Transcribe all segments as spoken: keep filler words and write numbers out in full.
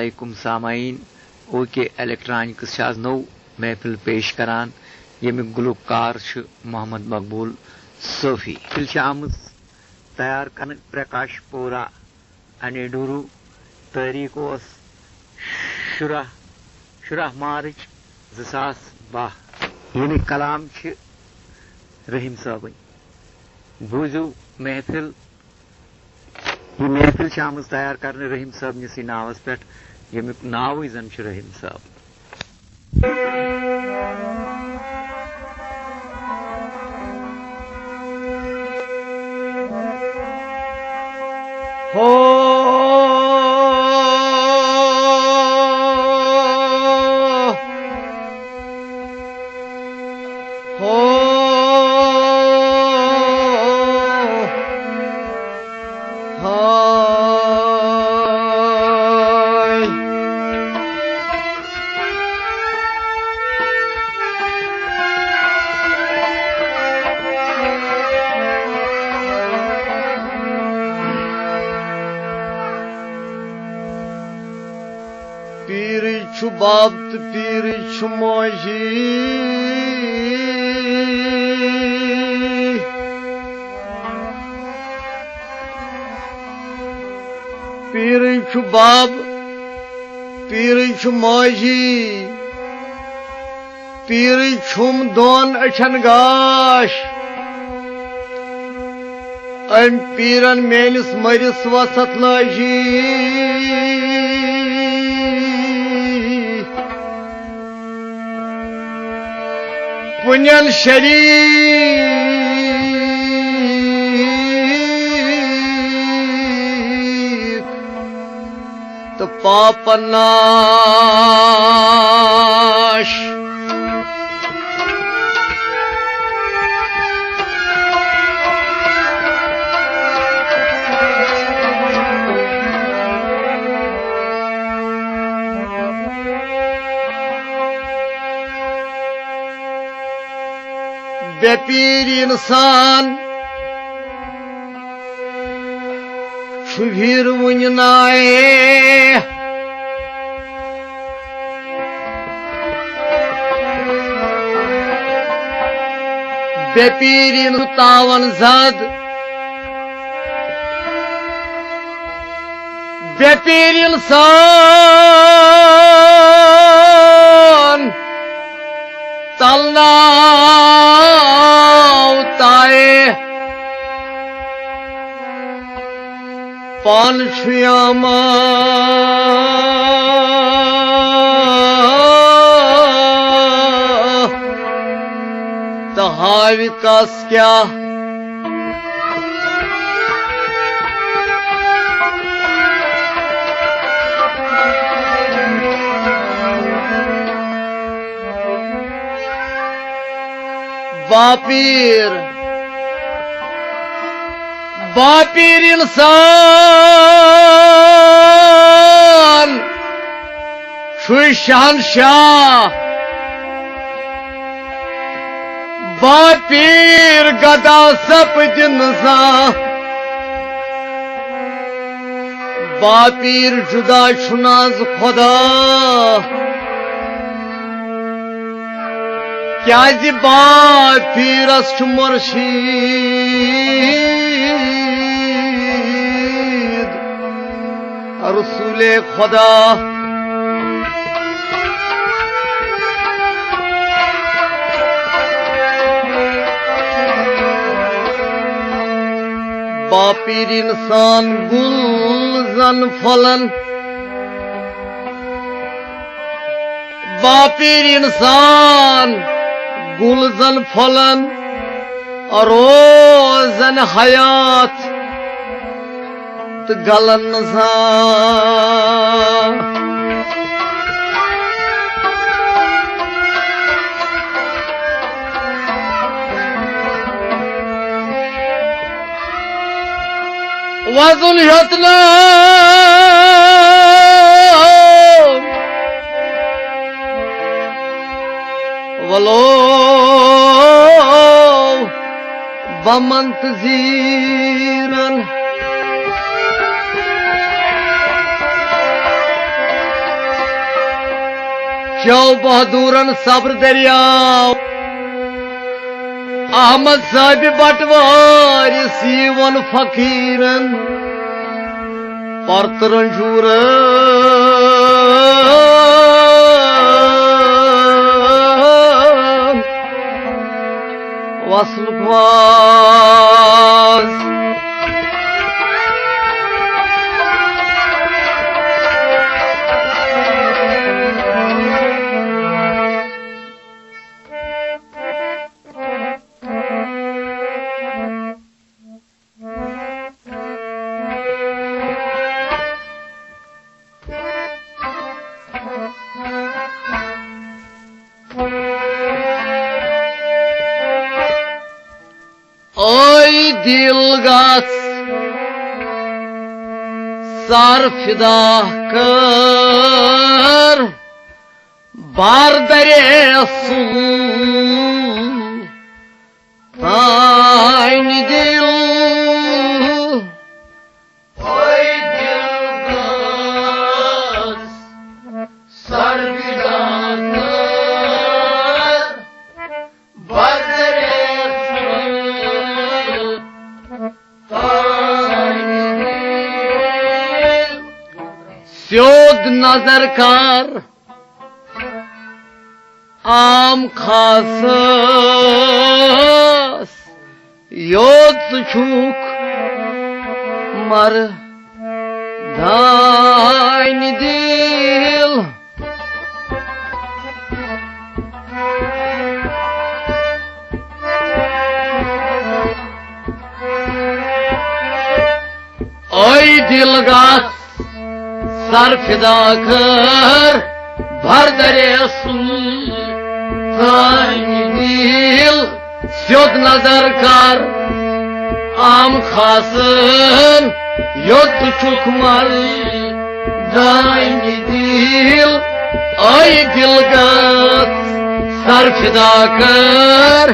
علیکم سامعین، او کے الیکٹرانکس چھِ آز نوٚو محفل پیش کران، ییٚمیُک گلوکار چھُ محمد مقبول صوفی۔ محفل چھِ آمٕژ تیار کرنہٕ پرکاش پورہ، انیڈورو۔ تٲریخ اوس شُراہ، شُراہ مارچ زٕ ساس باہ۔ ییٚمِکۍ کلام چھِ رحیم صٲبٕنۍ۔ بوٗزِو محفل۔ یہِ محفل چھِ آمٕژ تیار کرنہٕ رحیم صٲبنِسٕے ناوس پٮ۪ٹھ، ییٚمیُک ناوٕے زن چھُ رحیم صٲب۔ ہو، ہو، ہاے۔ پیٖرٕے چھُ بب تہٕ پیٖرٕے چھُ ماجی۔ پیٖرٕے چھُ بب، پیٖرٕے چھُ ماجی، پیٖرٕے چھُم دۄن أچھن گاش۔ أمۍ پیٖرن میٲنِس مٲرِس وژھ اتھ لٲجی۔ پُنین شریٖک تہٕ پاپن ناش۔ بے پیٖر اِنسان چھُ ویٖر وُنہِ نایے۔ بے پیٖر اِنسان تاوَن زد۔ بے پیٖر اِنسان تلناو تایے۔ پانہٕ چھُ یاما تہٕ ہاوِ کس کیٛاہ۔ باپیٖر، باپیٖر اِنسان چھُے شہنشاہ، باپیٖر گدا سپدِ نہٕ زانٛہہ۔ باپیٖر جُدا چھُنہٕ از خۄدا، کیٛازِ باپیٖرس چھُ مُرشیٖد رسوٗلے خۄدا۔ باپیٖر اِنسان گُل زن پھۄلن، باپیٖر اِنسان گُل زن پھۄلن، روزن حیات تہٕ گلن نہٕ زانٛہہ۔ وزُن ہیوٚت نہٕ وَلو بَمَن تہٕ زیٖرَن۔ چو بہادورن صبر دریاو۔ احمد صٲبِ بٹوٲرِس یی ووٚن فقیرن، پرتہٕ رنجورن وصلُک واز۔ اے دل گژھ سر فدا کر، بار درے سُل تانۍ دل۔ اے دل گژھ سر فدا کر، بار درے سُل تانۍ دل۔ سیوٚد نظر کر عام خاصس، یوٚت ژٕ چھُکھ مر دانہِ دِل۔ اے دل گژھ سر فدا کر، بار درے سُل تانۍ دل۔ سیوٚد نظر کر عام خاصن، یوٚت چھُکھ مر دانہِ دِل۔ اے دل گژھ سر فدا کر۔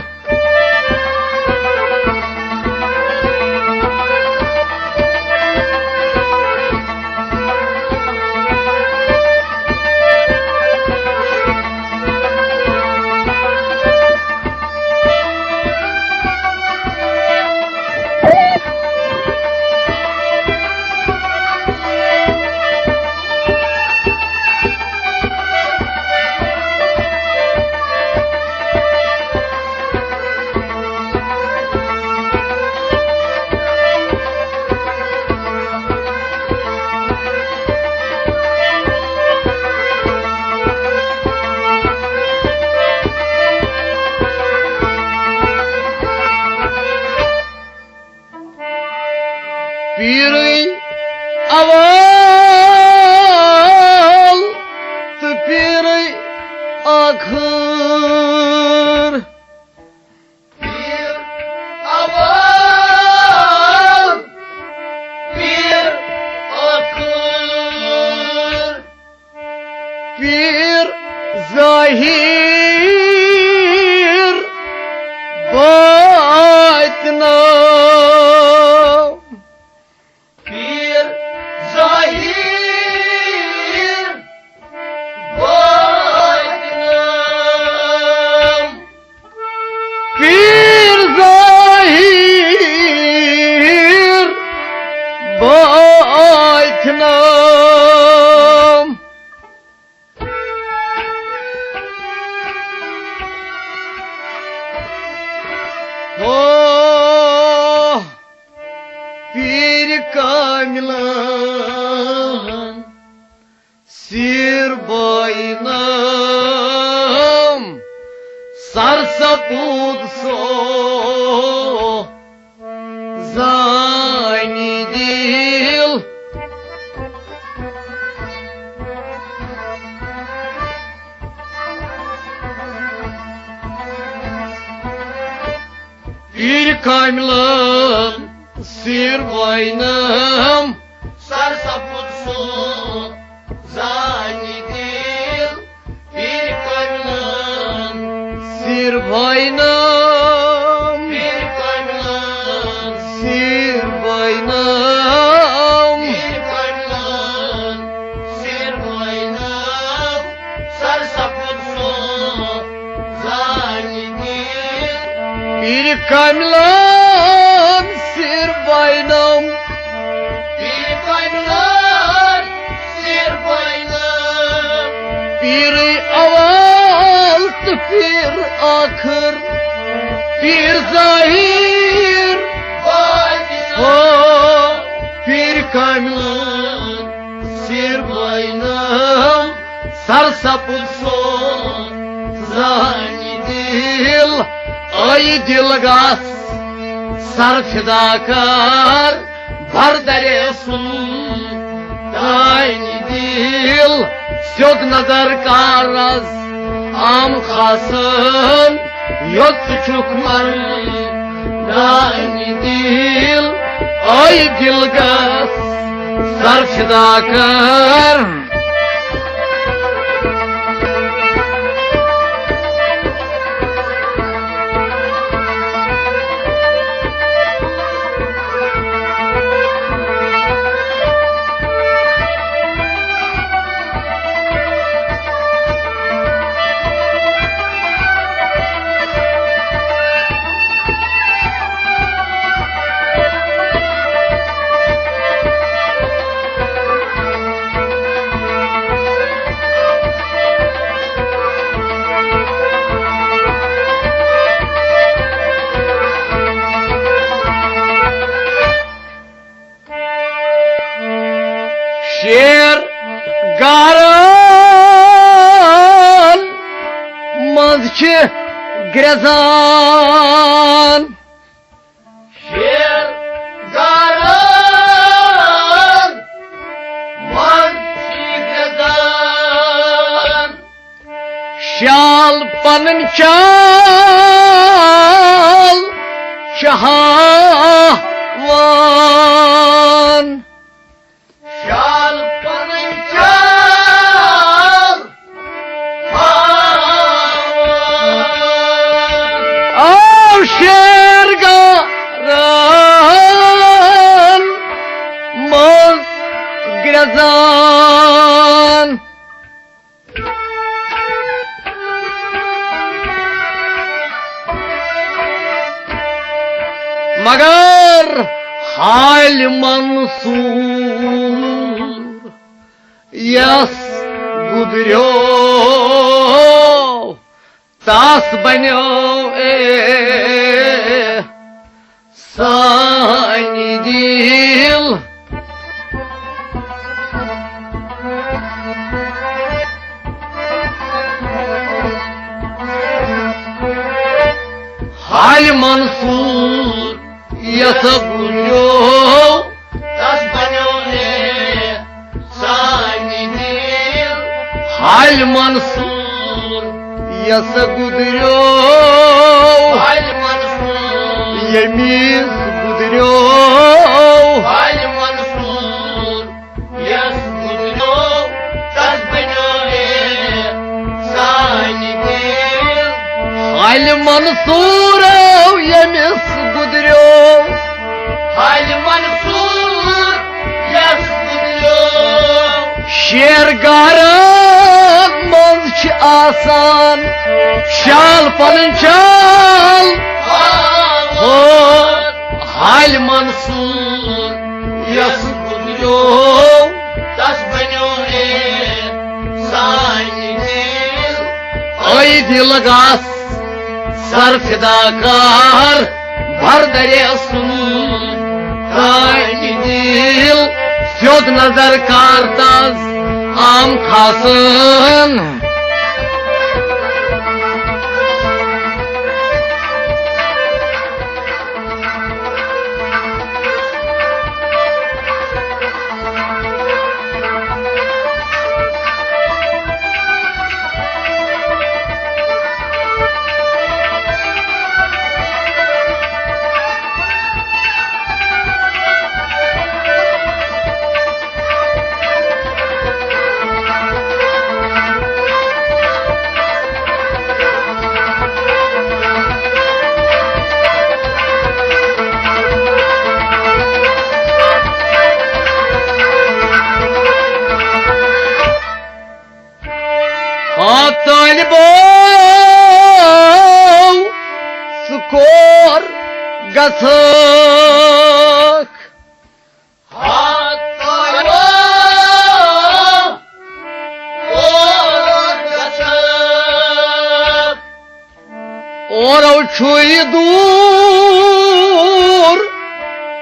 پیٖرٕے اول تہٕ پیٖرٕے ٲخٕر۔ پیٖر اول، پیٖر ٲخٕر۔ پیٖر ظٲہِر باطنہٕ۔ پیٖر ظٲہِر باطنہٕ۔ پیٖر ظٲہِر باطنہٕ۔ ہو پیٖر کاملن سیر باینم سر سپود سو زانی دل۔ پیٖر کاملن سیر باینم سر سپود سو زانی دل۔ پیٖر کاملن سیر باینم۔ پیٖر کاملن سیر باینم۔ پیٖر کاملن سیر باینم۔ سر سپود پیر کاملان سیر باینم، پیر کاملان سیر باینم، پیر اول تہٕ پیر آخر، پیر ظاہر باطن۔ ہو، پیر کاملان سیر باینم، سر سپُد سون زانہِ دِل، ٲیہِ دِل گژھ سر فدا کر، بھر درے سُن دانہِ دِل، سیوٚد نظر کر از عام خاصن، یوٚت ژٕ چھُکھ مران دانہِ دِل، ٲیہِ دِل گژھ سر فدا کر۔ شیر گارن منٛز چھِ گرٛزان۔ شیر گارن منٛز چھِ گرٛزان۔ شال پنٕنۍ چال چھِ ہاوان۔ شال پنٕنۍ چال ہاوان۔ آو شیر گارن منٛز گرٛزان۔ مگر حالہِ منصور یس گُدریو، تس بنیو اے سانہِ دِل۔ حالہِ منصور یس گُدریو، تس بنیو اے سانہِ دِل۔ حالہِ منصور یس گُدریو، حالہِ منصور ییٚمِس گُدریو۔ حالہِ منصور یس گُدریو، تس بنیو اے سانہِ دِل۔ حالہِ منصورو ییٚمِس گُدریو۔ حالہِ منصور یس گُدریو۔ شیر گارن منٛز چھِ آسان شال پنٕنۍ چال۔ ہو، حالہِ منصور یس گُدریو، تس بنیو اے سانہِ دِل۔ اے دِل گژھ سر فدا کر، بھر درے سُن کانہِ دِل، سیوٚد نظر کر تس عام خاصن۔ ہا طالبو، ژٕ کوٚت گژھکھ۔ ہتھ تالو اور گژھکھ۔ اورو چھُے دوٗر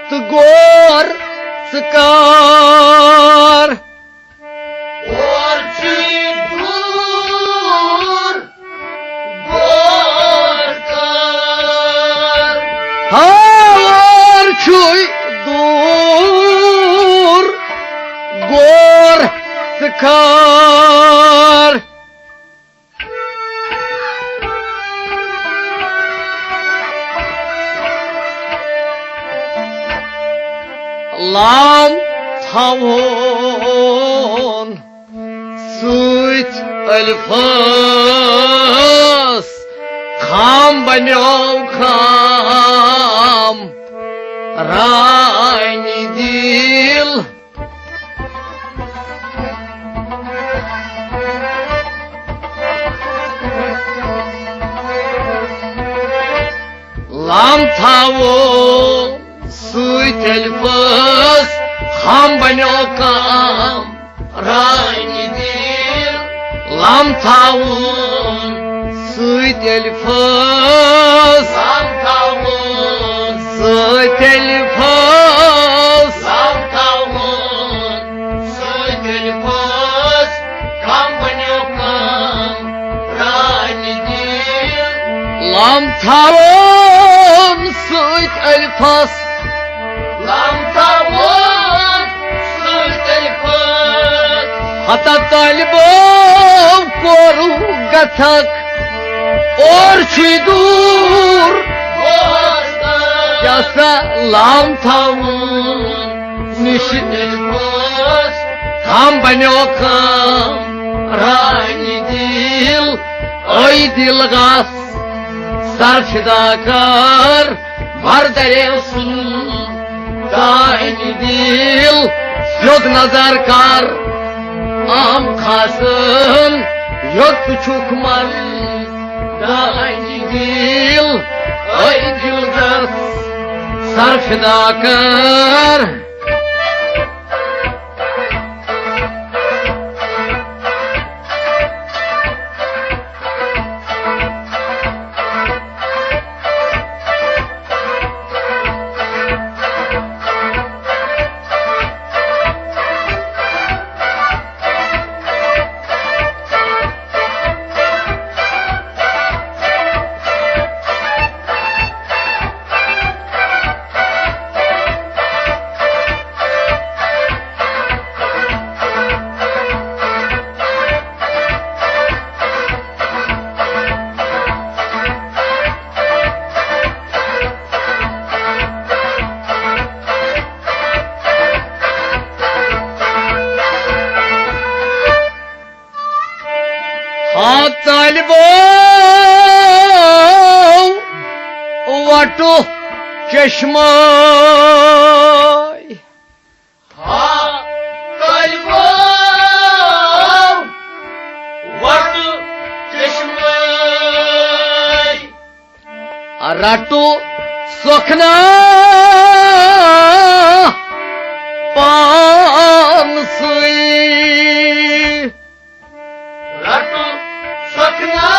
تہٕ غور ژٕ کر۔ اور چھُے دوٗر غور کر۔ ہا، اور چھُے دوٗر غور ژٕ کر۔ لام تھاوون سۭتۍ الفاظ، خام بنیو خام رانی دِل۔ لام تھاوو سۭتۍ الفاظ، خام بنیو کام رانی دِل۔ لام تھاوو سۭتۍ الفاظ۔ لام تھاوون۔ سۭتۍ الفاظ۔ لام تھاوون۔ سۭتۍ الفاظ۔ کم بنیو کم رانی دِل۔ لام تھاوون سۭتۍ الفاظ۔ لام تھاوون سۭتۍ الفاظ۔ ہتا طالبو کوٚر گژھکھ اور چھُے دوٗر۔ کیٛاہ سا لام تھاوُن نِش۔ ہم بنیو کم رانی دِل۔ اے دِل گژھ سر فدا کر۔ بھر دریاو سُنٛد دانہِ دِل، سیوٚد نظر کر عام خاصن، یوٚت ژٕ چھُکھ من دانہِ دِل۔ اے دِل گژھ سر فدا کر۔ ہا طالبو وٹو چشمے۔ ہا طالبو وٹو چشمے۔ رٹو سخنا پانسٕے۔ رٹو سخنا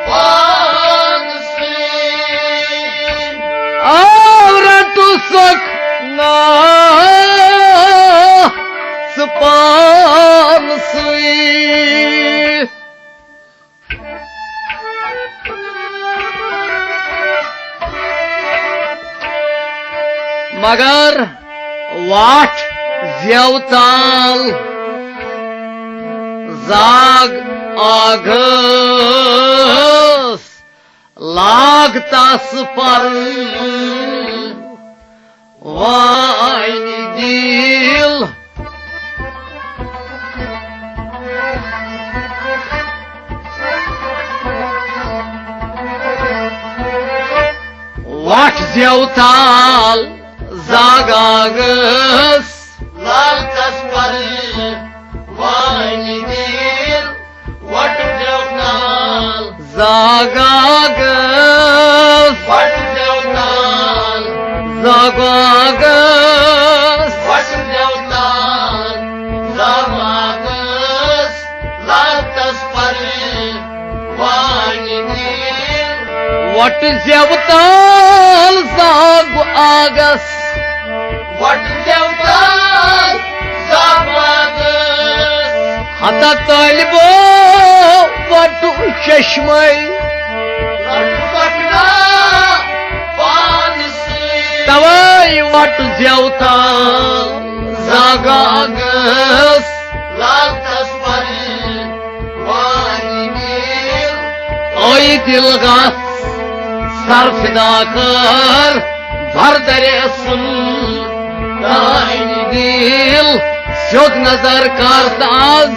پانسٕے۔ آو رٹو سخنا ژٕ پانسٕے۔ مگر واٹھ زیو تال زاگ آگس لاگ تس پر وانہِ دِل۔ وٹھ زیو تال زاگاگس۔ لال تس پر وانہِ دِل۔ وٹھ زیو تال زاگاگس۔ زاگاگس۔ وۄٹھ زیوتان زاگاگس، لاگتس پر وانی دِل۔ وۄٹھ زیوتان زاگ آگس۔ وۄٹھ زیوتان زاگ آگس۔ ہتا طالبو وۄٹھ چشمے۔ وۄٹھ پکنا پانس سۭتۍ۔ توے وۄٹھ زیوتان زاگاگس۔ لاگتس پر وانی دِل۔ اے دِل گژھ سر فدا کر، بر درِ سُن دانہِ دِل۔ سیوٚد نظر کر تہٕ از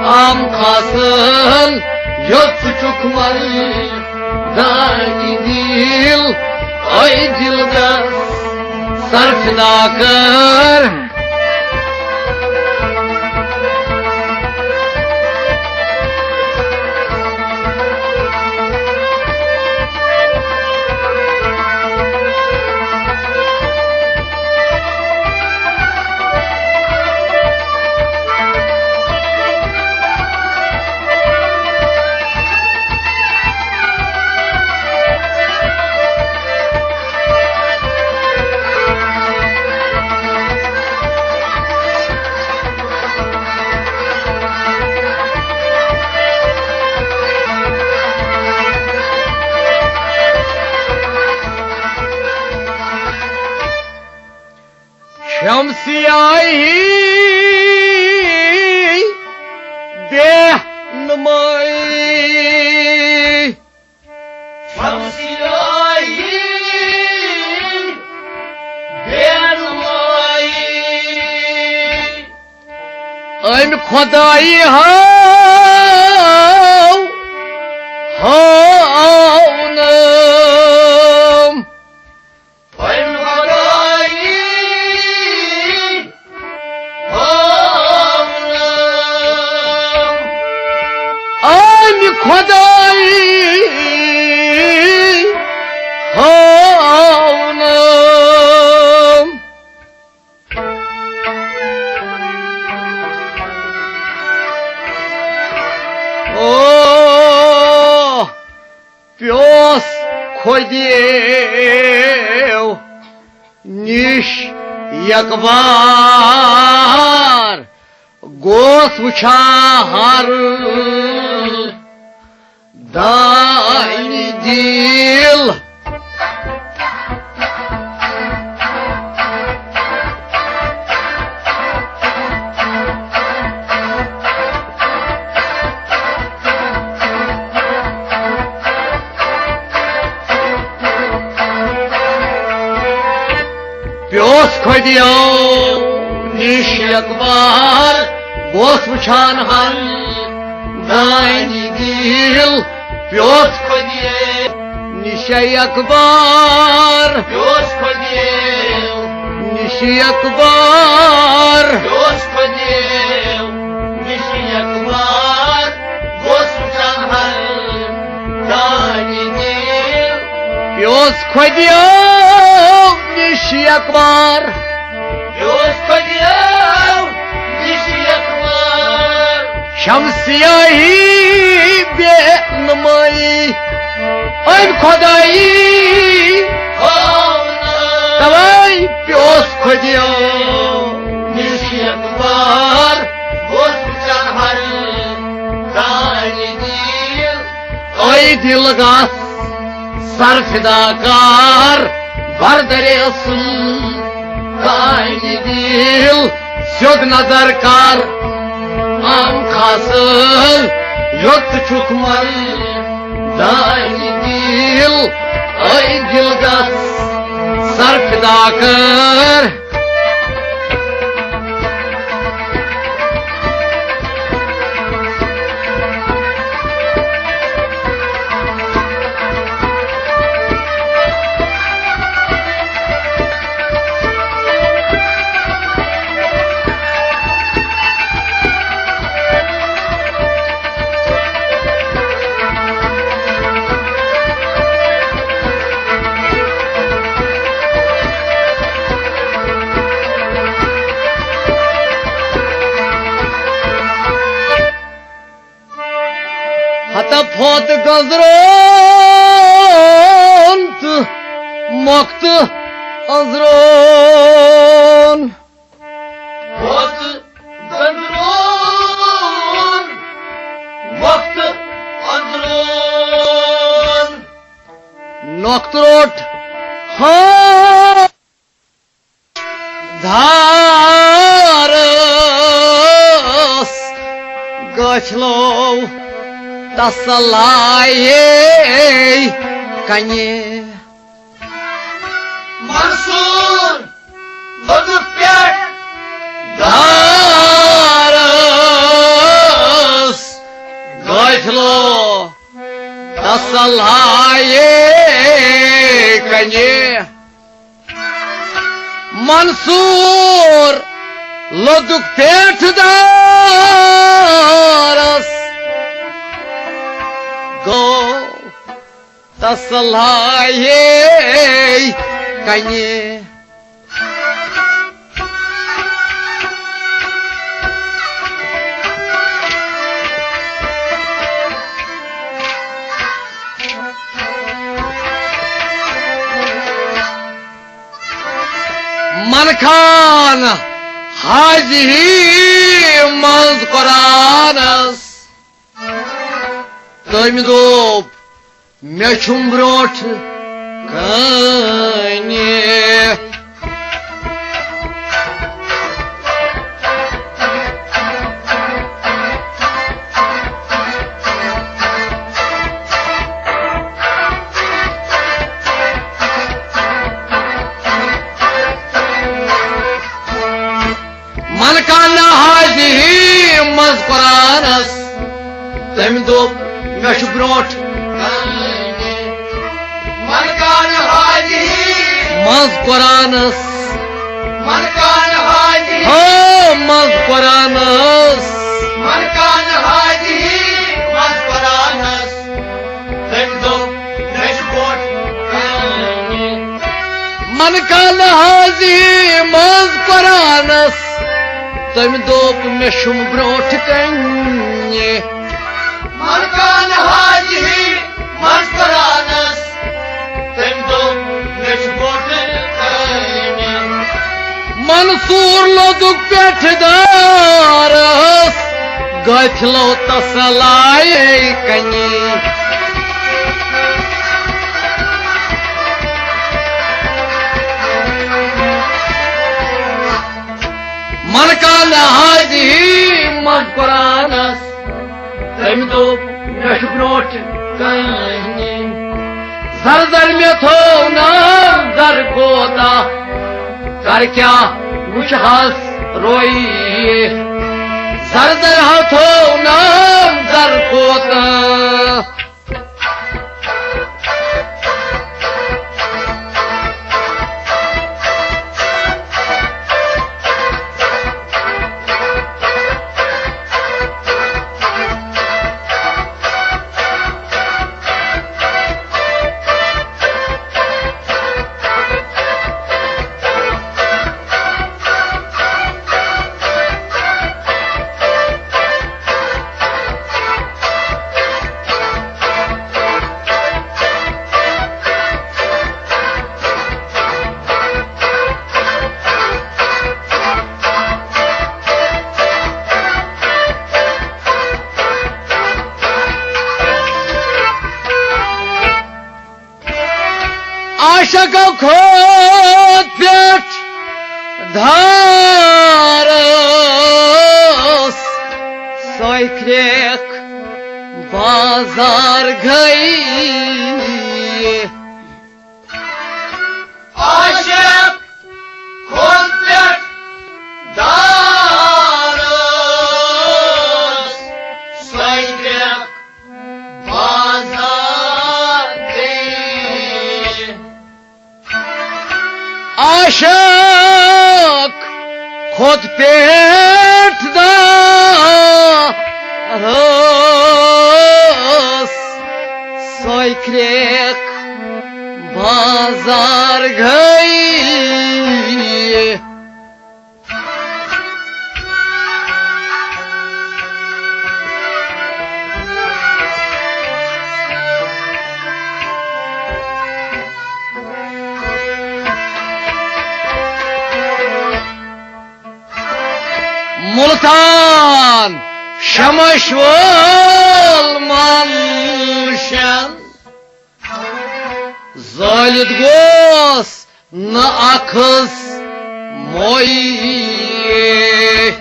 عام خاصن، یوٚت ژٕ چھُکھ مران۔ دانہِ دِل، اے دِل گژھ سر فدا کر۔ شمسیاہی بے نمائی۔ شمسیاہی بے نمائی۔ أمۍ خۄدایہِ ہاو، ہاونم۔ أمۍ خۄدایہِ ہاونم۔ أمۍ خۄدایہِ ہاونم۔ او پیوس خۄدیو نِش یکبار، گوس وٕچھان ہر دانہِ دِل۔ پیوس خۄدیو نِش یکبار، گوس وٕچھان ہر دانہِ دِل۔ پیوس خۄدیو نِش یکبار۔ پیوس خۄدیو نِش یکبار۔ پیوس خۄدیو نِش یکبار۔ گوس وٕچھان ہر دانہِ دِل۔ پیوس خۄدیو نِش یکبار۔ پیوس خۄدیو نِش یکبار۔ شمسیاہی بے نمائی۔ أمۍ خۄدایہِ ہاونم۔ توے پیوس خۄدیو نِش یکبار۔ گوس وٕچھان ہر دانہِ دِل۔ اے دِل گژھ سر فدا کر، بر درِ سُن دانہِ دِل۔ سیوٚد نظر کر عام خاصن، یوٚت چھُکھ مران دانہِ دِل۔ اے دِل گژھ سر فدا کر۔ ہتا پھوٚت گنزرون تہٕ مۄکھ تہٕ أنزرون۔ پھوٚت گنزرون، مۄکھ تہٕ أنزرون۔ نۄکھ تہٕ روٚٹ ہا دھارس، گٔژھلو تسلایے کنہِ۔ منصور لوٚدُکھ پٮ۪ٹھ دھارس، گٔژھلو تسلایے کنہِ۔ منصور لوٚدُکھ پٮ۪ٹھ دارس، گوٚو تسلایے کنہِ۔ من کان حاضی منٛز قرآنس، تٔمۍ دوٚپ، مےٚ چھُم برونٛٹھ کَنہِ۔ من کان حاضی منٛز قرآنس، تٔمۍ دوٚپ، مےٚ چھُ برونٛٹھ کَنہِ۔ من کان حاضی منٛز قرآنس۔ من کان حاضی ہا منٛز قرآنس۔ من کان حاضی منٛز قرآنس۔ تٔمۍ دوٚپ، مےٚ چھُ برونٛٹھ کَنہِ۔ من کان حاضی منٛز قرآنس۔ تٔمۍ دوٚپ، مےٚ چھُم برونٛٹھ کَنہِ۔ من کان حاضی منٛز قرآنس۔ تٔمۍ دوٚپ، مےٚ چھُ برونٛٹھ کَنہِ۔ منصور لوٚدُکھ پٮ۪ٹھ دارس، گٔژھلو تسلایے کنہِ۔ من کان حاضی منٛز قرآنس۔ تٔمۍ دوٚپ، مےٚ چھُ برونٛٹھ کَنہِ۔ زر زر مےٚ تھوو ناو زر کوتاہ، کر کیٛاہ وٕچھ ہس رویہِ۔ زر زر ہا تھوو ناو زر کوتاہ۔ عاشق کھوٚت پٮ۪ٹھ دارس، سۄے کرٛیکھ بازار گٔیہِ۔ عاشق کھوٚت پٮ۪ٹھ دارس، سۄے کرٛیکھ بازار گٔیہِ۔ عاشق کھوٚت پٮ۪ٹھ دارس، سۄے کرٛیکھ بازار گٔیہِ۔ تان شمش وول منشن، زٲلِتھ گوس نہٕ اکھس مویی۔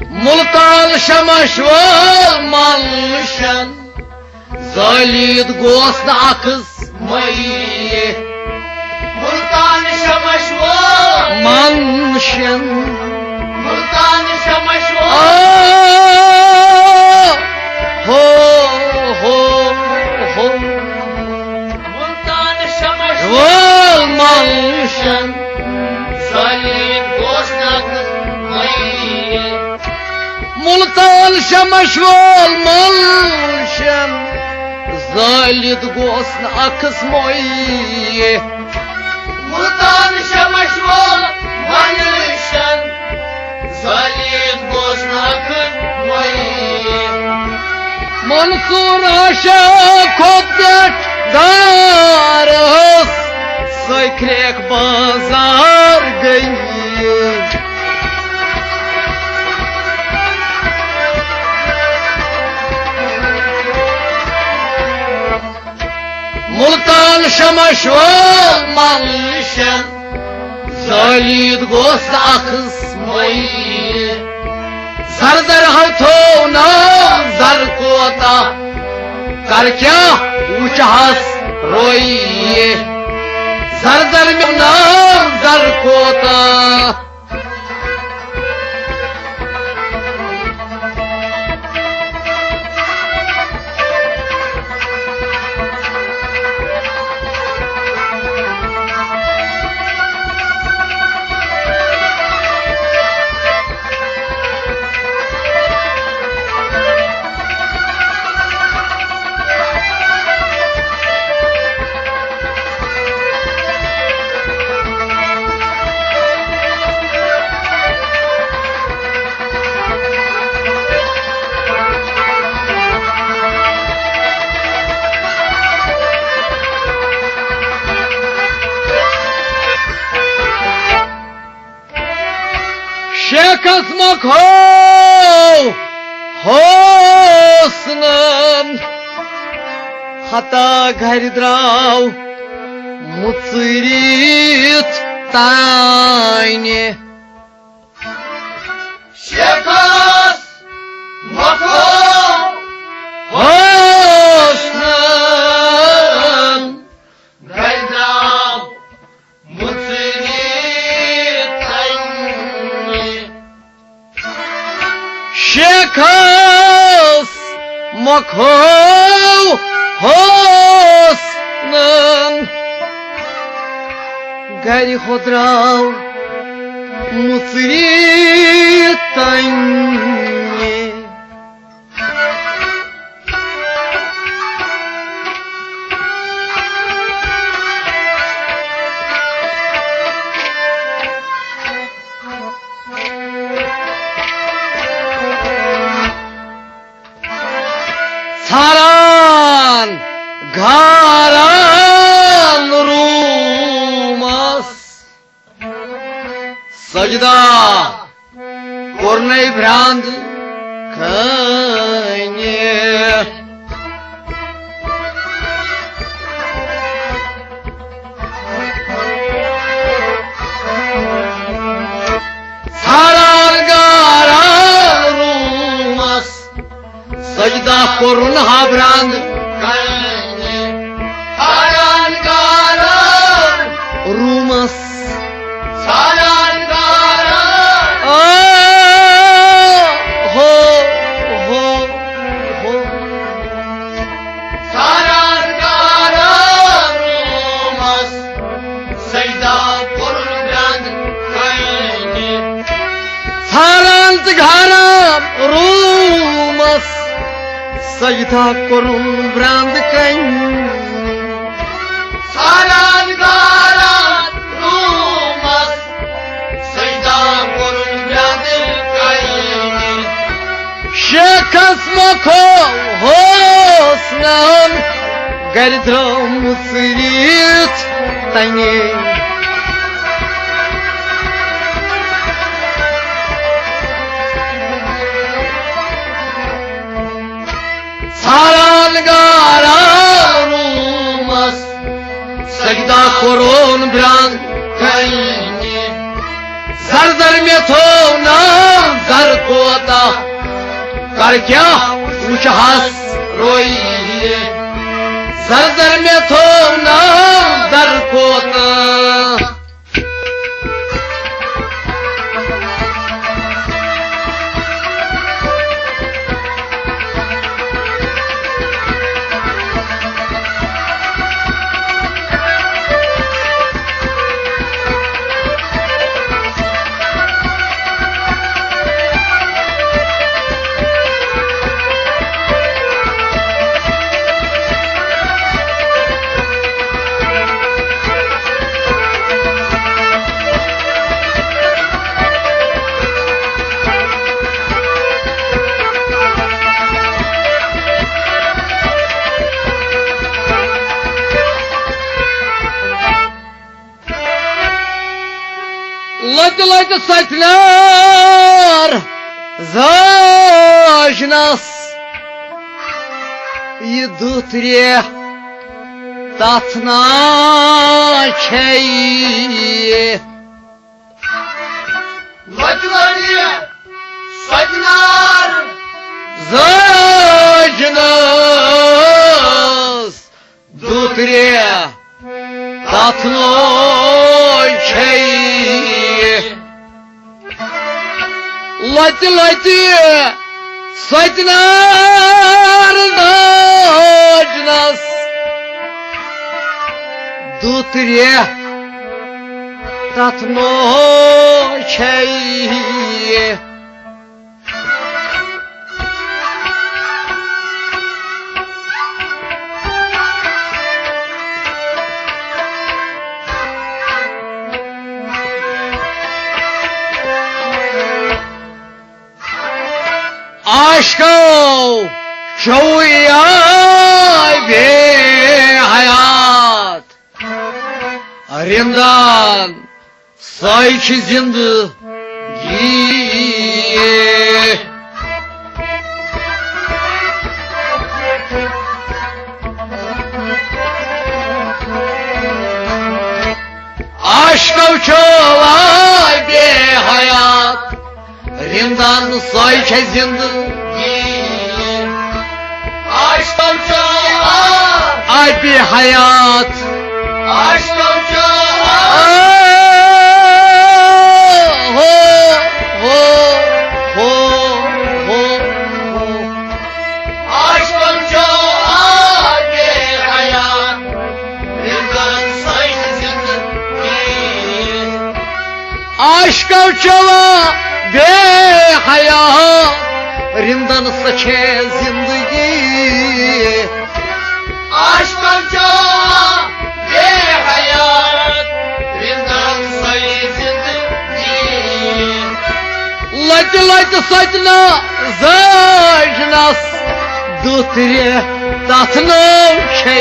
ملتان شمش وول منشن، زٲلِتھ گوس نہٕ اکھس مویی۔ ملتان شمش وول منشن۔ ملتان شمش وول۔ آ، ہو، ہو، ہو۔ ملتان شمش وول منشن، زٲلِتھ گوس نہٕ اکھس مویی۔ ملتان شمش وول منشن، زٲلِتھ گوس نہٕ اکھس مویی۔ ملتان شمش وول منشن، زٲلِتھ گوس نہٕ اکھس مویی۔ منصور عاشق کھوٚت پٮ۪ٹھ دارس، سۄے کھرٛیکھ بازار گٔیہِ۔ ملتان شمش وول منشن، زٲلِتھ گوس اکھس مویی۔ زر زر ہو تھو نام زر کوتاہ، کر کیٛاہ وُچھہس رویی۔ زر زر مےٚ نام زر کوتاہ۔ شیخس مۄکھو حوصلن، ہتا گرِ درٛاو مُژٕرِتھ تانہِ۔ شیخس مۄکھو حوصلن، گرِ درٛاو مُژٕرِتھ تانہِ۔ شیخس مۄکھو حوصلن، گرِ ہُدراو مُژٕرِتھ تانہِ۔ ژھاران گاران روٗمس۔ سجدہ کوٚرنَے برٛانٛد کَنہِ۔ ژھاران گاران روٗمس، سجدہ کوٚرُن ہا برٛانٛد کَنہِ۔ ژھاران گاران روٗمس، ژھاران گاران۔ آ، ہو، ہو، ہو۔ ژھاران گاران روٗمس، سجدہ کوٚرُن برٛانٛد کَنہِ۔ ژھاران تہٕ گاران روٗمس، سجدہ کوٚرُن برٛانٛد کَنہِ۔ ژھاران گاران روٗمس، سجدہ کوٚرُن برٛانٛد کَنہِ۔ شیخس مۄکھو حوصلن، گرِ درٛامٕژ ریٖژ تنگے۔ ژھاران گارا روٗمس، سجدہ کوٚرُن برٛنٛد کنہِ۔ زر زر مےٚ تھوو ناو زر کوتاہ، کر کیٛاہ وٕچھہس رویہِ۔ زر زر مےٚ تھوو ناو زر کوتاہ۔ لۄتہِ لۄتہِ سۄتہِ نار زٲجنس، یہِ دُتھ ریہ تتھ نا چھے۔ لۄتہِ لۄتہِ سۄتہِ نار زٲجنس، دُترِ تتھ نوے چھے۔ لۄتہِ لۄتہِ سۄتہِ نار زٲجنس، دُترِ تتھ نوے چھے۔ عاشقو چویا بے حیات، رندان سۄے چھِ زندگی۔ عاشقو چھو آے بے حیات، رندان سۄے چھےٚ زندگی۔ عاشقو چھو آے بے حیات۔ عاشقو چھو آے۔ ہو، ہو، ہو، ہو، ہو۔ عاشقو چھو آے بے حیات۔ رندان سۄے چھےٚ زندگی۔ عاشقو چوا بے حیات، رندان سۄ چھےٚ زندگی۔ عاشقو چوا بے حیات، رندان سۄے زندگی۔ لۄتہِ لۄتہِ سۄتہِ نا زٲجنس، دُترِ تتھ نوے چھے۔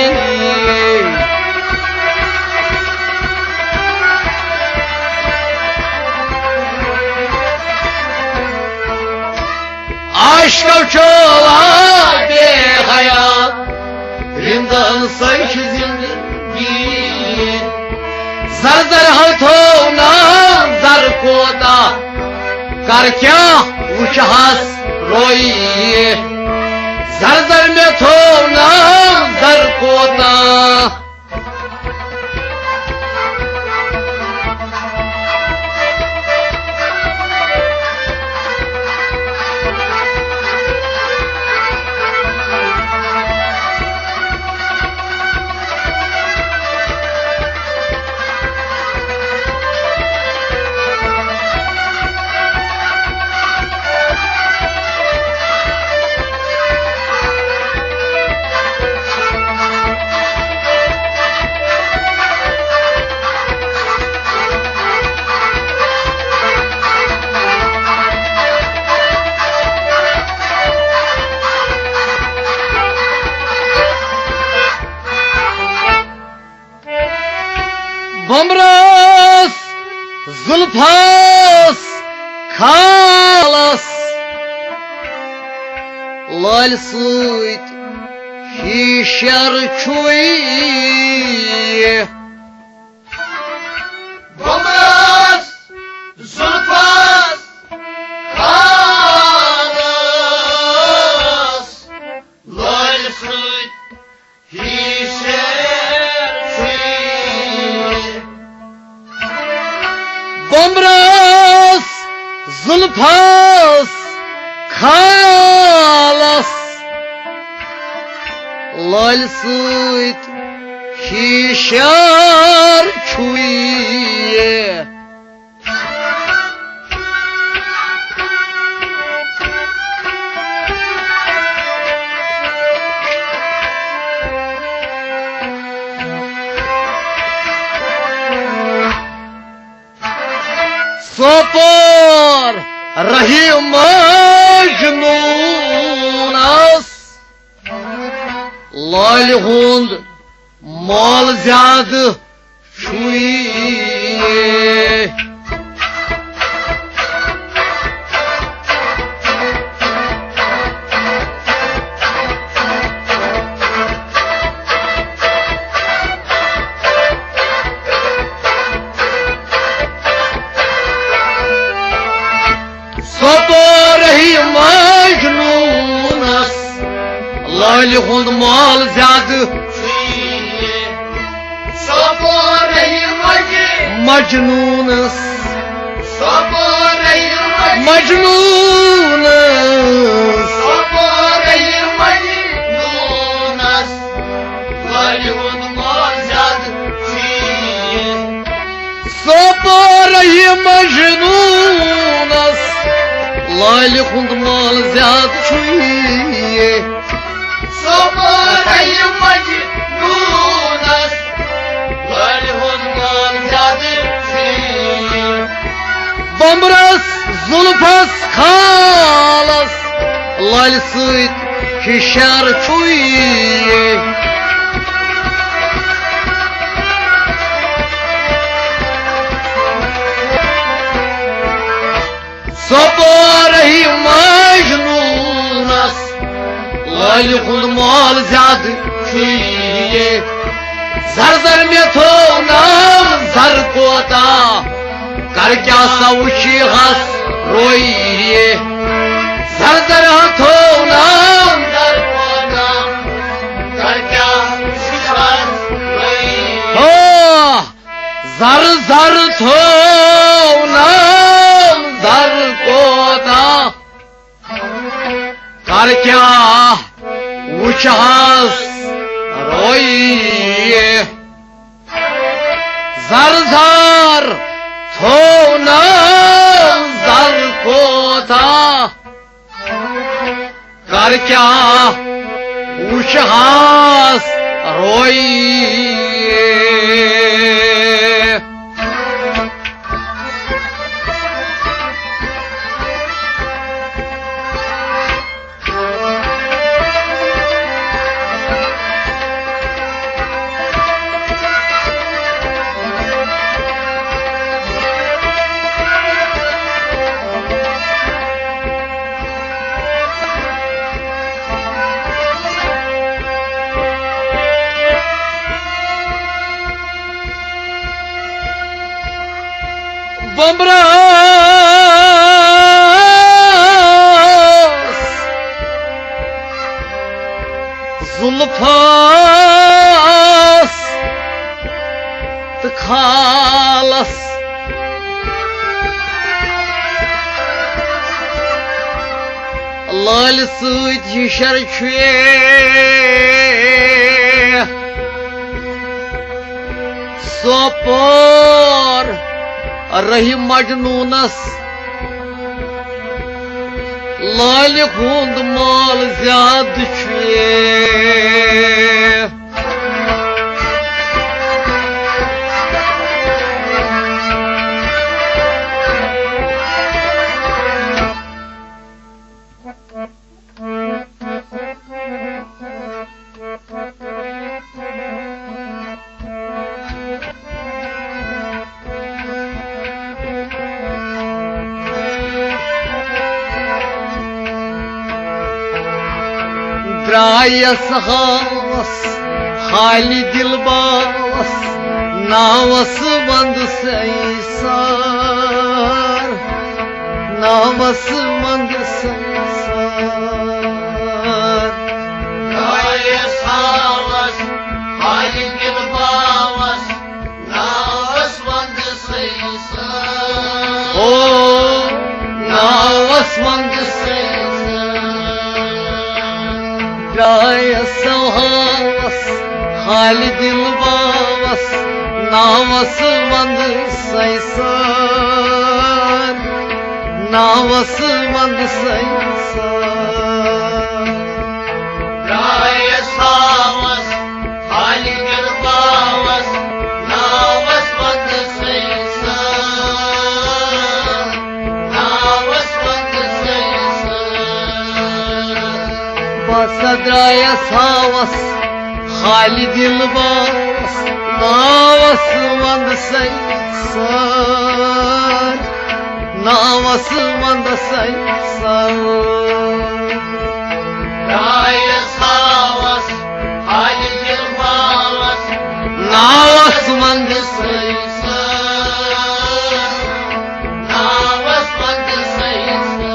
عاشقو چھو آے بے حیات، رندان سۄے چھِ زندگی۔ زر زر ہو تھو نا زر کوتاہ، کر کیٛاہ وٕچھہس رویہِ۔ زر زر مےٚ تھو نا زر کوتاہ۔ بمبرس، زلفس، کھالس، لالہِ سۭتۍ ہی شر چھُے۔ بمبرس، زلفس، کھالس، لالہِ سۭتۍ ہی شر چھُے۔ بمبرس، زلفس، کھالس، لالہِ سۭتۍ ہی شر چھُے۔ سوپور رہی مجنونس، لالہِ ہُنٛد مال زیادٕ چھُے۔ سوپورہی مجنونس، لالہِ ہُنٛد مال زیادٕ۔ سوپورہی مج-، مجنونس۔ سوپورہی مج-، مجنونس۔ سوپورہی مجنونس، لالہِ ہُنٛد مال زیادٕ۔ سوپورہی مجنونس، لالہِ ہُنٛد مال زیادٕ چھُے۔ سوپورہی مجنونس، لالہِ ہُنٛد مال زیادٕ چھُے۔ بمبرس، زلفس، کھالس، لالہِ سۭتۍ ہشار چھُے۔ سوپورہی مجنونس، لالہِ ہُنٛد مال زیادٕ چھُے۔ زر زر مےٚ تھوو ناو زر کوتاہ، کر کیٛاہ سا وٕچھِ ہس رویے۔ زر زر ہا تھوو ناو زر کوتاہ، کر کیٛاہ وٕچھِ ہس رویے۔ ہو، زر زر تھوو ناو زر کوتاہ، کر کیٛاہ وٕچھِ ہس رویے۔ زر زر تھوو ناو زر کوتاہ، کر کیٛاہ وٕچھِ ہس رویے۔ بمبرس، زلفس تہٕ کھالس، لالہِ سۭتۍ ہشر چھُے۔ سوپور رہی مجنونس، لالہِ ہُنٛد مال زیادٕ چھُے۔ درٛایس ہاوس خالہِ دِل باوس، ناوس ونٛدٕ سیسار، ناوس ونٛدٕ سیسار۔ درٛایس ہاوس خالہِ دِل باوس، ناوس ونٛدٕ سیسار۔ او، ناوس ونٛدٕ سیسار۔ درٛایس ہاوس خالہِ دِل باوس، ناوس ونٛدٕ سیسار، ناوس ونٛدٕ سیسار۔ درٛایس ہاوس خالہِ دِل باوس، ناوس ونٛدٕ سیسار، ناوس ونٛدٕ سیسار۔ بس درٛایس ہاوس خالہِ دِل باوس، ناوس ونٛدٕ سیسار، ناوس ونٛدٕ سیسار۔ درٛایس ہاوس خالہِ دِل باوس، ناوس ونٛدٕ سیسار، ناوس ونٛدٕ سیسار۔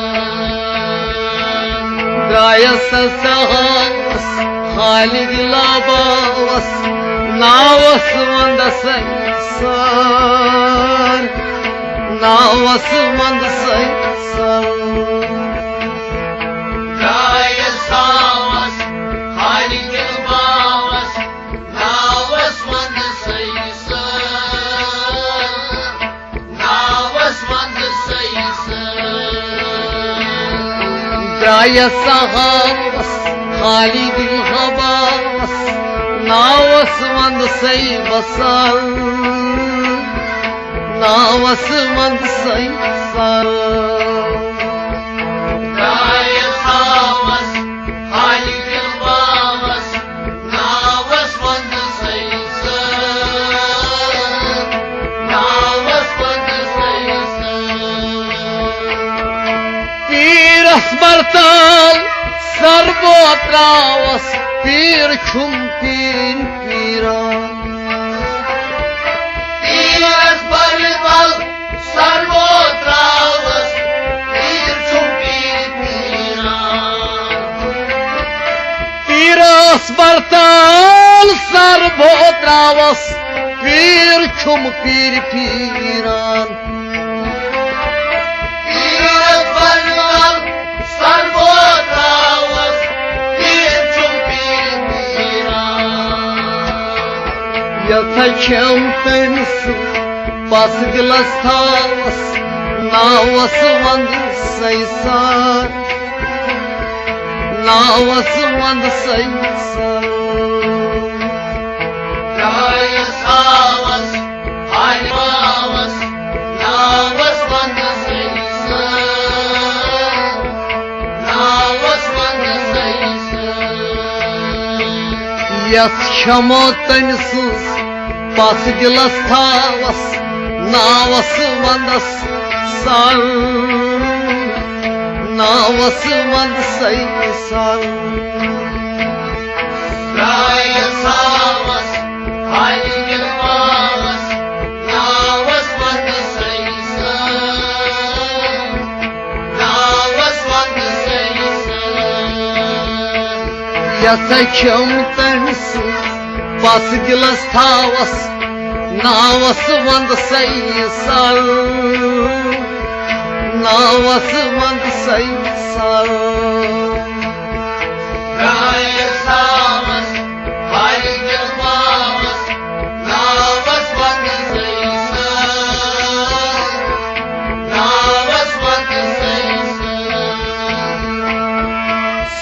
درٛایس ہاوس خالہِ دِل باوس، ناوس ونٛدٕ سیسار، ناوس ونٛدٕ سیسار۔ درٛایس ہاوس خالہِ دِل باوس، ناوس ونٛدٕ سیسار، ناوس ونٛدٕ سیسار۔ درٛایس ہاوس خالہِ دِل باوس، ناوس ونٛدٕ سیسار، ناوس ونٛدٕ سیسار۔ درٛایس ہاوس خالہِ دِل باوس، ناوس ونٛدٕ سیسار، ناوس ونٛدٕ سیسار۔ پیٖرس برتال سر بہٕ ترٛاوس، پیٖر چھُم پیٖرِن پیٖران۔ پیٖرس برتال سر بہٕ ترٛاوس، پیٖر چھُم پیٖرِن پیٖران۔ پیٖرس برتال سر بہٕ ترٛاوس، پیٖر چھُم پیٖرِ پیٖران۔ پیٖرس برتال سر بہٕ ترٛاوس، پیٖر چھُم پیٖرِ پیٖران۔ یژھا چھَم تٔمۍ سٕنٛز پس دِلس تھاوس، ناوس ونٛدٕ سیسار، ناوس ونٛدٕ سیسار۔ درٛایس ہاوس خالہِ باوس، ناوس ونٛدٕ سیسار، ناوس ونٛدٕ سیسار۔ یتھ چھَمو تٔمۍ سٕنٛز پس دِلس تھاوس، ناوس ونٛدس سر، ناوس ونٛدٕ سیسار۔ درٛایس ہاوس خالہِ دِل باوس، ناوس ونٛدٕ سیسار، ناوس ونٛدٕ سیسار۔ یژھا چھَم تٔمۍ سٕنٛز پس دِلس تھاوس، ناوس ونٛدٕ سیسار، ناوس ونٛدٕ سیسار۔ درٛایس ہاوس خالہِ دِل باوس، ناوس ونٛدٕ سیسار، ناوس ونٛدٕ سیسار۔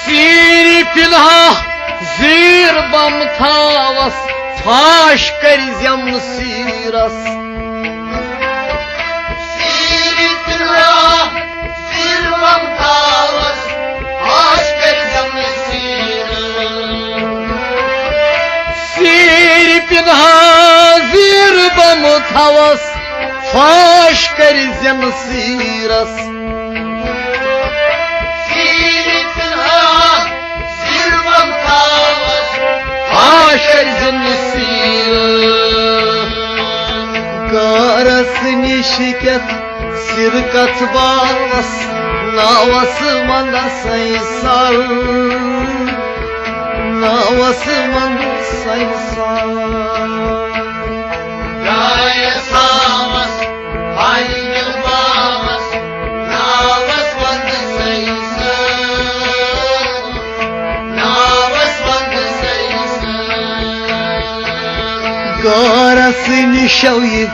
سیٖرِ پِنہا زیٖر بم تھاوس، فاش کٔرۍ زٮ۪م سیٖرس۔ سیٖرِ پِنہا زیٖر بم تھاوس، فاش کٔرۍ زٮ۪م سیٖرس۔ سیٖرِ پِنہا زیٖر بم تھاوس، فاش کٔرۍ زٮ۪م سیٖرس۔ سیٖرِ پِنہا زیٖر بم کٔرۍزِ نصیٖب۔ غارس نِش کٮ۪تھ سِرکتھ باوس، ناوس ونٛدس سر، ناوس ونٛدس سر۔ گایس ہاوس، ہاوس باوس، ناوس ونٛدس سر، ناوس ونٛدس سر۔ غارس نِشو یہِ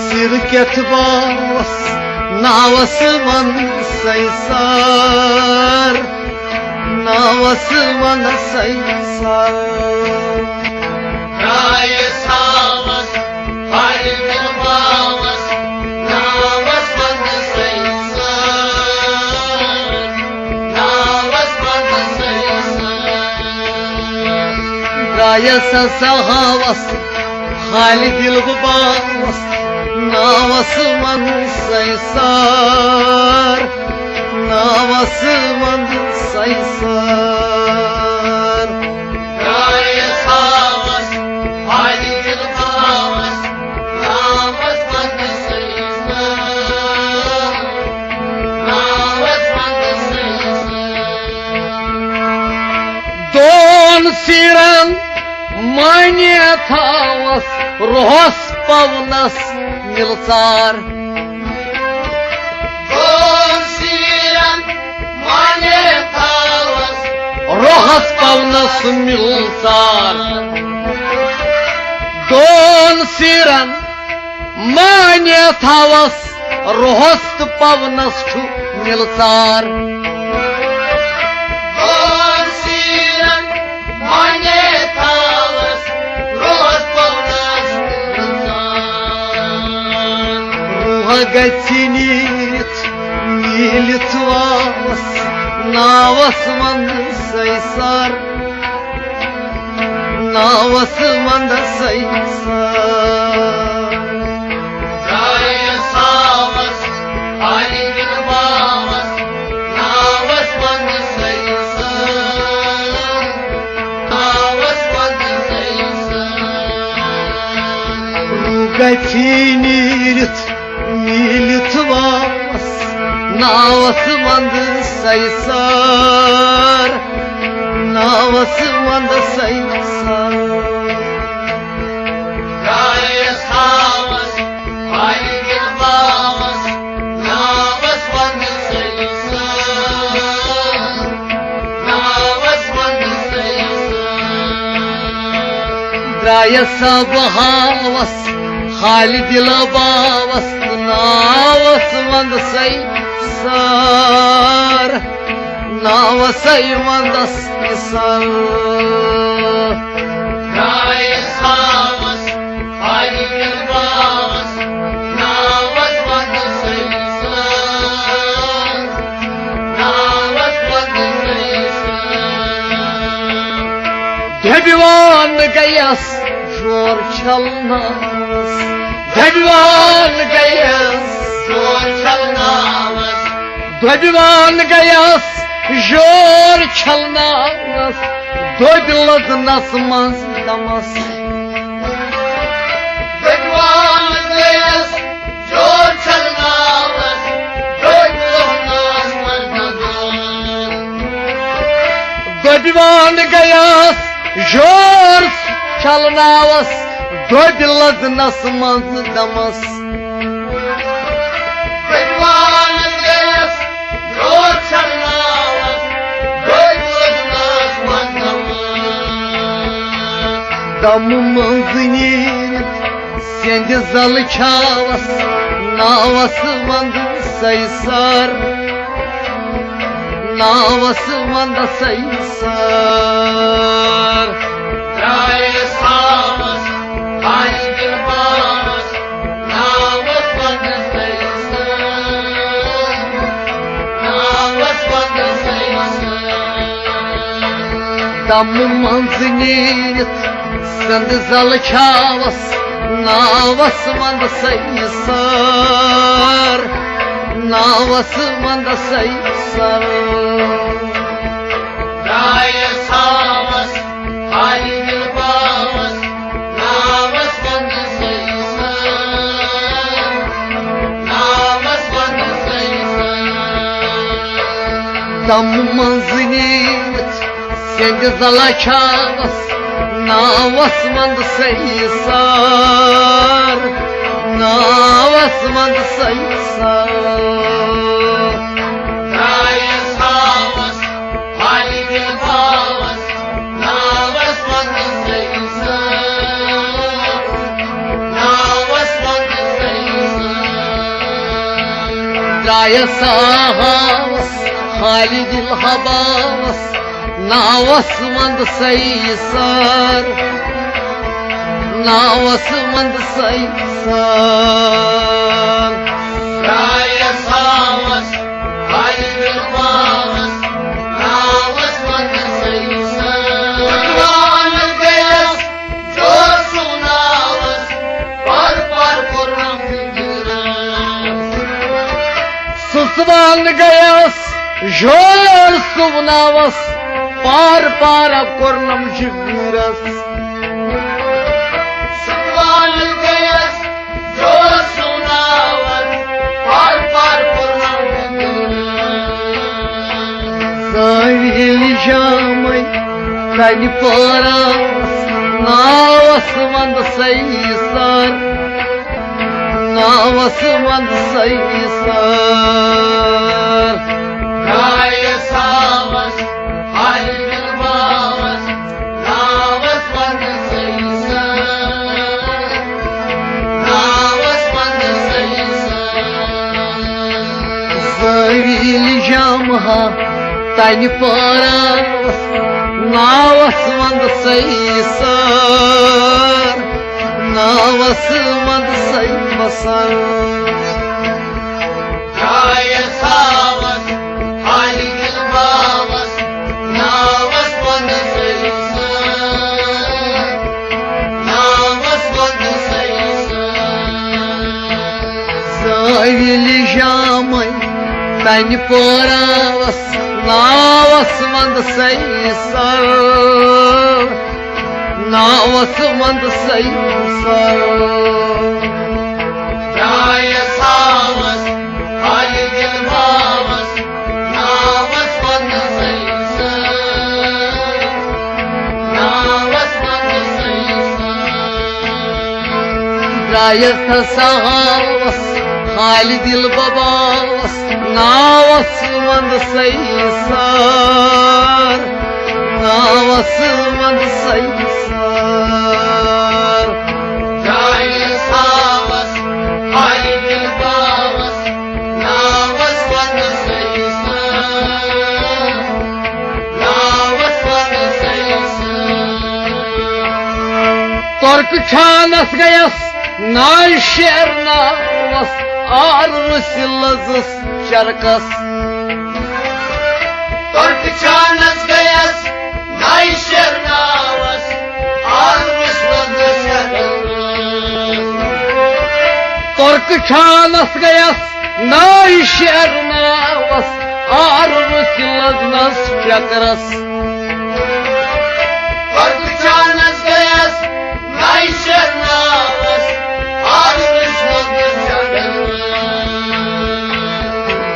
سِرکتھ باوس، ناوس ونٛدس سر، ناوس ونٛدس سر۔ گایس ہاوس، ہاوس باوس، ناوس ونٛدس سر، ناوس ونٛدس سر۔ گایس ہسا ہاوس، خالہِ دِل بہٕ باوس، ناوس ونٛدس سر، ناوس ونٛدس سر۔ گایس ہاوس، خالہِ دِل باوس، ناوس ونٛدس سر، ناوس ونٛدس سر۔ دون سیرن معنی تھاوس، روحس پونس مِلژار۔ دون سیرن معنی تھاوس، روحس پونس مِلژار۔ دون سیرن معنی تھاوس، روحس تہٕ پونس چھُ مِلژار۔ دون سیرن معنی تھاوس، روحس پونس مِلژار۔ روح گژھِ نیٖرِتھ میٖلِتھ واوس، ناوس ونٛدس سر، ناوس ونٛدس سر۔ گایس ہاوس، خالہِ دِل باوس، ناوس ونٛدس سر، ناوس ونٛدس سر۔ روح گژھِ نیٖرِتھ میٖلِتھ واوس، ناوس ونٛدس سر، ناوس ونٛدس سر۔ گایس ہاوس، خالہِ دِل باوس، ناوس ونٛدس سر، ناوس ونٛدس سر۔ درٛایس سا بہٕ ہاوس، خالہِ دِل باوس، ناوس ونٛدس سر، ناوس ونٛدس سر۔ گایس ہاوس، خالہِ دِل باوس، ناوس ونٛدس سر، ناوس ونٛدس سر۔ دھوبِوان گٔیَس زور چھلنس، دھوبِوان گٔیَس زور چھلنس، دھوبِوان گٔیَس زور چھلنس، دھوبۍ لٔدنس منٛز دمس۔ دھوبِوان گٔیَس زور چھلنس، دھوبۍ لٔدنس منٛز دمس۔ دھوبِوان گٔیَس زور چھلنس، دھوبۍ لٔدنس منٛز دمس۔ دھوبِوان گٔیَس زور چھلنس، دھوبۍ لٔدنس منٛز دمس۔ دمہٕ منٛز نیٖرِتھ سیٚنٛدِ زلہٕ چھاوس، ناوس ونٛدس سر، ناوس ونٛدس سر۔ درٛایس ہاوس، خالہِ دِل باوس، ناوس ونٛدس سر، ناوس ونٛدس سر۔ دمہٕ منٛز نیٖرِتھ سیٚنٛدِ زلہٕ چھاوس، ناوس ونٛدس سر، ناوس ونٛدس سر۔ درٛایس ہاوس، خالہِ دِل باوس، منٛز نیٖرِتھ سیٚنٛدِ زلہٕ چھاوس، ناوس منٛد سیسار، ناوس منٛد سیسار۔ درٛایس ہاوس، خالہِ دِل باوس، ناوس منٛد سیسار، ناوس منٛد سیسار۔ درٛایس ہاوس، خالہِ دِل ہباوس، ناوس منٛد سیسار، ناوس منٛد سیسار۔ درٛایس ہاوس، خالہِ دِل باوس، ناوس منٛد سیسار۔ وان گٔیس، جوسُو ناوس، پار پار کوٚرنم فِکرس۔ سُژوان گٔیس، جوسُو ناوس، پار پار کوٚرنم جگرس۔ سُژوان گٔیس، جوسُو ناوس، پار پار کوٚرنم فِکرس۔ زٲوِلۍ جامے تنہِ پٲراوس، ناوس منٛد سیسار، ناوس منٛد سیسار۔ درٛایس ہاوس، خالہِ دِل باوس، ناوس منٛد سیسار، ناوس منٛد سیسار۔ زٲوِلۍ جامہٕ تنہِ پٲراوس، ناوس منٛد سیسار، ناوس منٛد سیسار۔ درٛایس ہاوس، خالہِ دِل باوس، ناوس منٛد سیسار، ناوس منٛد سیسار۔ زٲوِلۍ جامے تنہِ پٲراوس، ناوس منٛد سیسار، ناوس منٛد سیسار۔ درٛایس ہاوس، خالہِ دِل باوس، ناوس منٛد سیسار، ناوس منٛد سیسار۔ درٛایس ہسا ہاوس، خالہِ دِل بباوس، ناوس منٛد سیسار، ناوس منٛد سیسار۔ درٛایس ہاوس، خالہِ دِل باوس، ناوس منٛد سیسار، ناوس منٛد سیسار۔ ترکہٕ خانس گٔیس ناوِ شیر ناوس، آر رُسہِ لٔزٕس چرکس۔ ترکہٕ خانس گٔیس ناوِ شیر ناوس، آر رُسہِ لٔزٕس چرکس۔ ترکہٕ خانس گٔیس ناوِ شیر ناوس، آر رُسہِ لٔزنس چکرس۔ ترکہٕ خانس گٔیس ناوِ شیر ناوس، آر رُسہِ لٔزنس چکرس۔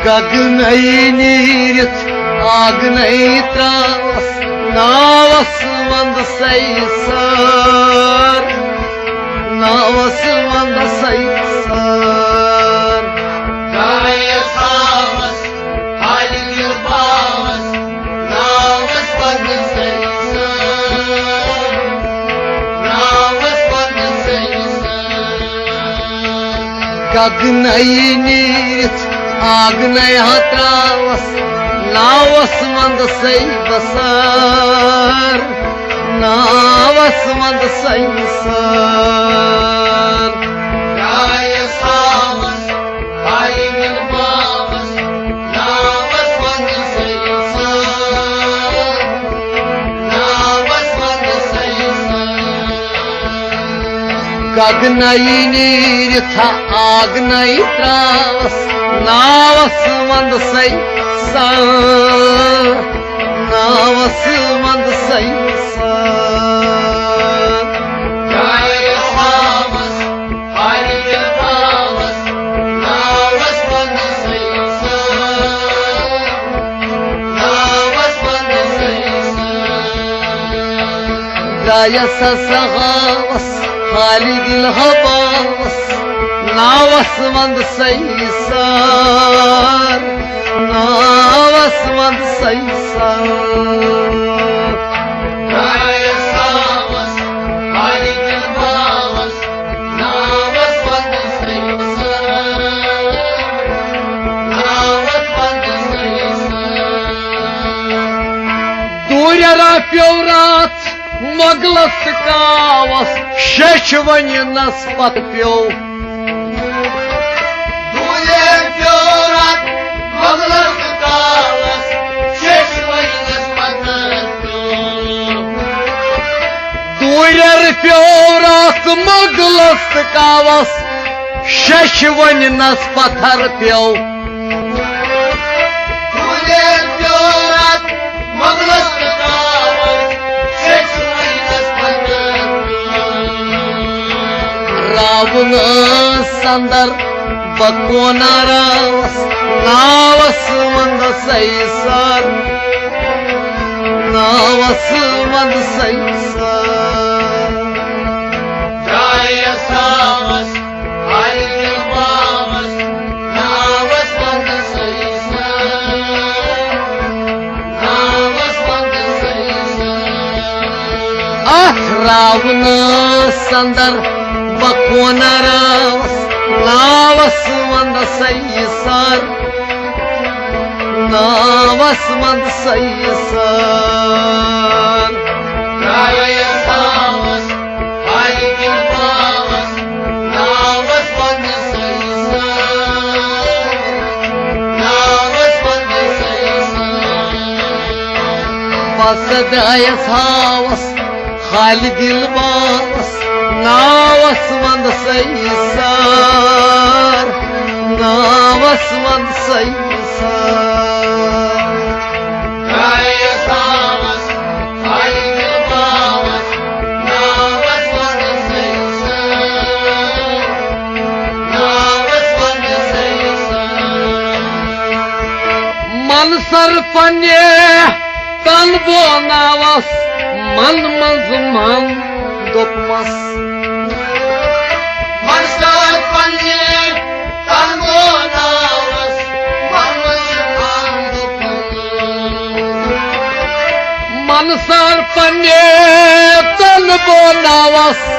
گگنے نیٖرِتھ آگنے تراوس، ناوس منٛد سیسار، ناوس منٛد سیسار۔ درٛایس ہاوس، خالہِ دِل باوس، ناوس منٛد سیسار، ناوس منٛد سیسار۔ گگنے نیٖرِتھ آگنے ہا تراوس، ناوس منٛد سیسار، ناوس منٛد سیسار۔ درٛایس ہاوس، خالہِ دِل باوس، ناوس منٛد سیسار، ناوس منٛد سیسار۔ گگنے نیٖرِتھ آگنے تراوس، ناوس منٛد سیسار، ناوس منٛد سیسار۔ درٛایس ہاوس، خالہِ دِل باوس، ناوس منٛد سیسار، یس ہسا ہاوس خالد الحباس، ناوس وند سیسار، ناوس وند سیسار۔ دوٗرٮ۪را پیوٚو راتھ مۄغلس تہٕ کاوس، شیٚچھ ؤنِنس پتہٕ پیوٚو۔ دوٗرٮ۪ر پیوٚو راتھ مۄغلس تہٕ کاوس، شیٚچھ ؤنِنس پتہٕ پیوٚو۔ دوٗرٮ۪ر پیوٚو راتھ مۄغلس تہٕ کاوس، شیٚچھ ؤنِنس پتھر پیوٚو۔ راوُن ٲس اندر بکونا راوس، ناوس وندس ایسار، ناوس وندس ایسار۔ اتھ راونس اندر بکونا راوس، ناوس وندس ایسار، ناوس وندس ایسار۔ بس دایس ہاوس خالد الباس، ناوس وند سیسار، ناوس وند سیسار۔ منصر پننہِ تن بوناوس، من منٛز من دوٚپمس۔ منصر پننہِ تن بوناوس، من منٛز من دوٚپمس۔ منصر پننہِ تن بوناوس،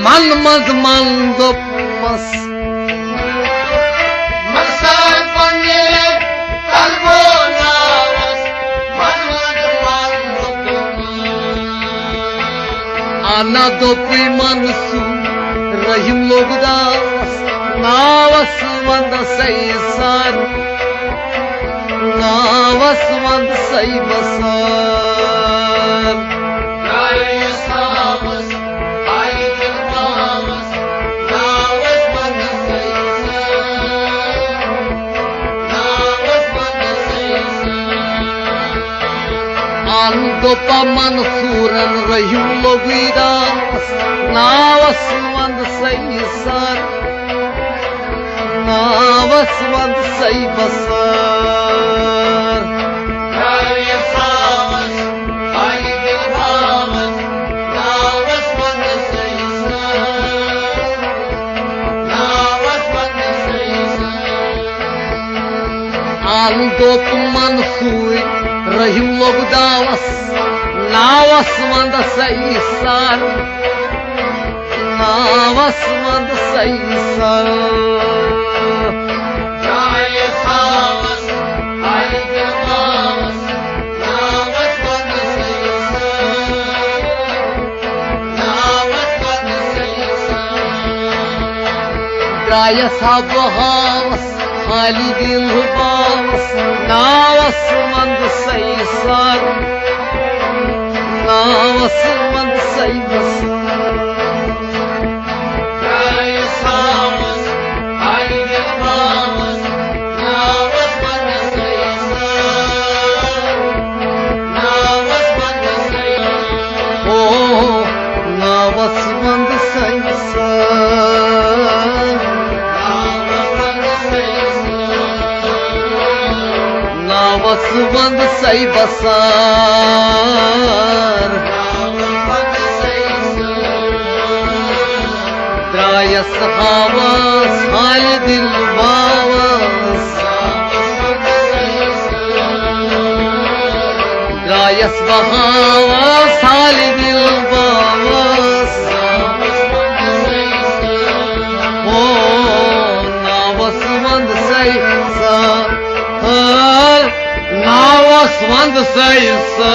من منٛز من دوٚپمس۔ انا دوٚپُے منصور رحیم لوٚگ داوس، ناوس وندس ایسار، ناوس وندس ایسار۔ ان دوٚپا منصورن رحیم لوٚگُے داوس، ناوس وند سیسار، ناوس وند سیسار۔ ان دوٚپ منصور رحیم لوٚگ داوس، ناوس وندس ایسار، ناوس وندس ایسار۔ درایس ہا بہٕ ہاوس خالد الباس، ناوس وند سیسار، ناوس وند سیسار۔ او، ناوس وند سیسار، ناوس وند سیسار۔ یس ہاوس حال دل باوس، درایس بہٕ ہاوس حال دل باوس۔ او ناوس وند سَے سا، ناوس وند سَے سا۔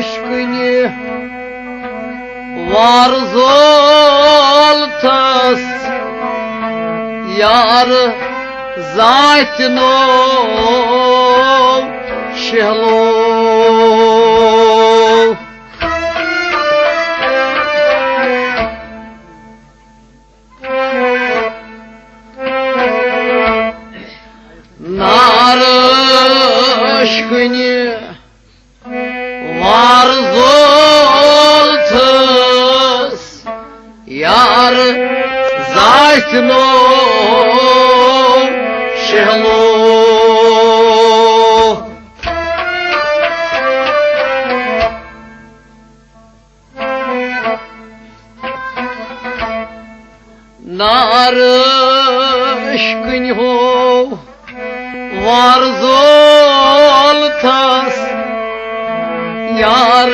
عشقنہِ وار زولتس یار زاتہِ نو شہلو۔ نار عشقنہِ وار زولتس یار زاتہِ نو شہلو۔ نار عشقنہِ ہو وار زولتس یار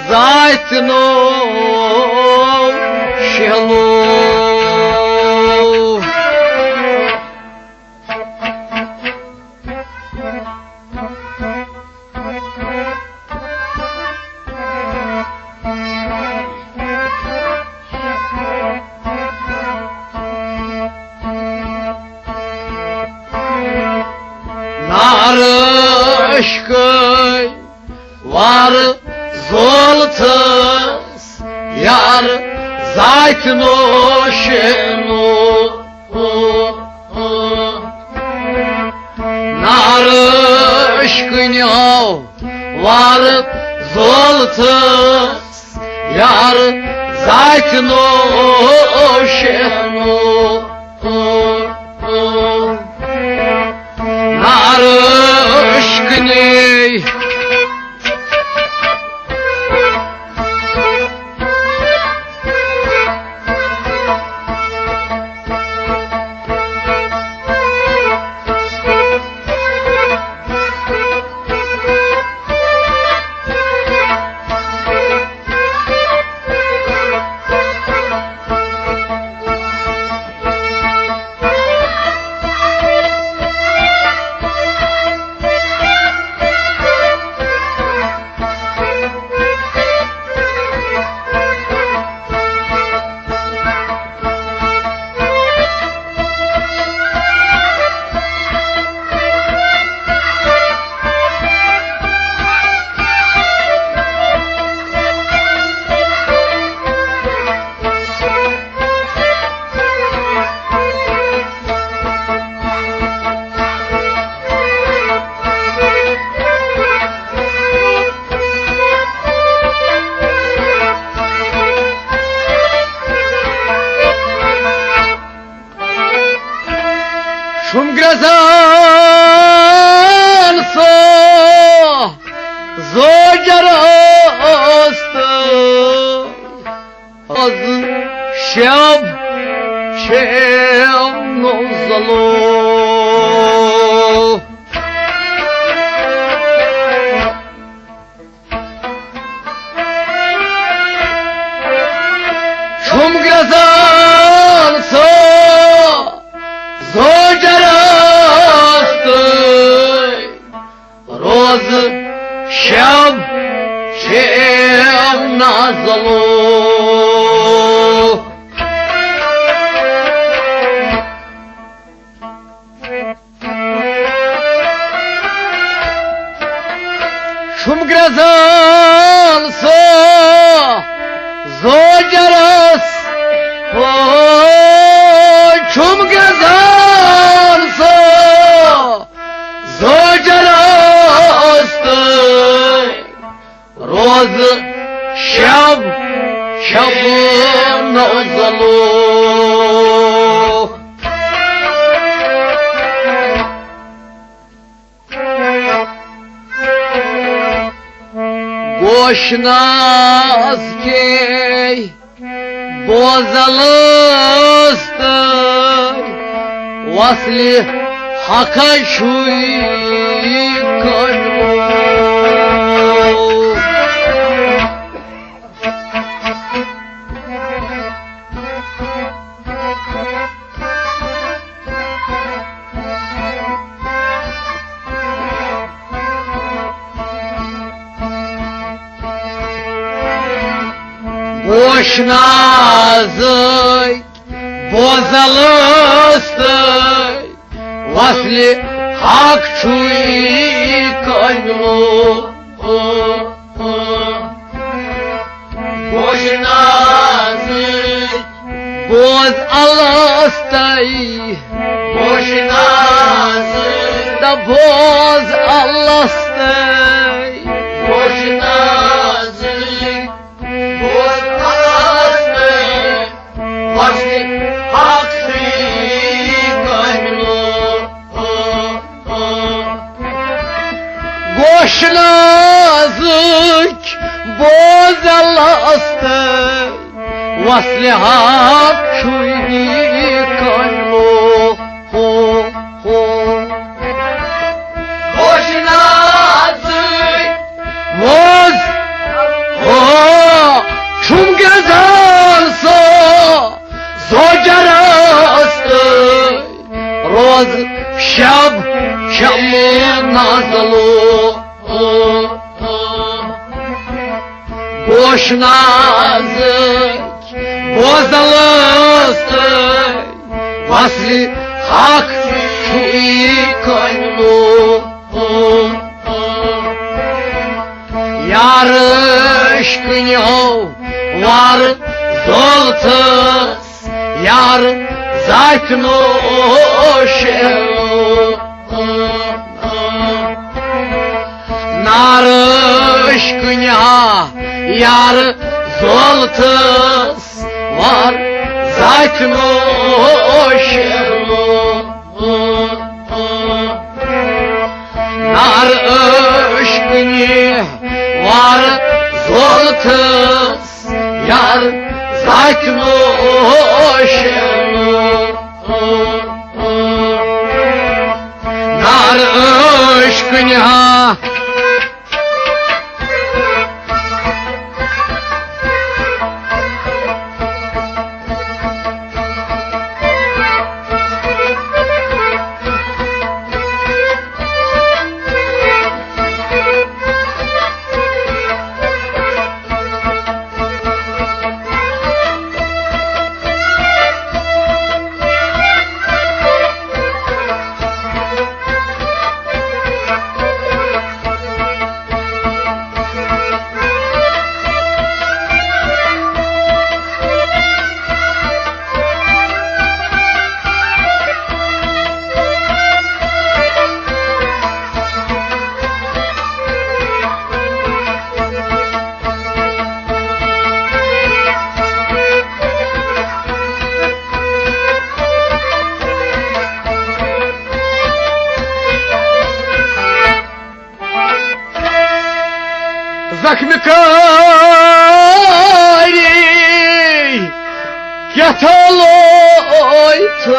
زاتہِ نو شہلو۔ نار عشقنہِ وار زولتس یار زاتہِ نو شہلو۔ نار عشقنہِ ہو وار زولتس یار زاتہِ نو شہلو۔ نار عشقنہِ چھُم گرٛزان سُہ زوجر اوس تہٕ از شب شیو نو زلو۔ چھُم گرٛزان سُہ زوجر اوس تہٕ روز شب شیو نازلو۔ چھُم گرٛزان سُہ زوجرس، او چھُم گرٛزان سُہ زوجرس تہٕ روز شب شب نزلو۔ آشناز کے بوزلس تہٕ وصلِ حق چھُے کٔنمُت۔ بوشنازٕکۍ بوزلس تہٕ وصلِ حق چھُے کٔنمُت۔ بوشنازٕکۍ بوز الستَے۔ بوشنازٕکۍ تہٕ بوز الستَے۔ بوشنازٕکۍ بوز الستَے۔ وصلِ حق چھُے کٔنمُت۔ گوشنازٕکۍ بوز الستَے، وصلِ حق چھُے کٔنمُت۔ گوشنازٕکۍ بوز، ہو، چھُم گِنٛدان سُہ زوجرس تہٕ روز شب شمع نازلو۔ گوشنازٕکۍ بوز الستَے، وصلِ حق چھُے کٔنمُت۔ یار عشقٕنۍ ہو وار زولتس، یار زاتہِ نوشیلو۔ نار عشقٕنۍ ہا یار زولتس، وار زاتہِ نوشیلو۔ نار عشقٕنۍ وار زولتس، یار زاتہِ نوشیلو۔ نار عشقٕنۍ ہا۔ زخمہِ کاری کیٛاہ لوے تہٕ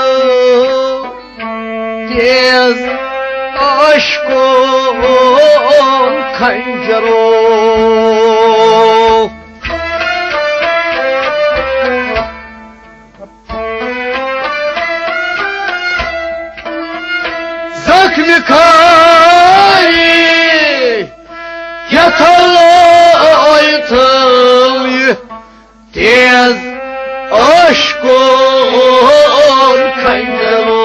تیز عشقُک خنجرو۔ زخمہِ کاری کیٛاہ لوے تہٕ تیز عشقُک خنجرو۔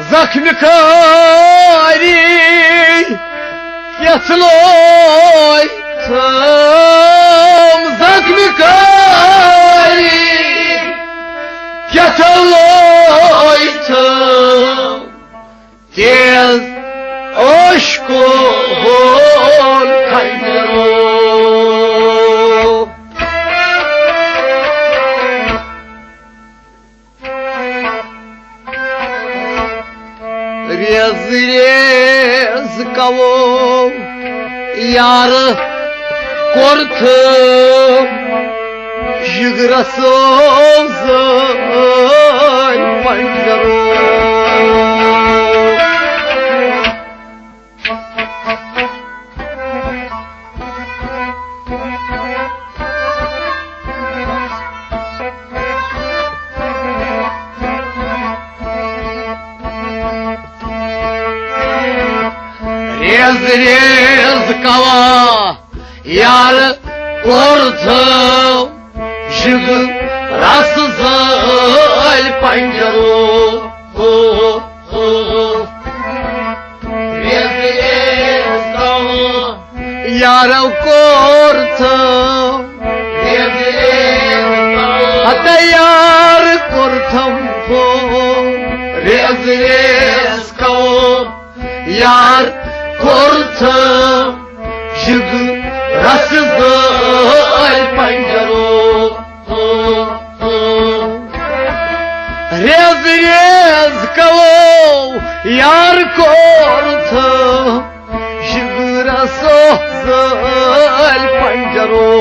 زخمہِ کاری کیٛاہ لوے تہٕ زخمہِ کاری کیٛاہ لوے تہٕ تیز عشقُک خنجرو۔ ریز ریز کَوو یار کوٚرتھٕ جگرس سوزٲے پنجرو۔ ریز ریز کوا یار کوٚرتھٕ جگرس زٲلۍ پنجرو۔ ریز ریز کوا یارو کوٚرتھٕ، ریز ریز کوا ہتا یار کوٚرتھم ہو۔ ریز ریز کوا یار کوٚرتھٕ جگرس زٲلۍ پنجرو۔ ریز ریز کوا یار کوٚرتھٕ جگرس زٲلۍ پنجرو۔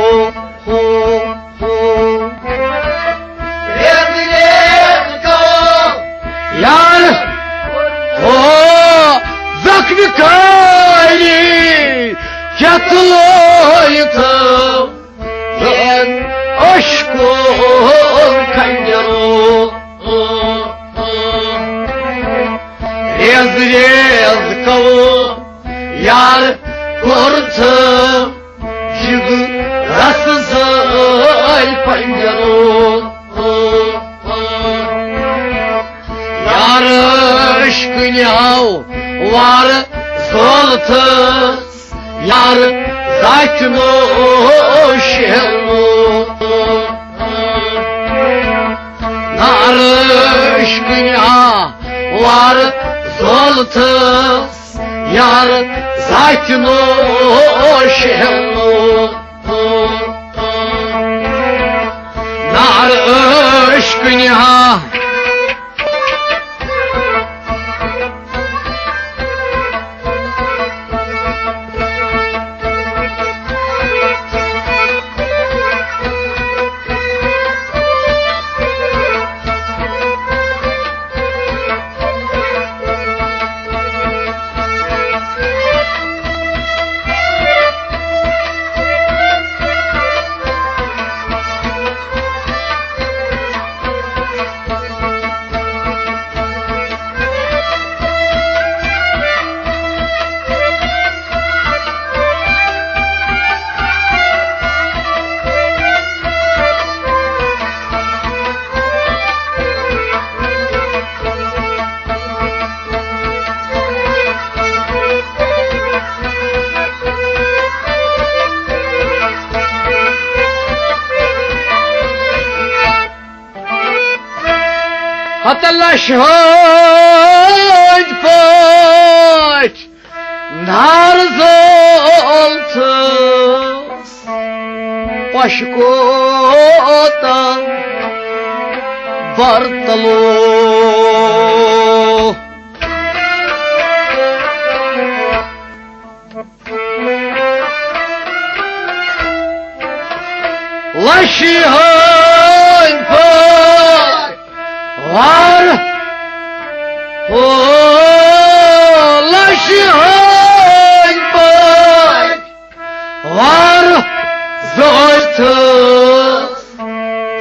ریز ریز کوا یار ہو زخمہِ کٲری کیٛاہ لٲیتھٕ۔ زن اشکول خنجرو۔ ریز ریز کوا یار کوٚرتھٕ جگرس زٲلۍ پنجرو۔ یار عشقہٕ نیاو وار زولتھس یار زاتہِ نو شیلو۔ نار عشقہٕ نیاو وار زولتھس یار زاتہِ نو شیلو۔ نار عشقہٕ نیاو ہتہٕ لچھ ہٕنٛدۍ پٲٹھۍ نار زول ژٕ پش کوتاہ برتلو۔ لشہِ ہٕنٛدۍ پٲٹھۍ وار، او، لشہِ ہٕنٛدۍ پٲٹھۍ وار زٲژ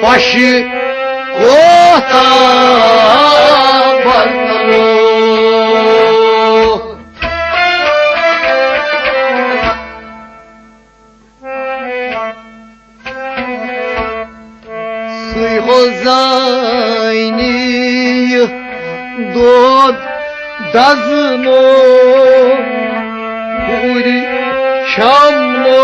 پشہِ کوتاہ برتلو۔ سُے ہو زانہِ یہِ دود دزنو پوٗرِ شملو۔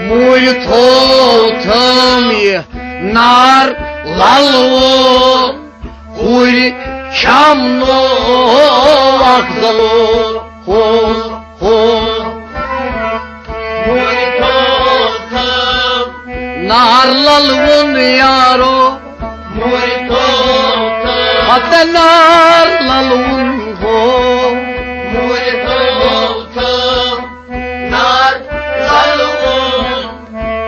موٗرۍ تھوو تھٲم یہِ نار للوُن ہُرِ شمنو اکھ زلو۔ ہو، ہو۔ نار للوُن یارو۔ ہتہٕ نار للوُن ہو۔ نار للوُن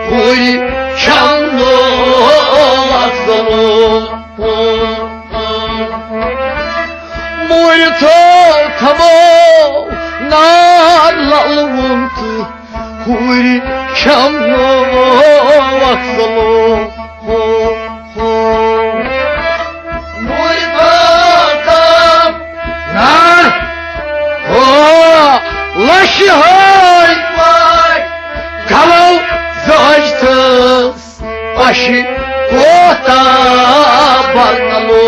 ہُرِ شمنو اکھ زلو۔ مُرۍ تھو تھمو نار للوُن تہٕ ہُرِ شمنو اکھ زلو۔ ہو، ہو۔ مُرۍ تھو تھم نار۔ ہو، لشہِ ہٕنٛدۍ پٲٹھۍ گلو زٲج تہٕ پشہِ کوتاہ برنلو۔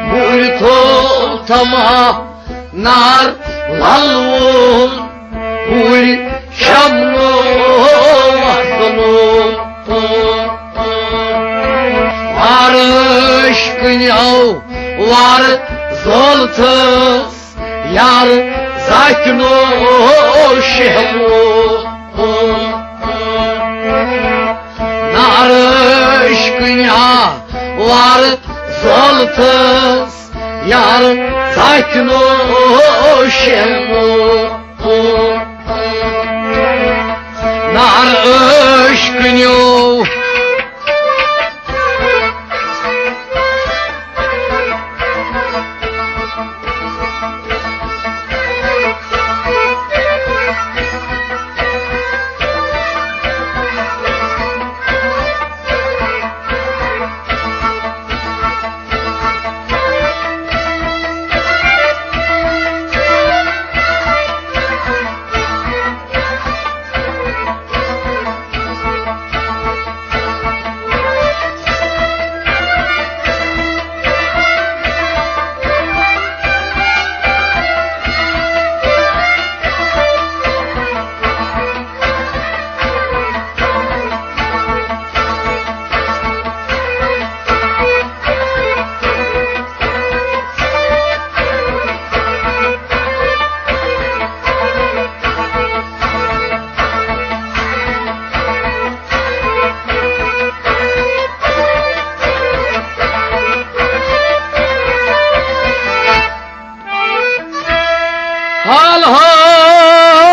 مُرۍ تھو تھما نار للوُن ہُرِ شمنو وسنو۔ وارش کنیو وار زولتس یار زاتنو شہلو۔ نارش کنیا وار زولتس یار زاتنو شہلو۔ نارش کنیو حال حالی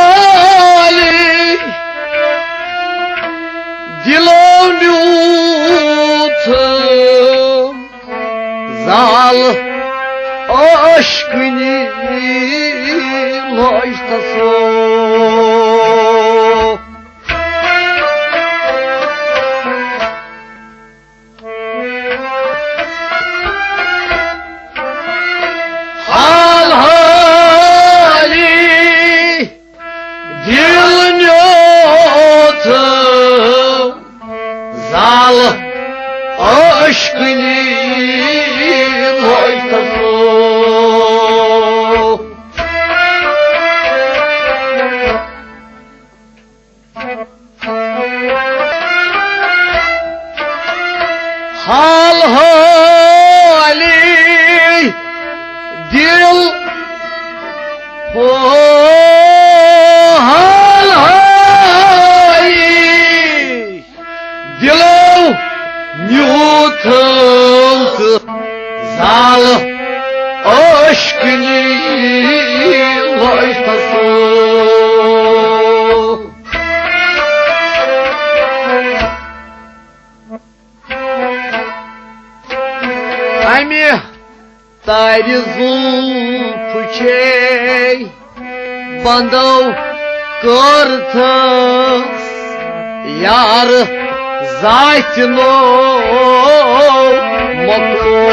دلو نیوٗتھم زال عشقنی لوج تسو۔ حال حالی دل نیوتھم زال عشقنی لوج تسو۔ حال حالی دل، او حال حالی دلو نیوتھم تہٕ زال عشقنی لوج تسو۔ امہِ تارِ زلفہٕ چھے بندو کٔرتھس یار زاتہِ نو مۄکلو۔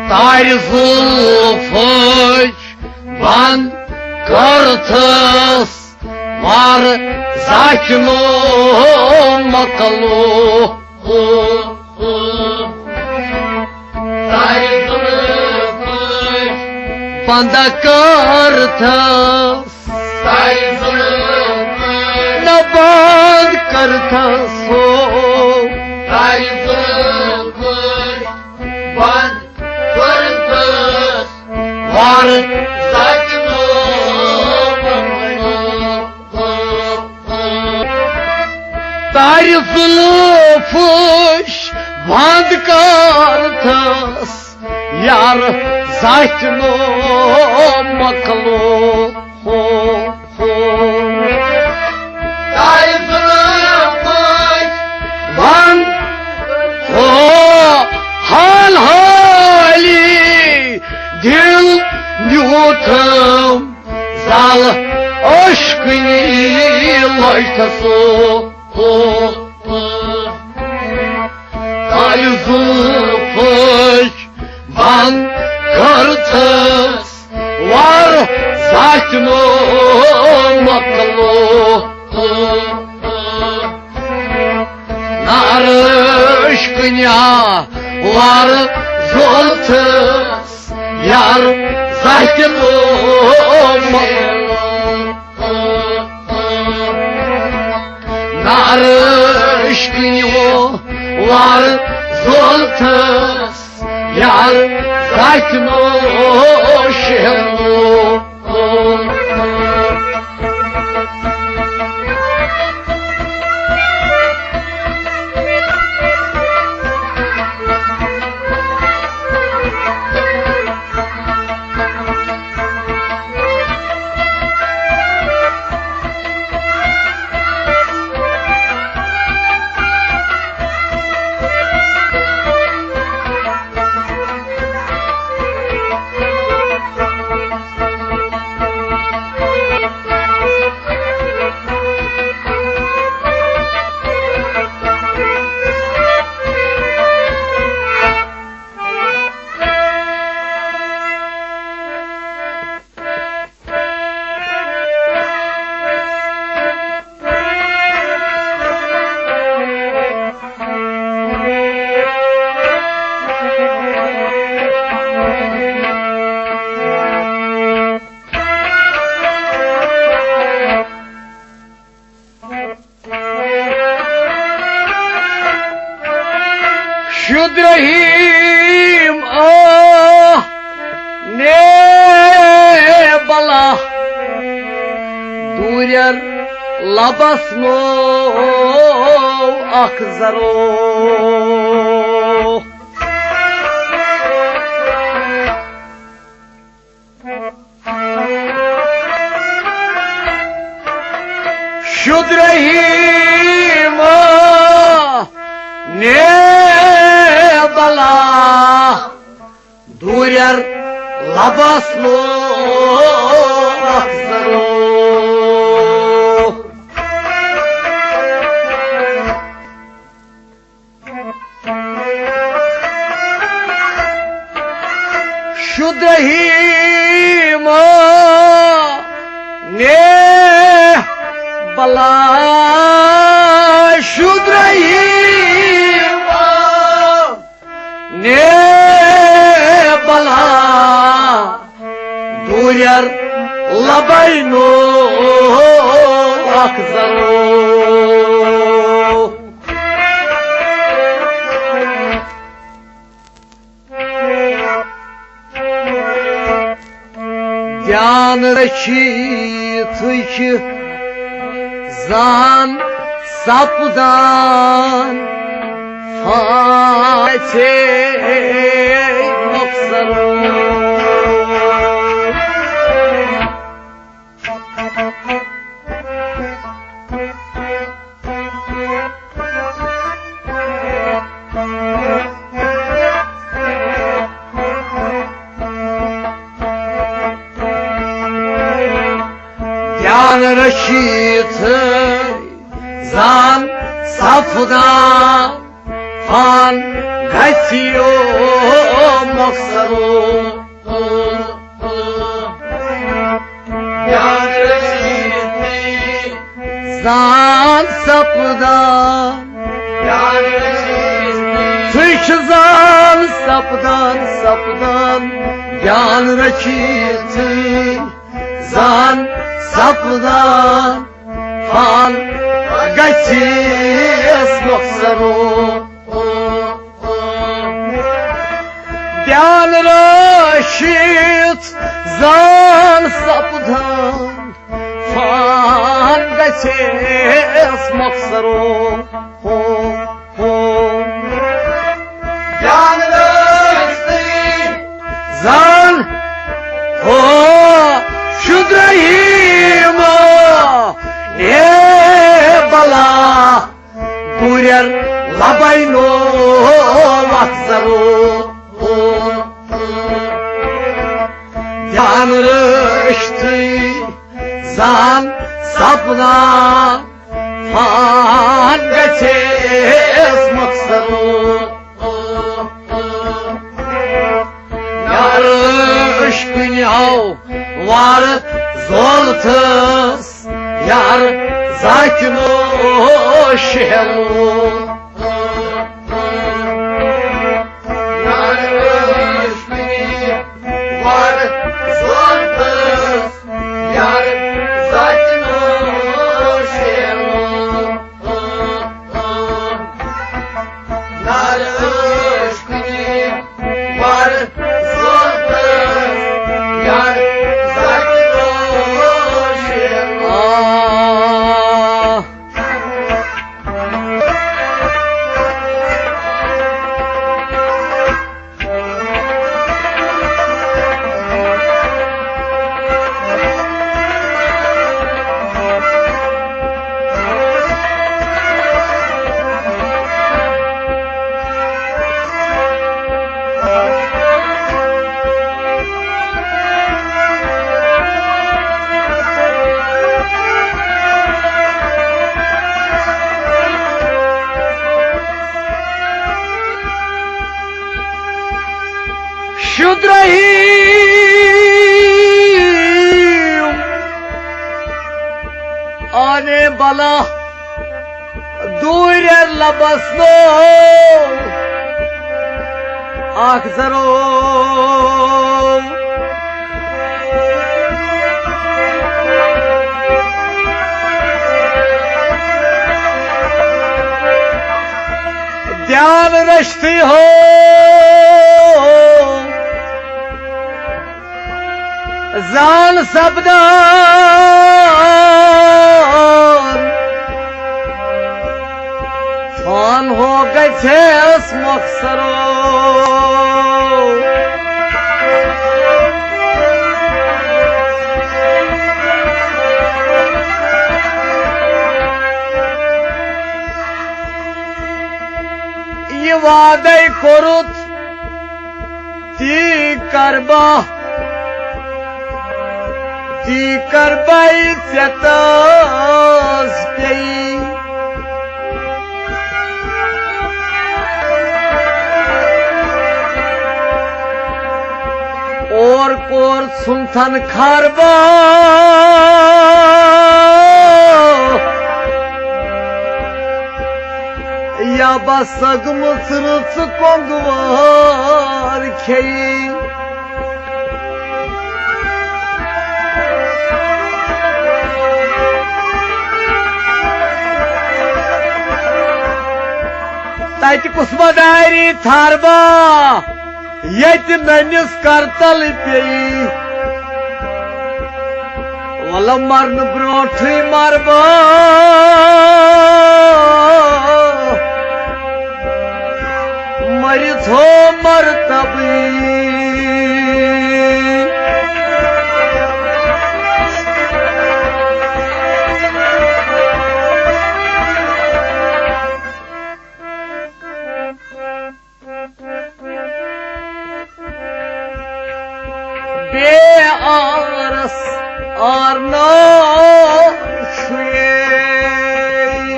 تارِ زلفٕچ بند کَرتھَس وار زاتہِ نو مۄکلو۔ بنٛد کَرتھَس، نہ بنٛد کَرتھَس ہو۔ بنٛد کَرتھَس وار زاتہِ نو مۄکلو۔ تارِ زُلفٕچ بنٛد کَرتھَس یار زاتہِ نو مۄکلو۔ ہو، ہو۔ تارِ زُلفٕچ بنٛد، ہو، حال حالی دِل نیوٗتھَم زال عشقٕنی لٲگتھَس۔ ہو، ہو۔ تارِ زُلفٕچ بنٛد کَرتھَس وار زاتہِ نو مۄکلو۔ نار عشقٕنی وار زولتھَس یار زاتہِ نو مۄکلو۔ نار عشقٕنی وار زولتھَس یار زاتہِ نو شیلو۔ شُد رحیم آہ نے بلا، دوریر لبس نو اکھ ذرو۔ شُد رحیم نے بلا، دوریر لبس نو اکھ ذرو۔ شُد رحیم نے بلا، شُد رحیم نے بلا، دوریر لبے نو اکھ ذرو۔ دیان رچھِتھ چھِ زان سپدان فاتح مۄخصر۔ دیان رچھِتھ زان سپدان فان گژھِ یو مۄخصرو۔ زان سپدان، سُے چھُ زان سپدان، سپدان، گیان رٔچھِتھٕے زان سپدان، فان گژھِ اَس مۄخصرو۔ دیان رٲشِتھ زان سپدان، فان گژھِ اَس مۄخصرو۔ ہو، ہو۔ دیان رٲشِتھ زان ہو شُدرہیٖم، اے بلا گُرٮ۪ر لبے نو وقت ضرور۔ دیان رٲشتھٕے زان سپدان، فان گژھِ اَس مۄخصرو۔ یار عشقٕنۍ آو وارٕ زولتھس، یار ذاکہِ نو شہلو۔ یار عشقٕنۍ وارٕ زولتھس، یار ذاکہِ نو شہلو۔ نار عشقٕنۍ وارٕ زولتھس، یار ذاکہِ نو شہلو۔ آ۔ شُدرہیٖم آنے بلا دوٗرٮ۪ر لبس نو اکھ زرو۔ دیان رشتٕے ہو زان سپدان، فان ہو گژھٮ۪س مۄخصرو۔ یہِ وعدے کوٚرُتھ تی کربا، تی کربے ژےٚ تاز پیٚیہِ۔ اور کور ژھُنتھن خربا، یا بس سگمٕژ رٕژ کۄنٛگوار کھیٚیہِ۔ تتہِ کُس مداری تھربا، ییٚتہِ نٔنِس کرتل پیٚیہِ۔ وَلہٕ مرنہٕ برونٛٹھٕے مر بہٕ مٔرِتھ ہو مرتبٕے۔ بے آرس آرنا چھُ یے۔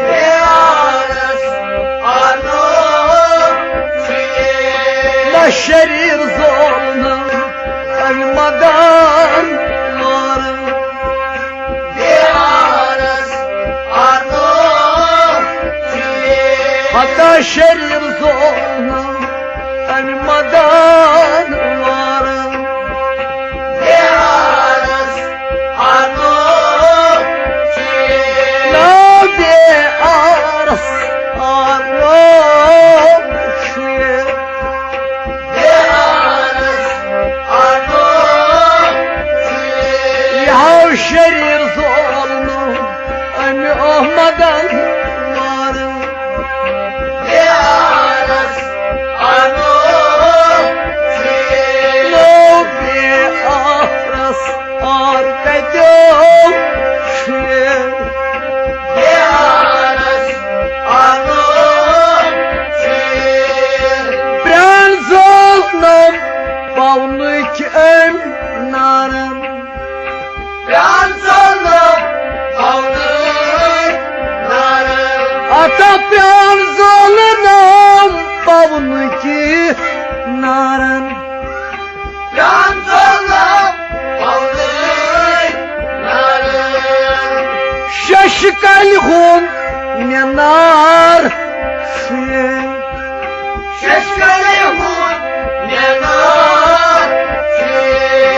بے آرس آرنا چھُ یے۔ نہ شریٖر زولنہٕ اَمہِ مدان مارن۔ پتہ شریف زولنم امہِ مدن وارن۔ بے عارس آرنو چیز۔ نا بے عارس آرنو چیز۔ بے عارس آرنو چیز۔ یہِ ہاو شریف زولنم امہِ احمدن وارن۔ بے عارس آرنو چیز۔ نو بے عارس آر کتیو چیز۔ بے عارس آرنو چیز۔ پران زولنم پونٕکۍ أمۍ نارن۔ پران زولنم پونٕکۍ نارن۔ اتا پران زولنم پونٕکۍ نارن۔ پران زولنم پونٕکۍ نارن۔ ششکلہِ ہُنٛد مینار چھُ یہِ۔ ششکلہِ ہُنٛد مینار چھُ یہِ۔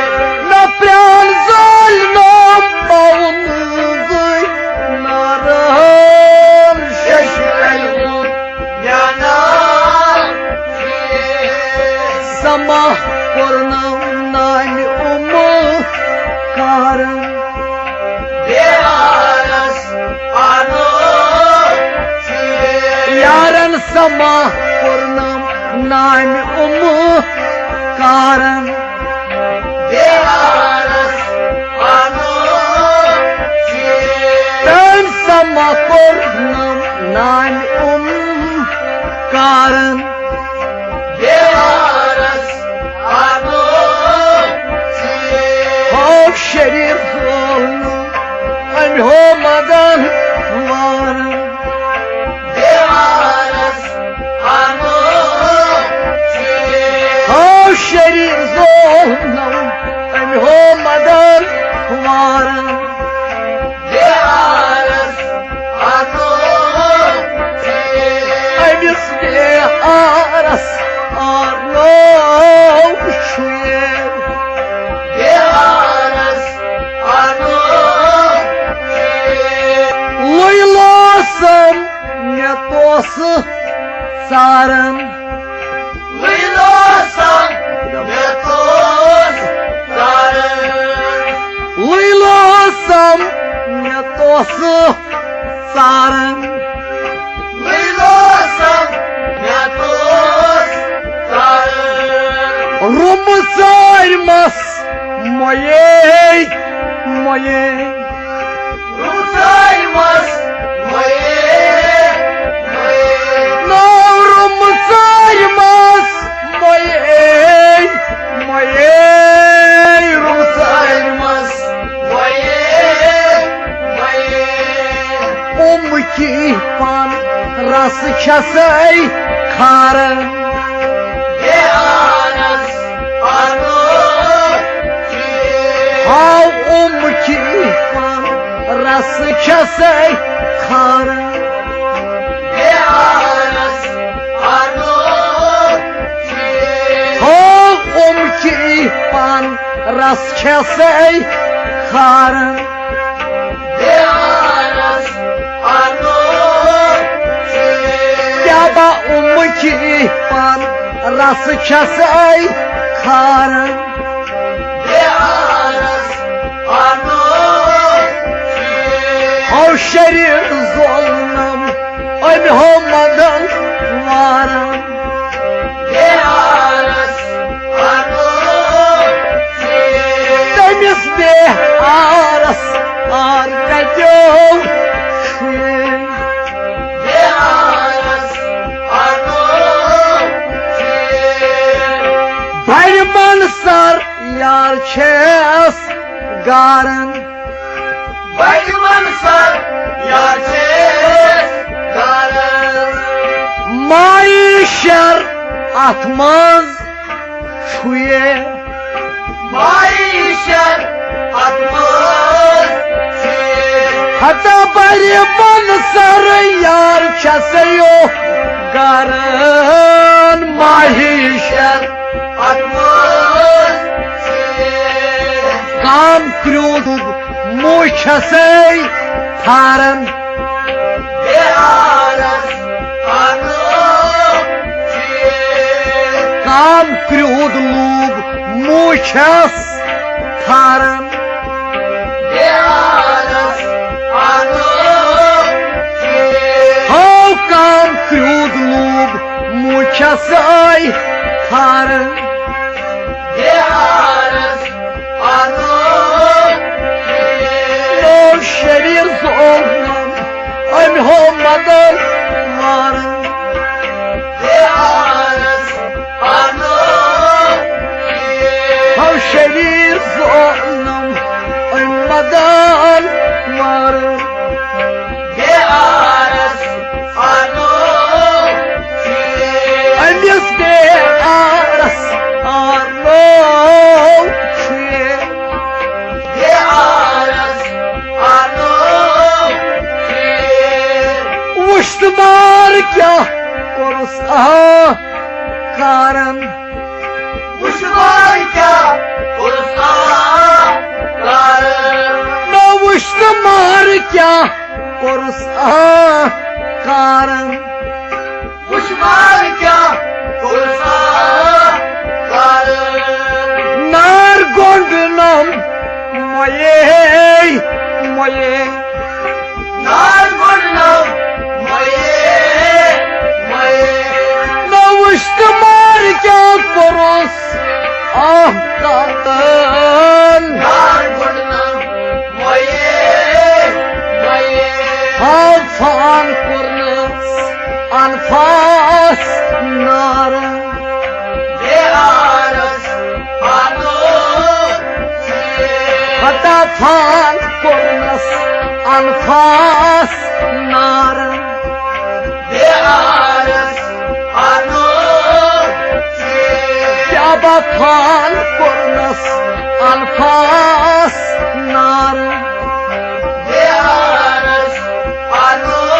نہ پران زولنم پونٕکۍ نارن۔ ششکلہِ ہُنٛد مینار چھُ یہِ۔ سما کوٚرنم نامہِ اُمہٕ کارن۔ بے عارس آرنو چیز۔ یارن سما کوٚرنم نامہِ اُمہٕ کارن۔ بے عارس آرنو چیز۔ تٔمۍ سما کوٚرنم نامہِ اُمہٕ کارن۔ بے عارس آرنو چیز۔ ہاو شریف زولنم امہِ ہو مدن وارن۔ بے عارس آرنو چیز۔ ہاو شریف زولنم امہِ ہو مدن وارن۔ بے عارس آرنو چیز۔ أمِس بے عارس آرنو چھُ یہِ۔ بے عارس آرنو چیز۔ لُے لوسم مےٚ توسہٕ ژارن۔ لُے لوسم مےٚ توسہٕ ژارن۔ لُے لوسم مےٚ توسہٕ ژارن۔ لُے لوسم مےٚ توسہٕ ژارن۔ روٚمہٕ ژارِ مس مۄیے مۄیے۔ روٚمہٕ ژارِ مس مۄیے مۄیے۔ نو روٚمہٕ ژارِ مس مۄیے مۄیے۔ روٚمہٕ ژارِ مس مۄیے مۄیے۔ اُمہٕ کی پن رس چھسے کھارن۔ بے عارس آرنو چیز۔ ہاو اُمہٕ کی پن رس چھسے کھارن۔ بے عارس آرنو چیز۔ ہاو اُمہٕ کی پن رس چھسے کھارن۔ بے عارس آرنو چیز۔ کیا با اُمہٕ کی پن رس چھسے کھارن۔ بے عارس آرنو چیز۔ ہاو شریف زولنم امہِ ہو مدن وارن۔ بے عارس آرنو چیز۔ تٔمِس بے عارس آر کتیو چھُ یہِ۔ بے عارس آرنو چیز۔ بڑِ من سر یار چھس گارن۔ بڑِ من سر یار چھس گارن۔ مایہِ شر اتھ منٛز چھُ یہِ۔ مایہِ شر اتھ منٛز چھُ یہِ۔ ہتا بڑِ من سر یار چھسے یو کران ماہی شر۔ کام کرٛوٗدُک موچھسے پھاران۔ کام کرٛوٗد لوٗگ موچھس پھاران۔ ہاو کام کرٛوٗد لوٗگ موچھسے پھاران۔ نو شریر ظلم أمۍ ہو مدن وارن۔ ہو شریر ظلم أمۍ مدن وارن۔ أمِس بے آرس آرو چھُ۔ وُچھ تہٕ مار کیٛاہ کوٚرُس آ کارن۔ وُچھ مار کیٛاہ کوٚرُس آ کارن۔ نہ وُچھ تہٕ مار کیٛاہ کوٚرُس آ کارن۔ وُچھ مار کیٛاہ کوٚرُس آ کارن۔ نار گۄنڈنم مۄیے مۄیے۔ نار گۄنڈنم مۄیے مۄیے۔ نہ وُچھ تہٕ مار کیٛاہ کوٚرُس آ کارن۔ نار گۄنڈنم مۄیے مۄیے۔ آفان کوٚرنس انفاس نارن۔ بے آرس آنو۔ پتہ فان کوٚرنس انفاس نارن۔ بے آرس آنو۔ کیٛاہ با فان کوٚرنس انفاس نارن۔ بے آرس آنو۔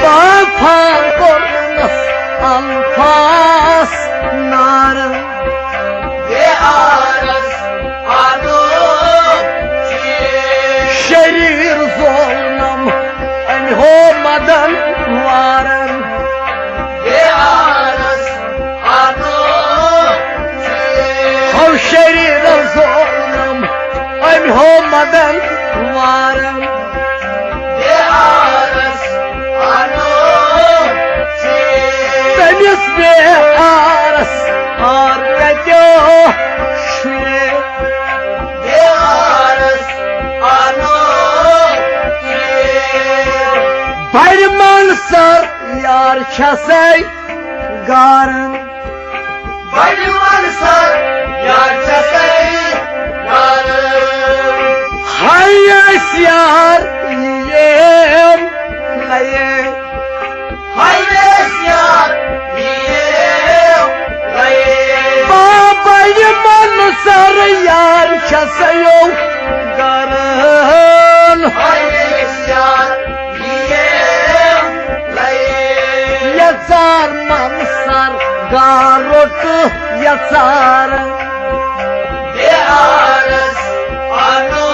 با فان کوٚرنس انفاس نارن۔ بے آرس آنو۔ شریر ظلم أمۍ ہو مدن وارن۔ بے آرس آنو۔ ہو شریر ظلم أمۍ ہو مدن وارن۔ بے آرس آنو۔ تٔمِس بے آرس آر کتیو شُرے۔ بے آرس آنو۔ بڑِ منصر یار چھسے گارن۔ بڑِ منصر یار چھسے گارن۔ ہاے أسۍ یار یِیِم لَیے۔ ہاے أسۍ یار یِیِم لَیے۔ بابا یِمن سر یار چھسیو گرن۔ ہاے أسۍ یار یِیِم لَیے۔ یژار منصر گاروٹ یژار۔ بے آرس آنو۔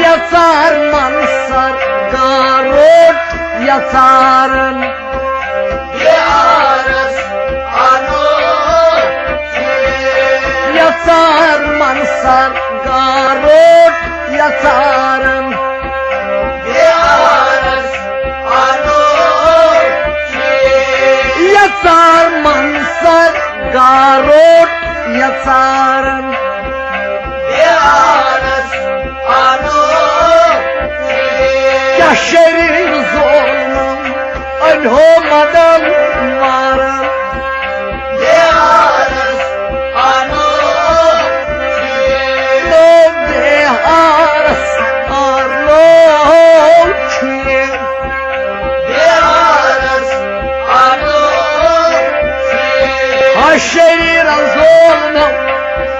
یژار منصر گاروٹ یژارن۔ بے آرس آنو۔ یژار منصر گاروٹ یژارن۔ بے آرس آنو۔ یژار منصر گاروٹ یژارن۔ بے آرس آنو۔ کیٛاہ شریٖر ظٲلمن أمۍ ہو مدن وارن۔ بے آرس آنو۔ نو بے آرس آنو چھُ۔ بے آرس آنو۔ ہا شریٖر ظٲلمن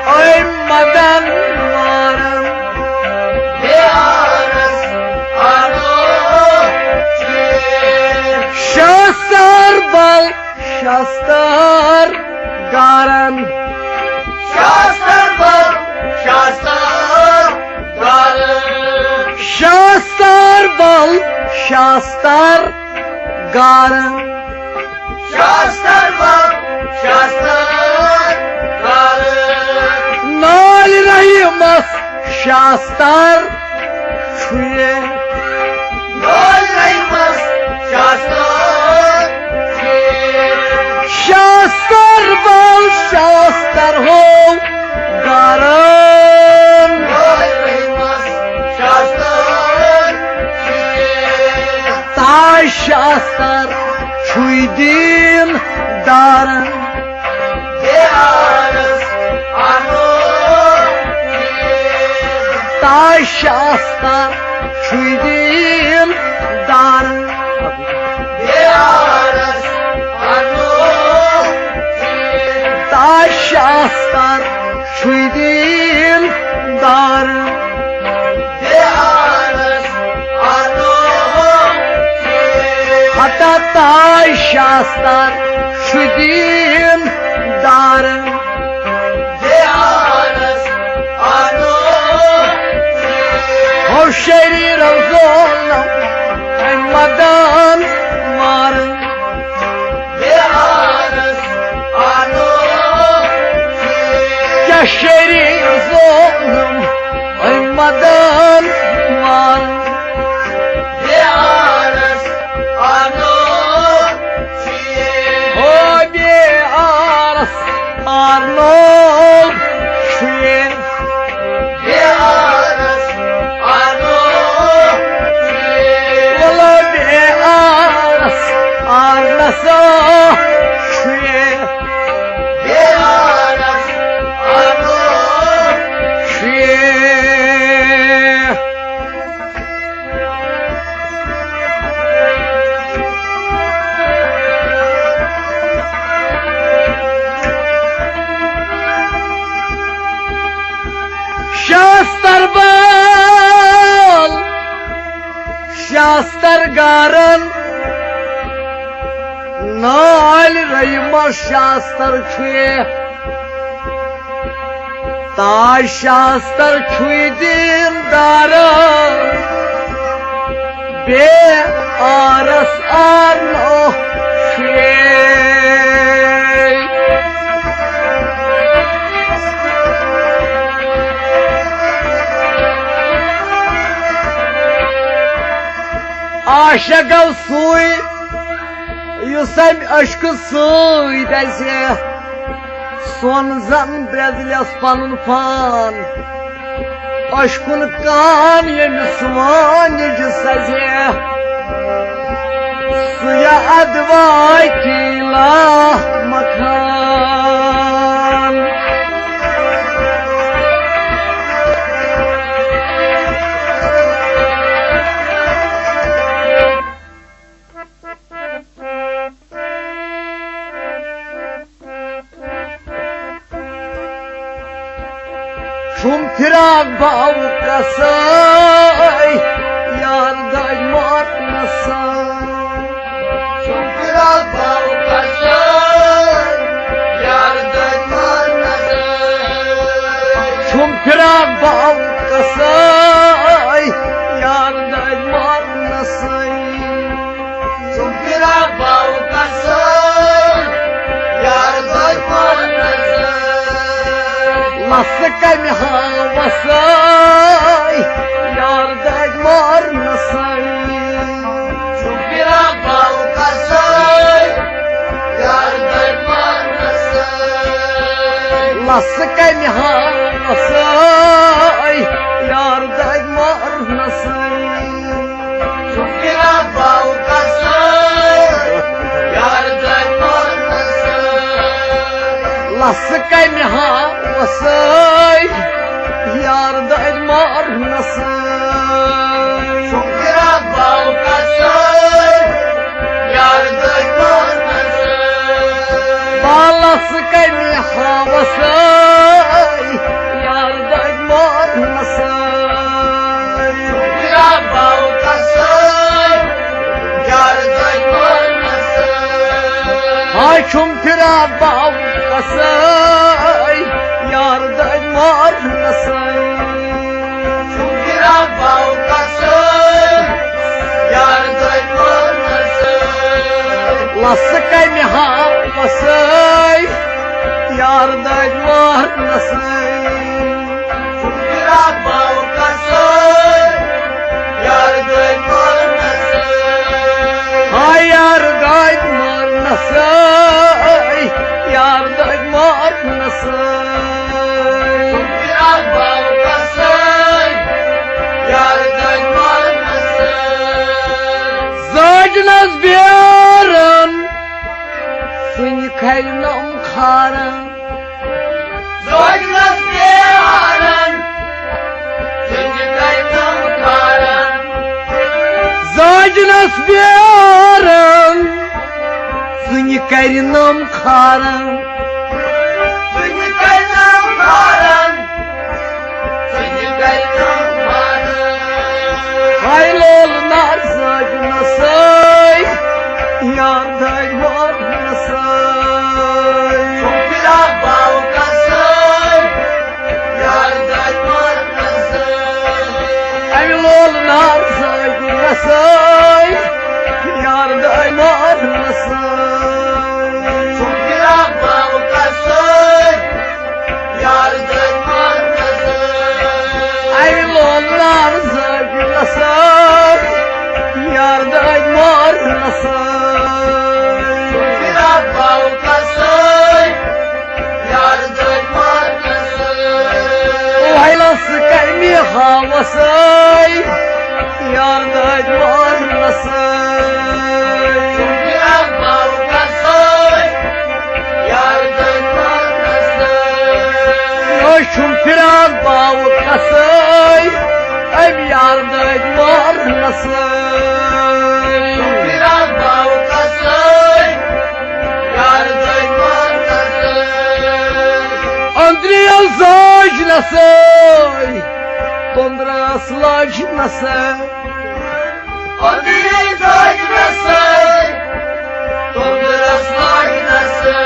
أمۍ مدن وارن۔ بے آرس آنو۔ شاستر گارن۔ شاستر بل، شاستر گارن۔ نالۍ رحیمس شاستر چھُ یہِ۔ نالۍ رحیمس شاستر چھُ یہِ۔ شاستر بل، شاستر ہو گارن۔ نالۍ رحیمس شاستر چھُ یہِ۔ تاج شاستر چھُے دیٖن دارن۔ بیارس انو چیز۔ تاج شاستر چھُے دیٖن دارن۔ بیارس انو چیز۔ تاج شاستر چھُے دیٖن دارن۔ بیارس انو چیز۔ ہتا تاج شاستر چھُ دیٖن دارن۔ بیارس انو چیز۔ ہو شریرو ظلم، اے مدان مارن۔ بیارس انو چیز۔ کیا شریف ظلم، اے مدان مارن۔ بیارس انو چیز۔ ہو بیارس انو چیز۔ بیارس انو چیز۔ ولا بیارس انسا چیز۔ بیارس انو چیز۔ شاستر بل، شاستر گارن۔ نالۍ رحیمس شاستر چھُ یہِ۔ تاج شاستر چھُے دیٖن دارن۔ بیارس انو چیز۔ عاشق گوٚو سُے، یُس امہِ عشقہٕ سۭتۍ اسہِ سۄن زن برٛیزلس پنُن پان۔ عشقُن کان ییٚمِس وٲنِج سزِ، سُہ یا ادوا کیلا مکان۔ چھُم فراق باوُک قصے، یار داج مارنسے۔ چھُم فراق باوُک قصے، یار داج مارنسے۔ چھُم فراق باوُک قصے، یار داج مارنسے۔ ژٕ فراق باو قصے، یار داج مارنسے۔ لَژھ کَمہِ ہاوسے، یار داج مارنسے۔ ژٕ فراق باو قصے، یار داج مارنسے۔ لَژھ کَمہِ ہاوسے، یار داج مارنسے۔ ژٕ فراق باو قصے، یار داج مارنسے۔ لَژھ کَمہِ ہاوسے، یار داج مارنسے۔ ژٕ فراق باو قصے، یار داج مارنسے۔ لَژھ کَمہِ ہاوسے، یار داج مارنسے۔ فراق باو قصے، یار داج مارنسے۔ ہاے چھُم فراق باو قصے، یار داج مارنسے۔ چھُم فراق باو قصے، یار سُہ کَمہِ ہاوسَے یار دٲدۍ مارنَسَے۔ فراق باو کسے یار دٲدۍ مارنَسَے۔ ہاے یار دٲدۍ مارنَسَے، یار دٲدۍ مارنَسَے۔ فراق باو کسے یار دٲدۍ مارنَسَے۔ زاجنس بیرن، سُنہِ کھرِ نم کھارن۔ زاجنس بیرن، سُنہِ کھرِ نم کھارن۔ زاجنس بیرن، سُنہِ کھرِ نم کھارن۔ سُنہِ کھرِ نم کھارن۔ ہاے لول نار زاج نسٲے، یار دٲدۍ مار نسٲے۔ فراق باو کسے یار دٲدۍ مار نسٲے۔ اَمہِ لول نار زاج نسٲے، یار دٲدۍ مار نسٲے۔ فراق باو کسے یار دٲدۍ مار نسٲے۔ اَمہِ لول نار زٲج نسٲے، یار دٲدۍ مار نسٲے۔ فراق باو کسے یار دٲدۍ مار نسٲے۔ ویلس کمہِ ہاوسے یار دٲدۍ مار نسٲے۔ فراق باو کسے یار دٲدۍ مار نسٲے۔ یہِ چھُم فراق باو کسے، أمۍ یار دٲدۍ مار نسٲے۔ فراق باو کسے یار دٲدۍ مار نسٲے۔ أنٛدرِیو زٲج نسٲے، تۄنٛدرس لٲج نسٲے۔ أنٛدرِیو زٲج نسٲے، تۄنٛدرس لٲج نسٲے۔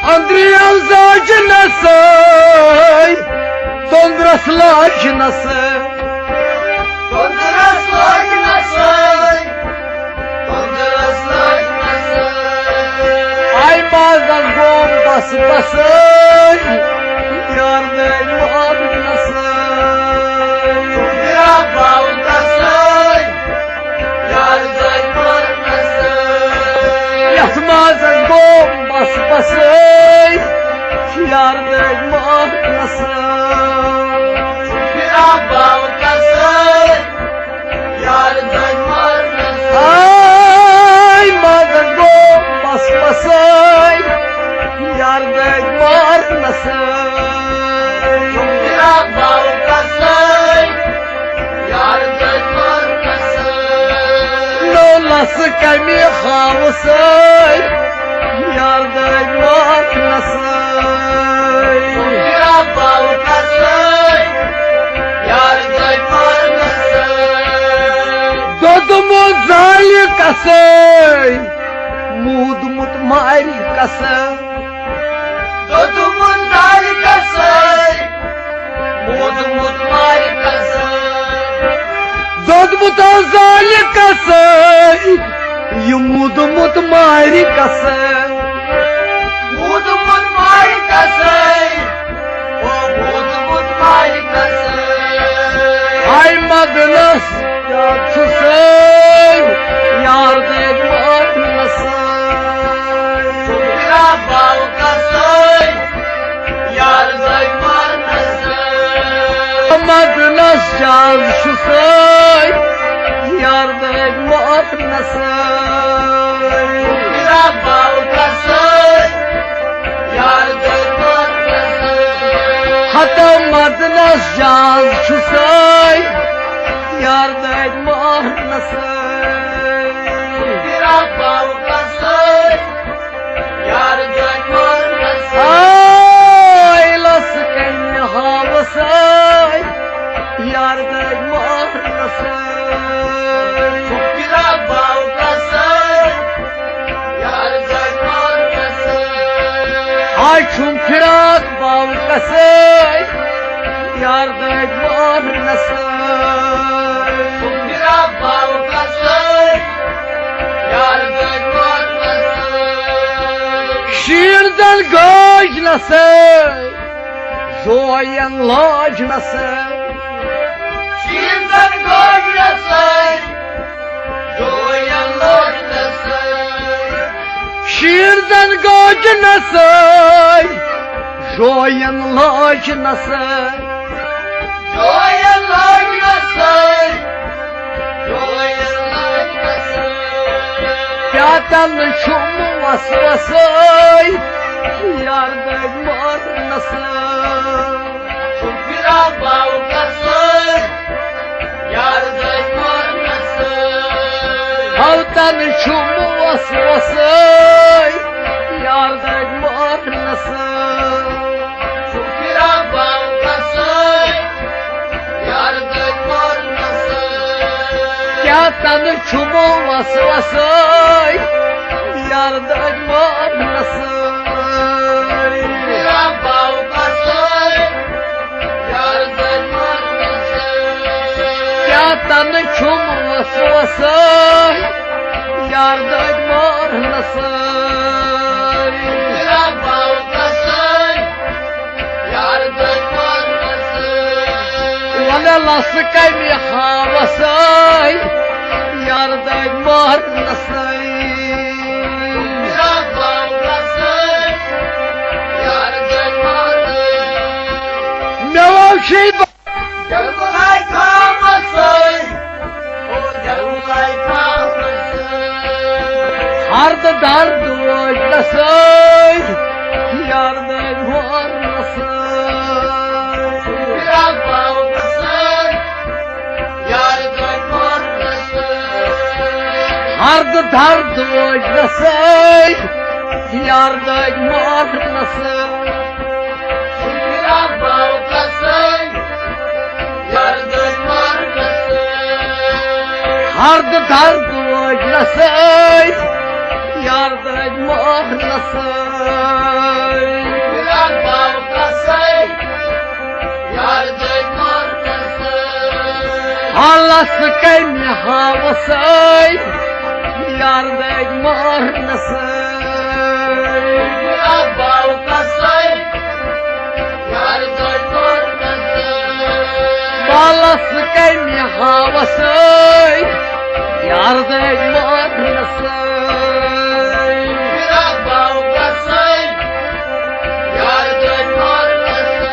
أنٛدرِیو زٲج نسٲے، تۄنٛدرس لٲج نسٲے۔ تۄنٛدرس لٲج نسٲے، تۄنٛدرس لٲج نسٲے۔ آے مازس گوم بس بسٲے، یار دٲدۍ مار نسٲے۔ فراق باو کسے یار دٲدۍ مار نسٲے۔ یتھ مازس گوم بس بسٲے، یار دٲدۍ مار نسٲے۔ فراق باو کسے یار دٲدۍ مار نسٲے۔ آے مازس گوم بس بسٲے، یار دٲدۍ مار نسٲے۔ فراق باو کسے یار دٲدۍ مار نسٲے۔ نو لس کمہِ ہاوسے یار دٲدۍ مار نسٲے۔ فراق باو کسے یار دٲدۍ مار نسٲے۔ دوٚدمُت زالہِ کسے، موٗدمُت مارِ کسے۔ دوٚدمُت زالہِ کسے، موٗدمُت مارِ کسے۔ دوٚدمُت زالہِ کسے، یہِ موٗدمُت مارِ کسے۔ موٗدمُت مارِ کسے، او موٗدمُت مارِ کسے۔ ہاے مدنس کیٛاہ چھُ سٲے، یار دٲدۍ مار نسٲے۔ فراق باو کسے یار دٲدۍ مار نسٲے۔ مدنس جاز چھُ سٲے، یار دٲدۍ مار نسٲے۔ فراق باو کسے یار دٲدۍ مار نسٲے۔ ہتو مدنس جاز چھُ سٲے، یار دٲدۍ مار نسٲے۔ فراق باو کسے یار دٲدۍ مار نسٲے۔ آے لس کمہِ ہاوسے یار دٲدۍ مار نسٲے۔ فراق باو کسے یار دٲدۍ مار نسٲے۔ آے چھُم فراق باو کسے یار دٲدۍ مار نسٲے۔ فراق باو کسے یار دٲدۍ مار شیٖن زن گوج نسٲے، زوین لوج نسٲے۔ شیٖن زن گوج نسٲے، زوین لوج نسٲے۔ شیٖن زن گوج نسٲے، زوین لوج نسٲے۔ زوین لوج نسٲے۔ کیٛاہ تَنہٕ چھُم وسوسَے، یار دٲدۍ مارنَسَے۔ چھُم فراق باو قصٲے، یار دٲدۍ مارنَسَے۔ ہاو تَنہٕ چھُم وسوسَے، یار دٲدۍ مارنَسَے۔ چھُم فراق باو قصٲے، یار دٲدۍ مارنَسَے۔ کیٛاہ تَنہٕ چھُمو وسوسَے، یار دٲدۍ مارنَسَے۔ فراق باو قصٲے، یار دٲدۍ مارنَسَے۔ کیٛاہ تَنہٕ چھُم وسوسَے، یار دٲدۍ مارنَسَے۔ فراق باو قصٲے، یار دٲدۍ مارنَسَے۔ وَنہٕ لَسہٕ کَمہِ ہاوَسَے، یار دٲدۍ مارنَسَے۔ فراق باو قصٲے، یار دٲدۍ مارنَسَے۔ مےٚ وَو شیٖبہٕ۔ جلوَے تھاوَسَے، او جلوَے تھاوَسَے۔ ہردٕ درد وٲجنَسَے، یار دٲدۍ مارنَسَے۔ فراق باو قصٲے، یار دٲدۍ مارنَسَے۔ ہردٕ درد وٲجنَسَے، یار دٲدۍ مارنَسَے۔ فراق باو قصٲے، یار دٲدۍ مارنَسَے۔ ہردٕ درد وٲجنَسَے، یار دٲدۍ مارنَسَے۔ فراق باو قصٲے، یار دٲدۍ مارنَسَے۔ ہاو لَسہٕ کَمہِ ہاوَسَے، یار دٲدۍ مارنَسَے۔ فراق باو قصٲے، یار دٲدۍ مارنَسَے۔ ہاو لَسہٕ کَمہِ ہاوَسَے، یار دٲدۍ مارنَسَے۔ فراق باو قصٲے، یار دٲدۍ مارنَسَے۔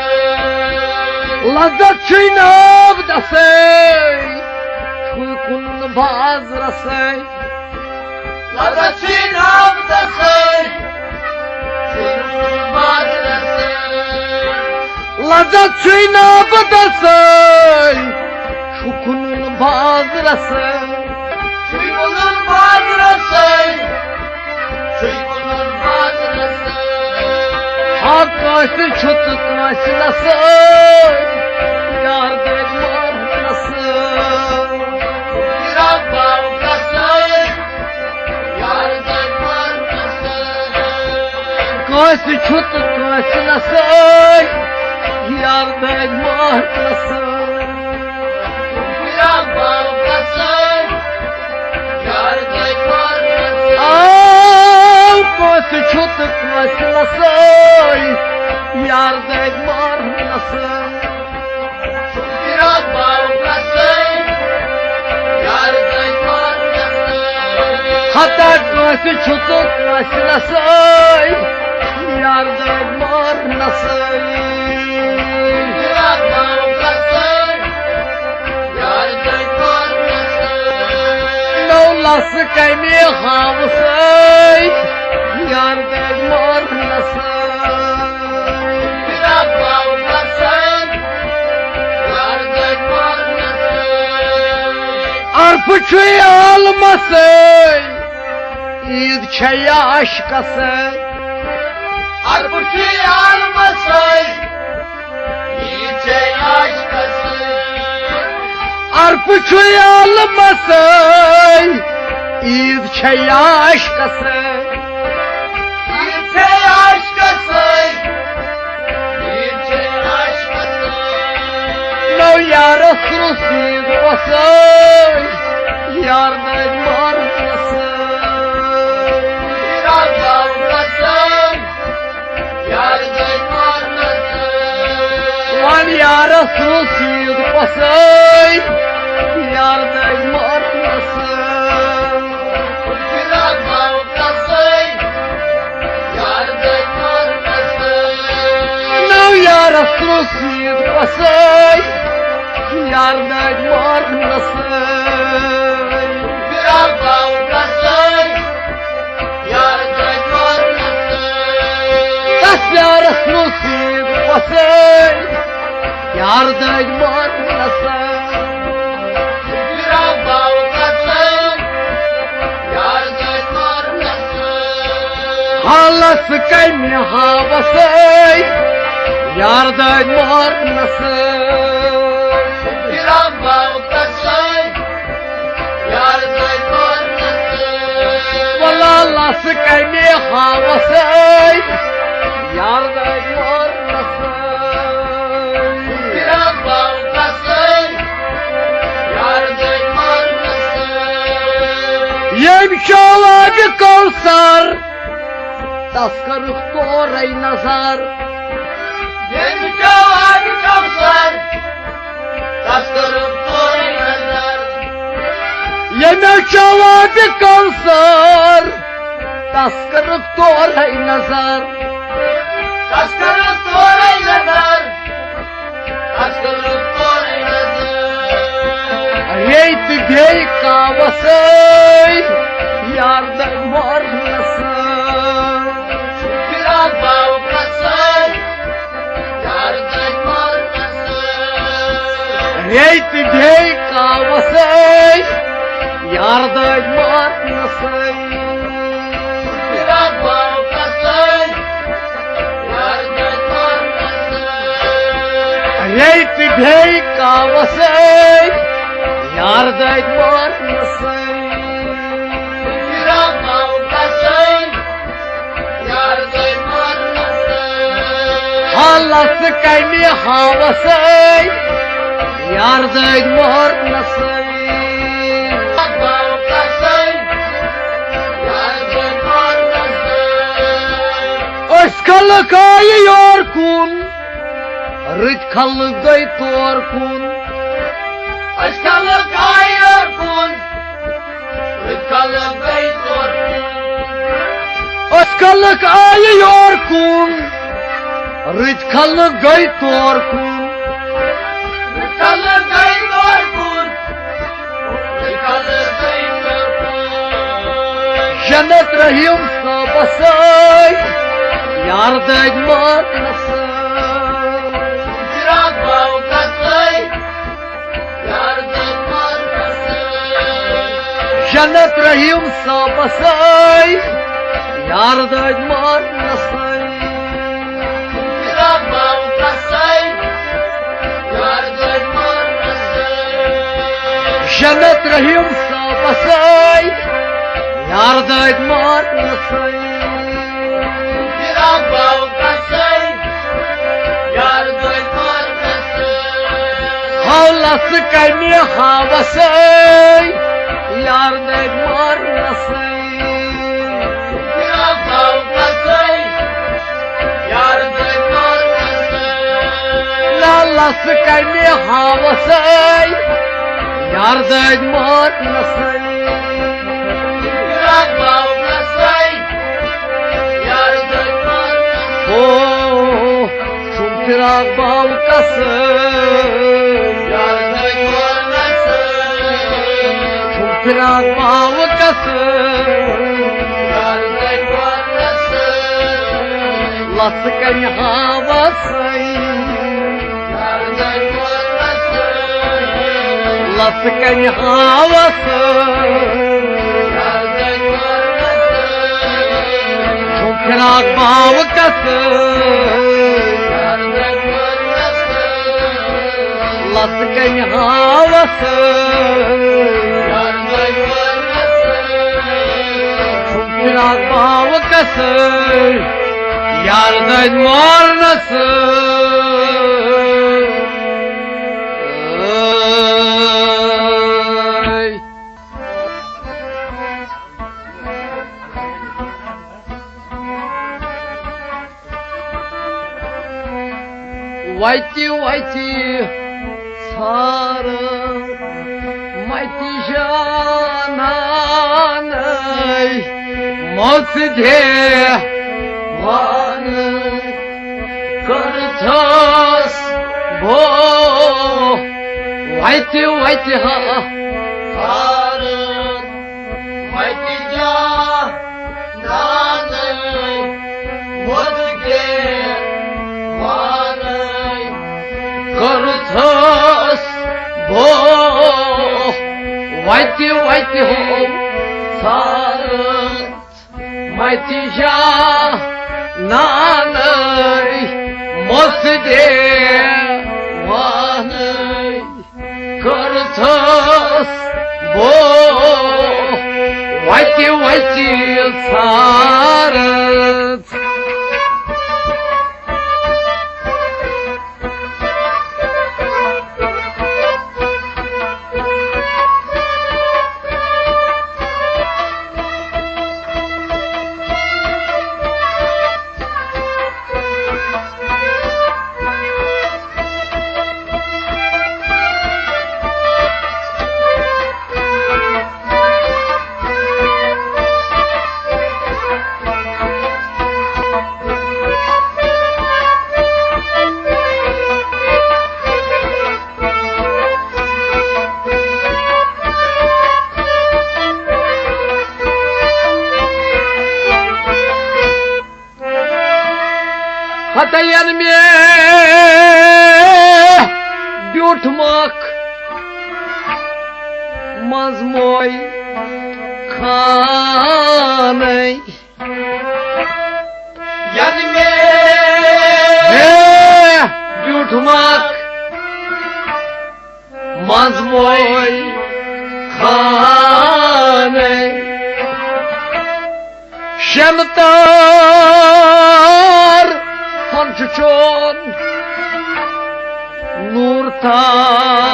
لذت چھُے ناو دَسَے، چھُے کُنُن بازرَسَے۔ لذت چھُے ناو دَسَے، چھُے کُنُن بازرَسَے۔ لذت چھُے ناو دَسَے، چھُ کُنُن بازرَسَے۔ چھُے کُنُن بازرَسَے، چھُے کُنُن بازرَسَے۔ ہا کٲنٛسہِ چھُ تہٕ کٲنٛسہِ نَسَے، یار دٲدۍ مارنَسَے۔ فراق باو قصٲے، یار دٲدۍ مارنَسَے۔ کٲنٛسہِ چھُ تہٕ کٲنٛسہِ نَسَے، یار دٲدۍ مارنَسَے۔ فراق باو قصٲے، یار دٲدۍ مارنَسَے۔ آو کٲنٛسہِ چھُ تہٕ کٲنٛسہِ نَسَے، یار دٲدۍ مارنَسَے۔ فراق باو قصٲے، یار دٲدۍ مارنَسَے۔ ہتا کٲنٛسہِ چھُ تہٕ کٲنٛسہِ نَسَے، یار دٲدۍ مارنَسَے۔ فراق باو قصٲے، یار دٲدۍ مارنَسَے۔ نو لَسہٕ کَمہِ ہاوَسَے، یار دٲدۍ مارنَسَے۔ فراق باو قصٲے، یار دٲدۍ مارنَسَے۔ عرفہٕ چھُے عالمَسَے، عیٖد چھےٚ یا عاشقَسَے۔ عرفہٕ چھُے عالمَسَے، عیٖد چھےٚ یا عاشقَسَے۔ عرفہٕ چھُے عالمَسَے، عیٖد چھےٚ یا عاشقَسَے۔ عیٖد چھےٚ یا عاشقَسَے، عیٖد چھےٚ یا عاشقَسَے۔ نو یارَس روٚس عیٖد اوسَے، یار دٲدۍ مارنَسَے۔ یار دٲدۍ مارنَسَے۔ یارس رسید پسے، یار دج مارنس۔ فراق باو کسے، یار دج مارنس۔ نو یارس رسید پسے، یار دج مارنس۔ فراق باو کسے، یار دج مارنس۔ تس یارس رسید پسے، یار دج مارنس۔ فراق باو کسے، یار دج مارنس۔ حالس کمہِ ہاوسے، یار دج مارنس۔ فراق باو کسے، یار دج مارنس۔ ولالس کمہِ ہاوسے، یار دج مارنس۔ فراق باو کسے، یار دج مارنس۔ یم شواد کوثر، تس کٔرٕکھ تورے نظر۔ یم شواد کوثر، تس کٔرٕکھ تورے نظر۔ یم شواد کوثر، تس کٔرٕکھ تورے نظر۔ تس کٔرٕکھ تورے نظر۔ تس کٔرٕکھ تورے نظر۔ ییٚتہِ بیٚیہِ کاوسے، یار دج مارنس۔ فراق باو کسے، یار دج مارنس۔ ییٚتہِ بیٚیہِ کاوسے، یار دج مارنس۔ فراق باو کسے، یار دج مارنس۔ ییٚتہِ بیٚیہِ کاوسے، یار دج مارنس۔ فراق باو کسے، یار دج مارنس۔ حالس کمہِ ہاوسے، یار دج مارنس۔ فراق باو کسے، یار دج مارنس۔ أسۍ خلق آیہِ یور کُن، رٕتۍ خلق گٔے تور کُن۔ أسۍ خلق آیہِ یور کُن، رٕتۍ خلق گٔے تور کُن۔ أسۍ خلق آیہِ یور کُن، رٕتۍ خلق گٔے تور کُن۔ رٕتۍ خلق گٔے تور کُن۔ جنت رحیم صٲبس سۭتۍ، یار دج مارنس سۭتۍ۔ فراق باو کسے، یار دج مارنس سۭتۍ۔ جنت رحیم صٲبس سۭتۍ، یار دج مارنس سۭتۍ۔ فراق باو کسے، یار دج مارنس۔ جنت رحیم صٲبس سۭتۍ، یار دج مارنس۔ فراق باو کسے، یار دج مارنس۔ حالس کمہِ ہاوسے، یار دج مارنس۔ فراق باو کسے، یار دج مارنس۔ لالس کمہِ ہاوسے، یار دج مارنس۔ فراق باو کسے، یار دج مارنس۔ او، چھُم فراق باو کسے۔ یار دج مارنس۔ چھُم فراق باو کسے۔ یار دج مارنس۔ لس کنہِ ہاوسے۔ لس کنہِ ہاوس۔ چھُم فراق باو کسے۔ لس کنہِ ہاوس۔ چھُم فراق باو کسے۔ یار دج مارنس۔ وتہِ وتہِ ژھارٕ متہِ جانانَے، مژ دے وانَے کٔرتھس بو۔ وتہِ وتہِ ہا ژھارٕ متہِ جانانَے، مژ دے وانَے کٔرتھس بو۔ وتہِ وتہِ ہو ژھارٕ متہِ جانانَے، مژ دے وانَے کٔرتھس بو۔ وتہِ وتہِ ژھارٕ۔ ہتین مےٚ بیوٗٹھمکھ منٛز موے خانَے۔ یَنہٕ مےٚ ہے بیوٗٹھمکھ منٛز موے خانَے، شٮ۪ن تار ہن چھُ چون نوٗر تابانَے۔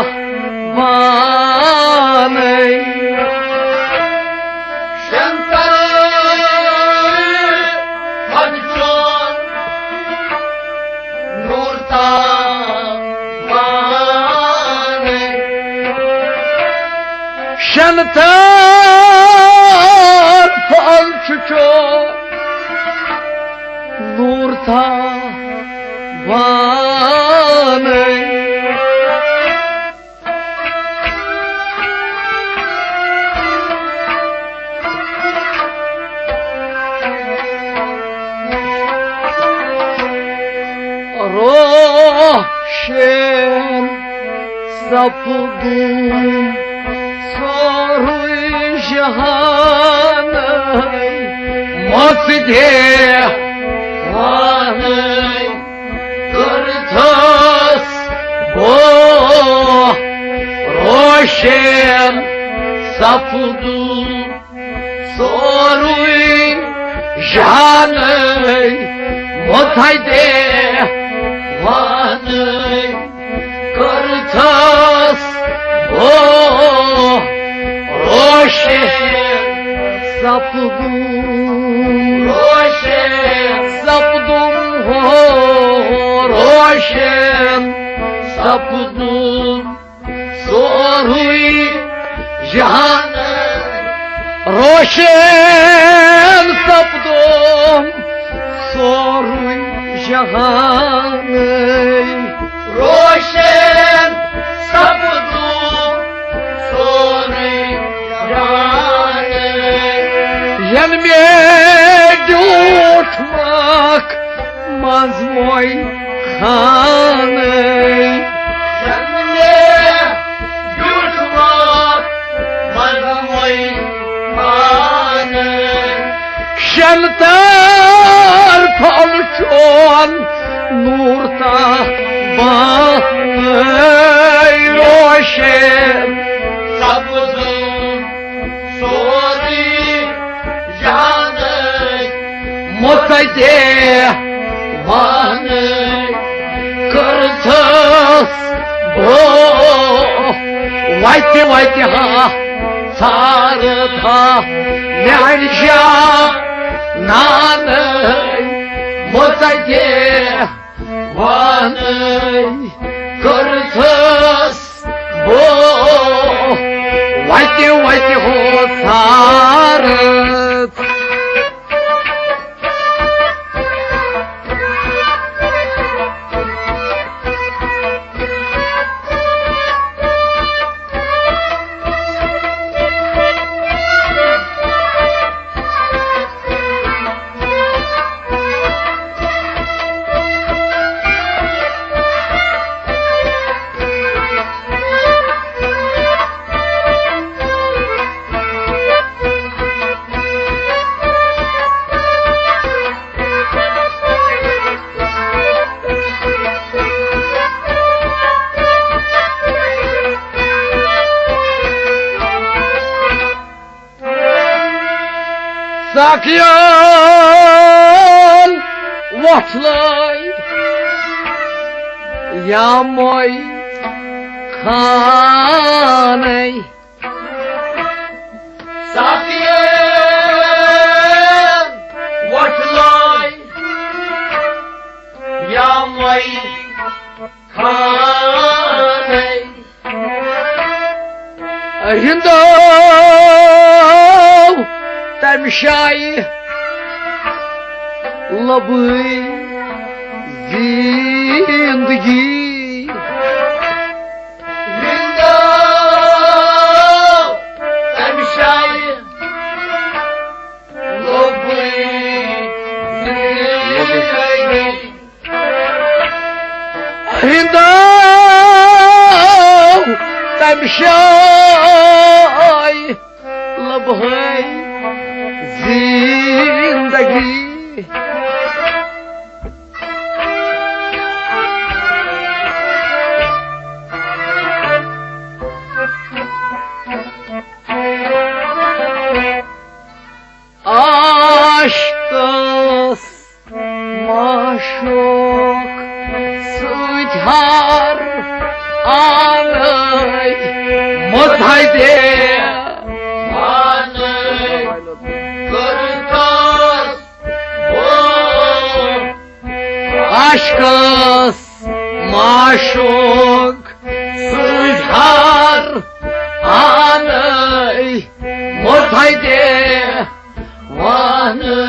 شٮ۪ن تار ہن چھُ چون نوٗر تابانَے۔ شٮ۪ن تار پھل چھُ چون نوٗر تابانَے۔ روشن سپدُن سورُے جہانَے، مژ دے وانَے کٔرتھس بو۔ روشن سپدُن سورُے جہانَے، مژ دے وانَے کٔرتھس بو۔ روشن سپدُم، روشن سپدُم ہو، روشن سپدُم سورُے جہان۔ روشن سپدُم سورُے جہانَے۔ روشن سپدُم سورُے جہانَے۔ یَنہٕ مےٚ بیوٗٹھمَکھ منٛز موے خانَے۔ یَنہٕ مےٚ بیوٗٹھمَکھ منٛز موے خانَے۔ شٮ۪ن تار پھل چون نوٗر تابانَے۔ روشن سپدُم سورُے جہانَے۔ مژ دے وانَے کٔرتھس بو۔ وتہِ وتہِ ہا ژھارتھا میانہِ جانانَے۔ مژ دے پانے کٔرتھس بو وتہِ وتہِ ہو ژھارت۔ ساقیان وۄٹھ لٲے یا مۄے خانَے۔ ساقیان وۄٹھ لٲے یا مۄے خانَے۔ رِندو تَمہِ شایہِ لبٕے زِندگی۔ رِندو تَمہِ شایہِ لبٕے زِندگی۔ رِندو تَمہِ شایہِ لبٕے زِندگی۔ عاشقس معشوق سۭتۍ ہار آنے متحدے۔ آنے کٔرتھس بو عاشقس معشوق سۭتۍ ہار آنے متحدے۔ وانَے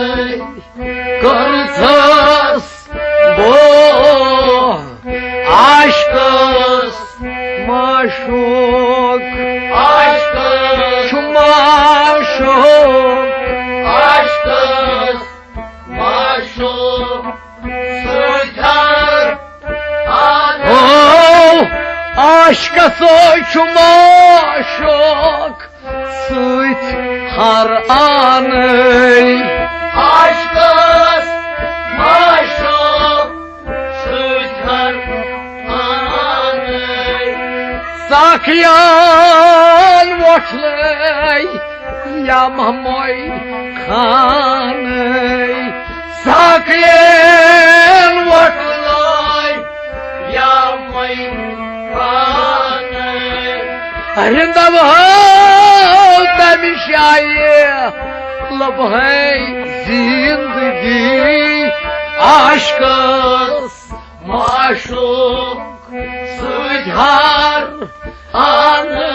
کٔرتھس بو عاشقس معشوق۔ عاشقس چھُ معشوق۔ عاشقس معشوق سۭتۍ ہار آنے۔ او عاشقس چھُ معشوق سۭتۍ ہار آنے۔ عاشقس معشوق سۭتۍ ہار آنے۔ ساقیان وۄٹھ لٲے یا مۄے خانَے۔ ساقیان وۄٹھ لٲے یا مۄے خانَے۔ رِندو تَمہِ شایہِ لبٕے زِندگی۔ عاشقس معشوق سۭتۍ ہار آنے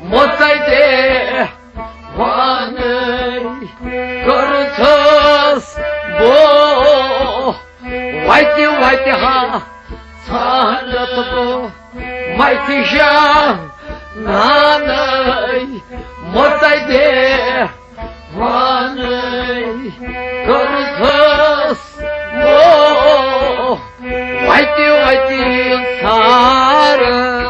متحدے۔ وانَے کٔرتھس بو وتہِ وتہِ ہا ژھانڈتھ بو متہِ جانانے متحدے۔ وانَے کٔرتھس بو وتہِ وتہِ ژھانڈتھ۔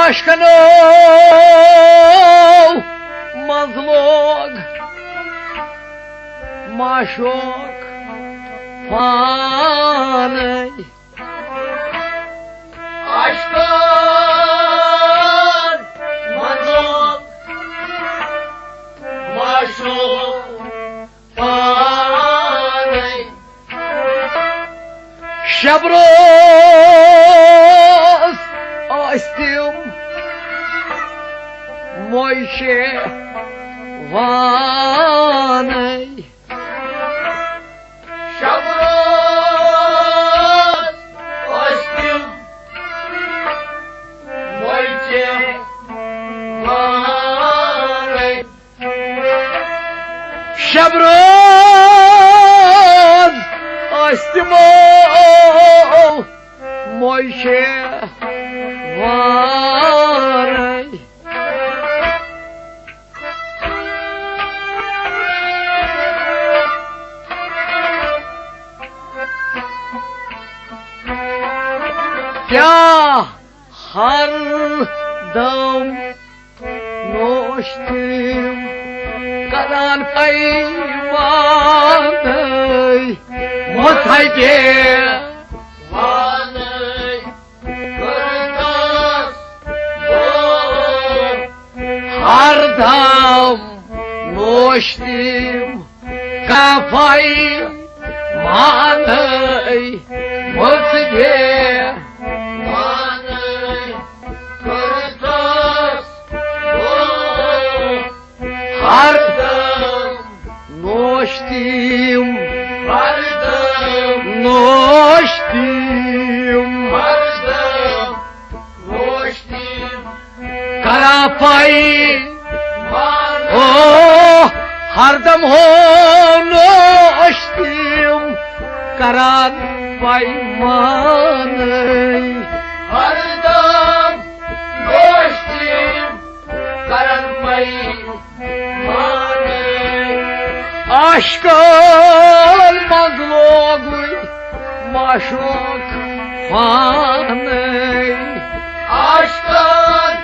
عشقنو منٛز لوگ معشوق پانے۔ عشقن منٛز لوگ معشوق پانے۔ شب روز ٲسۍ تِم مویشے وانے۔ شب روز ٲسۍ تِم مویشے وانے۔ شب روز ٲسۍ تِمو مویشے وارے۔ کیٛاہ ہر دم نوش تِم کران پیمانَے، مُتھَے دے وانَے کٔرٕس بہٕ۔ ہر دم نوش تِم کفائی مانَے، مُتھَے دے وانَے کٔرٕس بہٕ۔ ہر دم نوش تِم، ہر دم نوش تِم، ہر دم نوش تِم۔ کران پائی، او، ہر دم ہو نوش تِم، کران پائی مانَے۔ ہر دم نوش تِم، کران پائی مانَے۔ عشقن منٛز لوگُے معشوق پانے۔ عشقن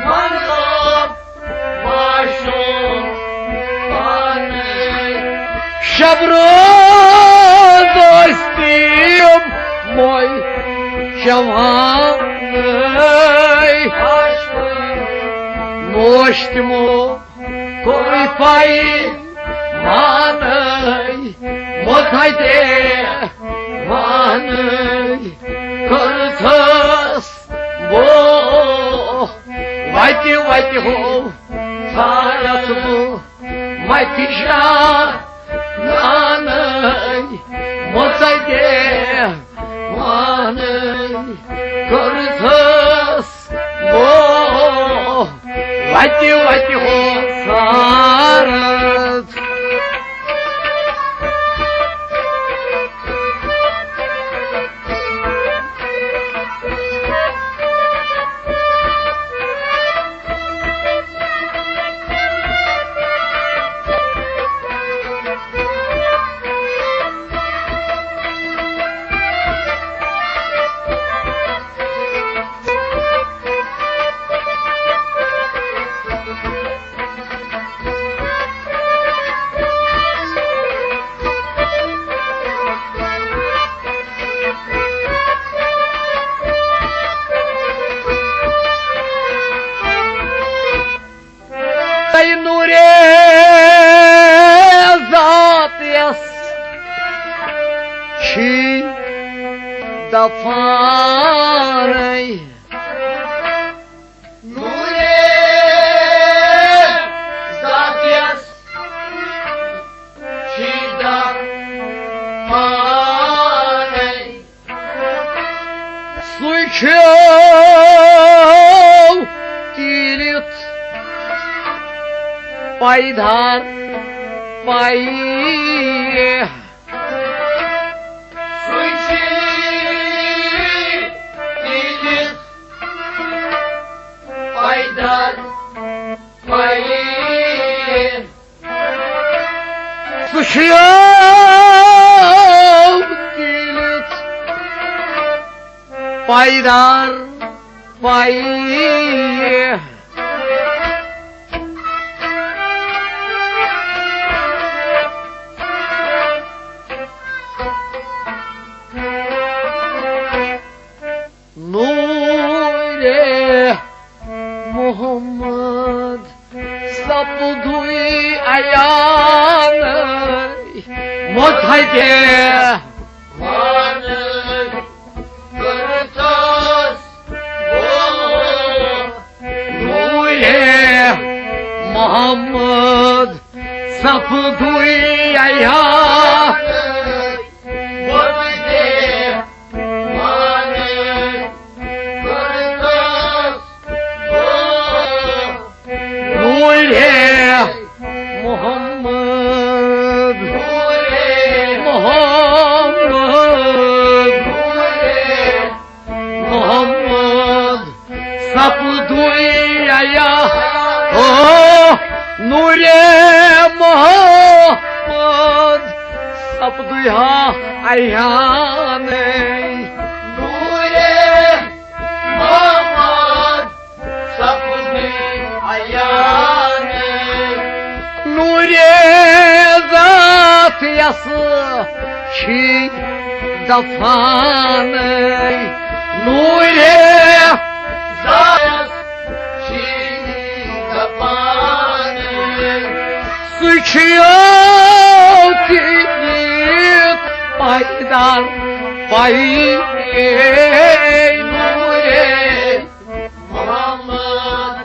منٛز لوگ معشوق پانے۔ شب روز ٲسۍ تِم مویشے وانَے۔ عشقن نوش تِمو کوٚر پائی مانَے، مُتھَے دے وانَے کٔرٕس بہٕ۔ وَتہِ وَتہِ ہو ژھارَس بہٕ مَتہِ جانَے، مُتھَے دے وانَے کٔرٕس بہٕ۔ وَتہِ وَتہِ ہو ژھارَس۔ تۄہہِ نوٗرِ ذات یَس چھی دفانَے۔ نوٗرِ ذات یَس چھی دفانَے۔ سُے چھُ تیٖلِتھ پایدار پایہِ۔ سُے چھُ تیٖلِتھ پایدار پایہِ۔ سُہ چھُ تیٖلِتھ پایدار پائی۔ نورِ محمد سپدُے عیان، متحدِ وانَے کٔرتھس نورِ محمد سپدُے عیان۔ نورِ محمد، محمد، محمد سپدُے عیان۔ او نورِ محمد سپدُے ہا عیان۔ نورِ محمد سپدُے عیان۔ نورِ ذات یس چھی دفان۔ نورِ ذات یس چھی دفان۔ سُہ چھُ یوت ییٖت پایدار پائی۔ نورِ محمد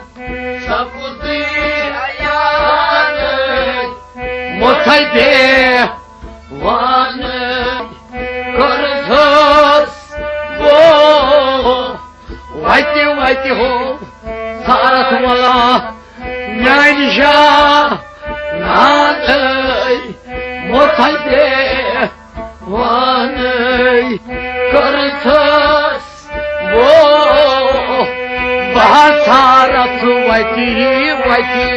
سپدُے عیان۔ متحدِ وانَے کٔرتھس بو۔ وتہِ وتہِ ہو سارتھ ولا میانہِ جانانَے۔ متحدِ وانَے کٔرتھس بو۔ بہٕ ہا ژھارتھ وتہِ وتہِ۔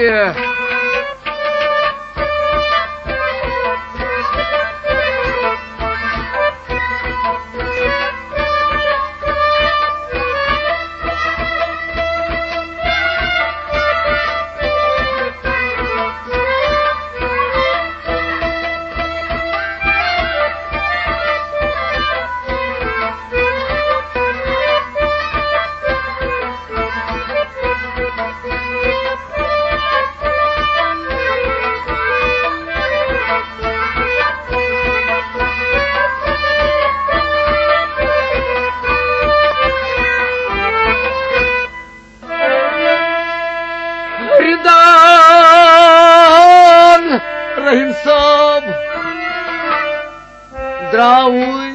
فردان رحیم صٲب درٛاوٕے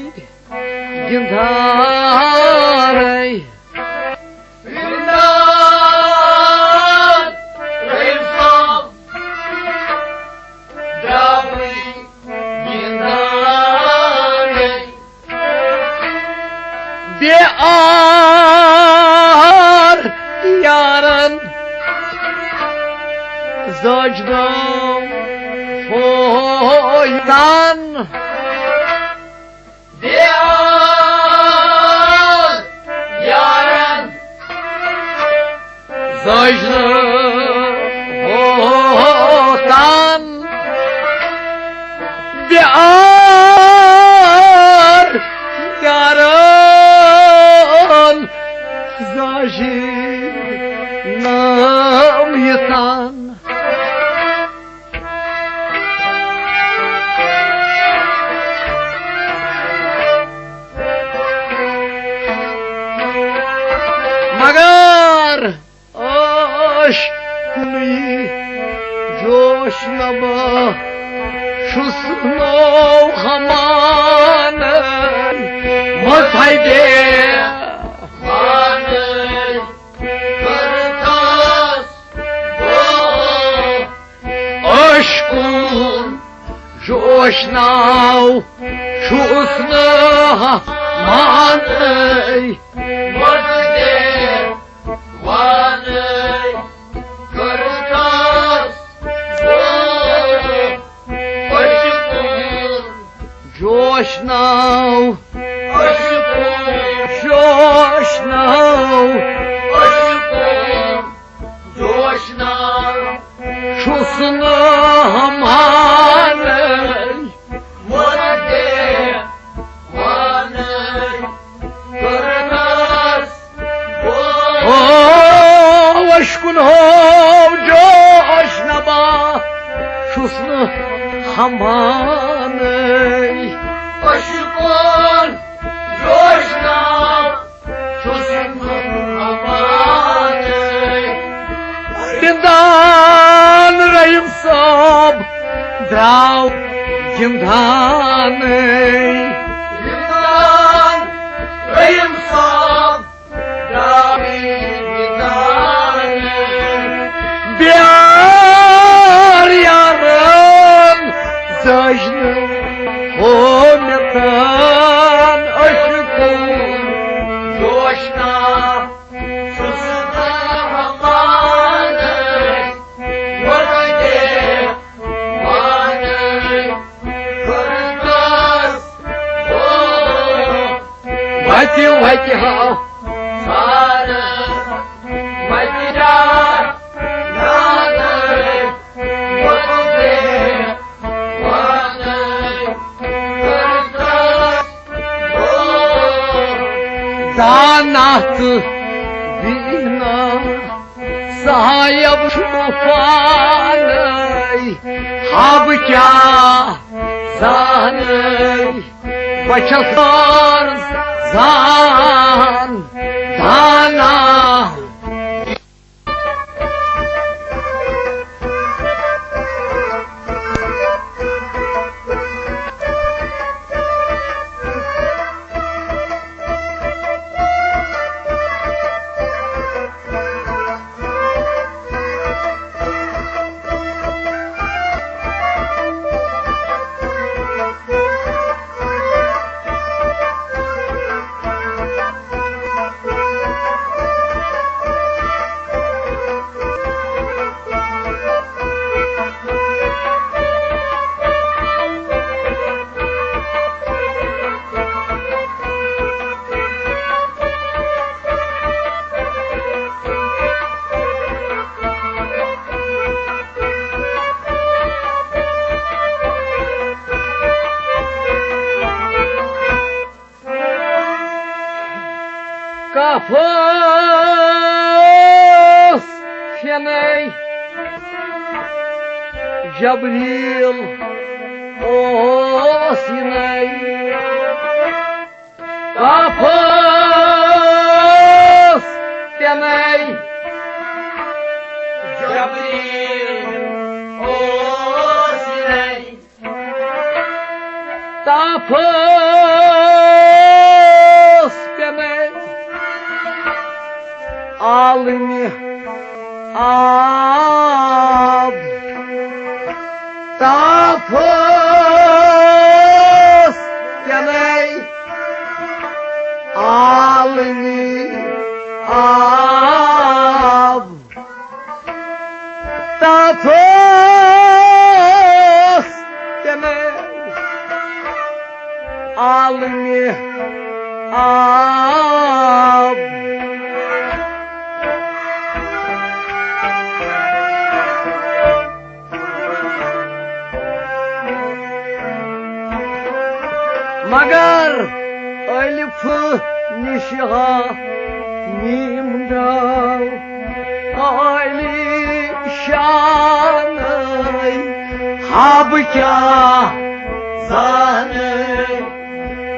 گِنٛدارَے۔ فردان رحیم صٲب درٛاوٕے گِنٛدارَے۔ بے آر یارن زٲج گٲو فوتان۔ بے آر یارن زٲج نہٕ ووتان۔ بے آر یارن زٲج نہٕ یِتان۔ مگر عٲش کُنُے جوش نما چھُس نو ہمان۔ متحدِ وانَے کٔرتھس بو۔ عٲش کُن جوش ناو چھُس نہٕ مانَے۔ متحدِ وانَے کٔرتھس بو۔ عٲش کُن جوش ناو، عٲش کُن جوش ناو سُنہٕ ہمانَے وَدے وانَے کٔرنَس او، اشکن ہو جوش نبا چھُس نہٕ ہمانَے۔ اشکن جوش نبا چھُس نہٕ ہمانَے۔ گِنٛدان رحیم صٲب درٛاو گِنٛدانَے۔ گِنٛدان رحیم صٲب درٛاو گِنٛدانَے۔ بیار یارن زٲج نہٕ ہو مےٚ تان اشکن جوش نبا چھُس نہٕ ہمانَے۔ وَدے وانَے کٔرنَس او۔ وَتہِ وَتہِ ہا سارَس وَتہِ جا نانَے وَدے وانَے کٔرنَس او۔ زانَتھ بیٖنا صاحب چھُ پانَے، ہا بہٕ کیٛاہ زانَے، بہٕ چھَس زان، زان، زانا۔ کفس پھینے جبریل اوس یِنے۔ کفس پھینے جبریل اوس یِنے۔ تپس پینے عالمِ آب۔ تپس پینے عالمِ آب۔ تپس پینے عالمِ آب۔ مگر الف نِش ہا میٖم درٛاو عٲلی شانَے۔ ہا بہٕ کیٛاہ زانَے،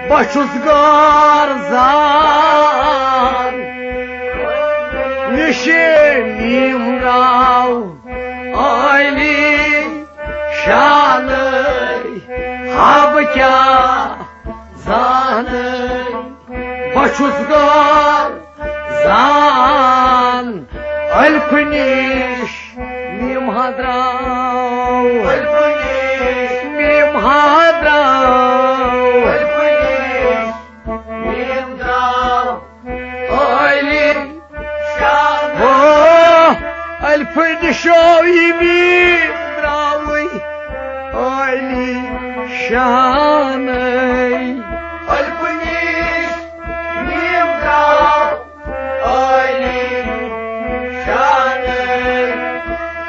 بہٕ چھُس غٲر زان۔ نِش میٖم درٛاو عٲلی شانَے۔ ہا بہٕ کیٛاہ زانَے، بہٕ چھُس غٲر زان۔ الف نِش میٖم ہا درٛاو۔ الف نِش میٖم ہا درٛاو۔ الف نِش میٖم درٛاو۔ عٲلی شان۔ او، الف نِشو یہِ میٖم درٛاوٕے عٲلی شانَے۔ الف نِش میٖم درٛاو عٲلی شانَے۔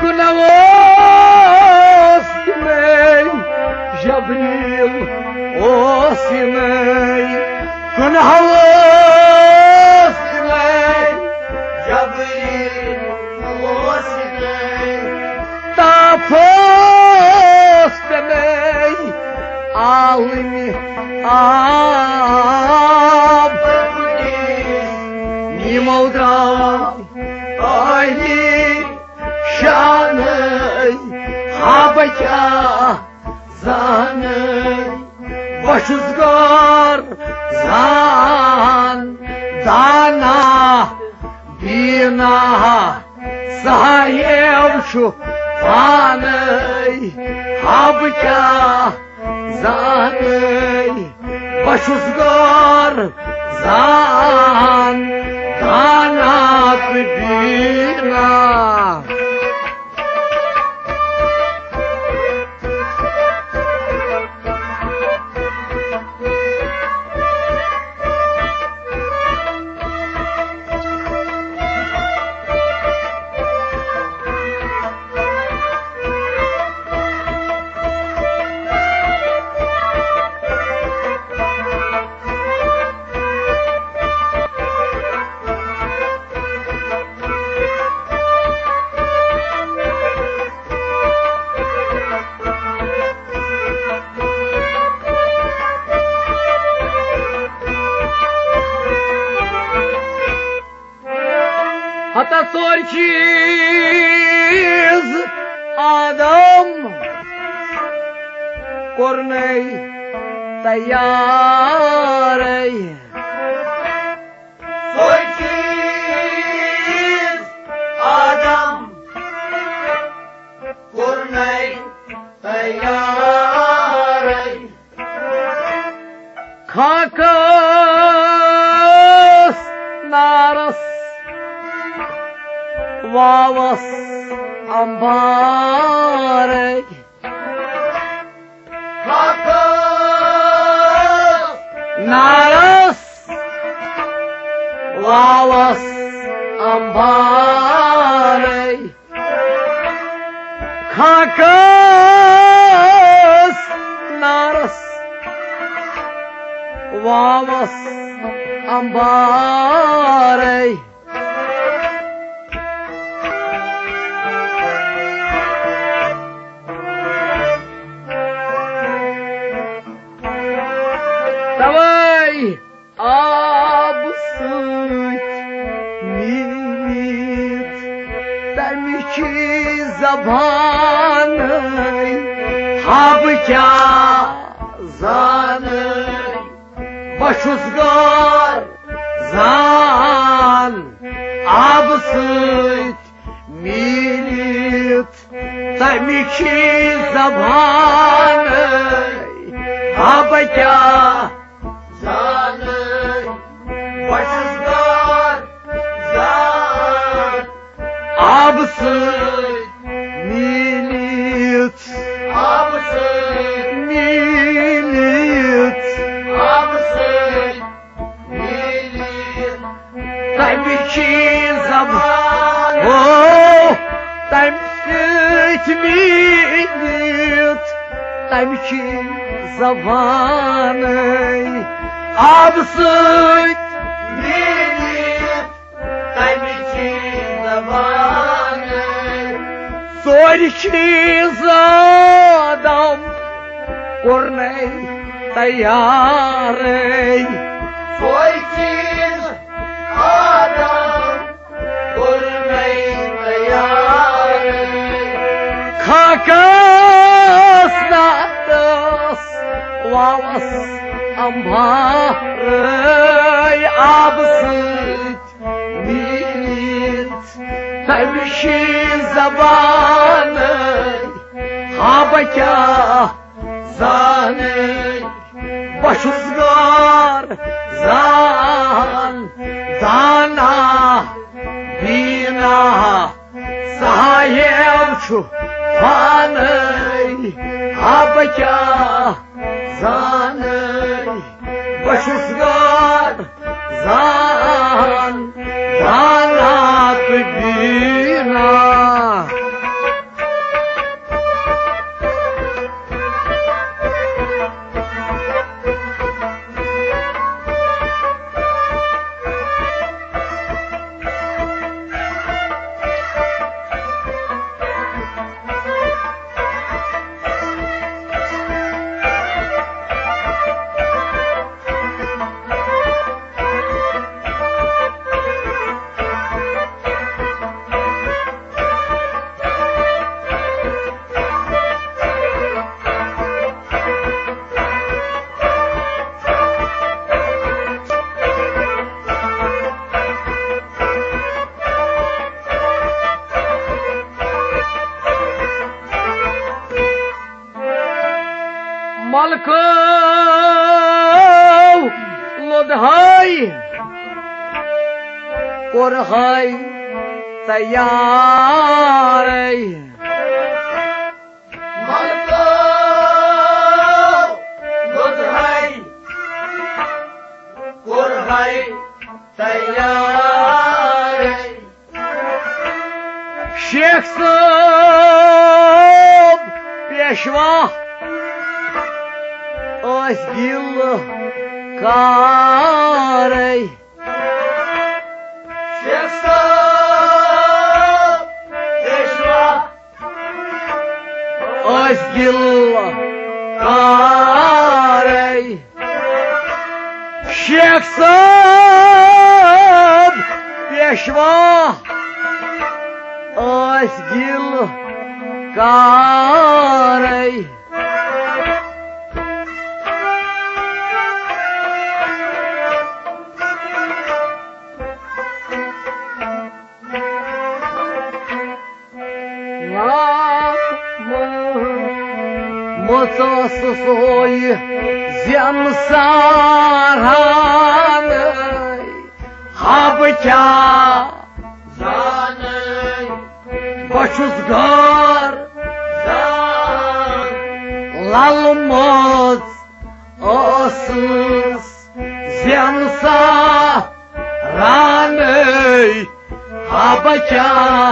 کُنوُہ آب۔ یِمو درٛاو عٲلی شانَے، ہا بہٕ کیٛاہ زانَے، بہٕ چھُس غٲر زان دانا بینا۔ صاحب چھُ پانے، ہا بہٕ کیٛاہ زانے، بہٕ چھُس غٲر زان دانا تہٕ بینا۔ ہتا ژور چیٖز آدم کوٚرنَے تیارَے۔ ژور چیٖز آدم کوٚرنَے تیارَے۔ خاکس نارس واوس امبارے۔ خاکس نارس واوس امبارے۔ خاکس نارس واوس امبارے۔ توے آب سۭتۍ میٖٹھ تَمِچ زبانٕے۔ ہا بہٕ کیٛاہ زانَے، بہٕ چھُس غٲر زان آبہٕ سۭتۍ میٖٹھ تَمِچ زبانٕے۔ ہا بہٕ کیٛاہ زانَے، بہٕ چھُس غٲر زان آبہٕ سۭتۍ میٖٹھ، آبہٕ سۭتۍ میٖٹھ، آبہٕ سۭتۍ میٖٹھ۔ تَمِچ زبان، او، تَمہِ سۭتۍ میٖٹھ، تَمِچ زبانٕے۔ آبہٕ سۭتۍ میٖٹھ، تَمِچ زبانٕے۔ ژورِ چیٖز آدم کوٚرنَے تیارٕے۔ ژورِ چیٖز آدم کوٚرنَے تیارٕے۔ خاکس نارس واوس امبارٕے۔ آبہٕ سۭتۍ میٖٹھ تَمِچ زبانٕے۔ ہا بہٕ کیٛاہ زانَے، بہٕ چھُس غٲر زان دانا بینا۔ صاحب چھُ پانے، ہا بہٕ کیٛاہ زانَے، بہٕ چھُس غٲر زان دانا تہٕ بینا۔ کو لوٚدہَے کوٚرہَے تیارَے۔ ملکو لوٚدہَے کوٚرہَے تیارَے۔ شیخ صٲب پیشوا ٲسۍ گِل کارَے۔ شیخ صٲب پیشوا ٲسۍ گِل کارَے۔ شیخ صٲب پیشوا ٲسۍ گِل کارَے۔ مٔژ ٲسٕس ہوے زٮ۪ن ساران، ہا بہٕ کیٛاہ زانَے، بہٕ چھُس غٲر زان۔ لَلہٕ مٔژ ٲسٕس زٮ۪ن سارانَے، ہا بہٕ کیٛاہ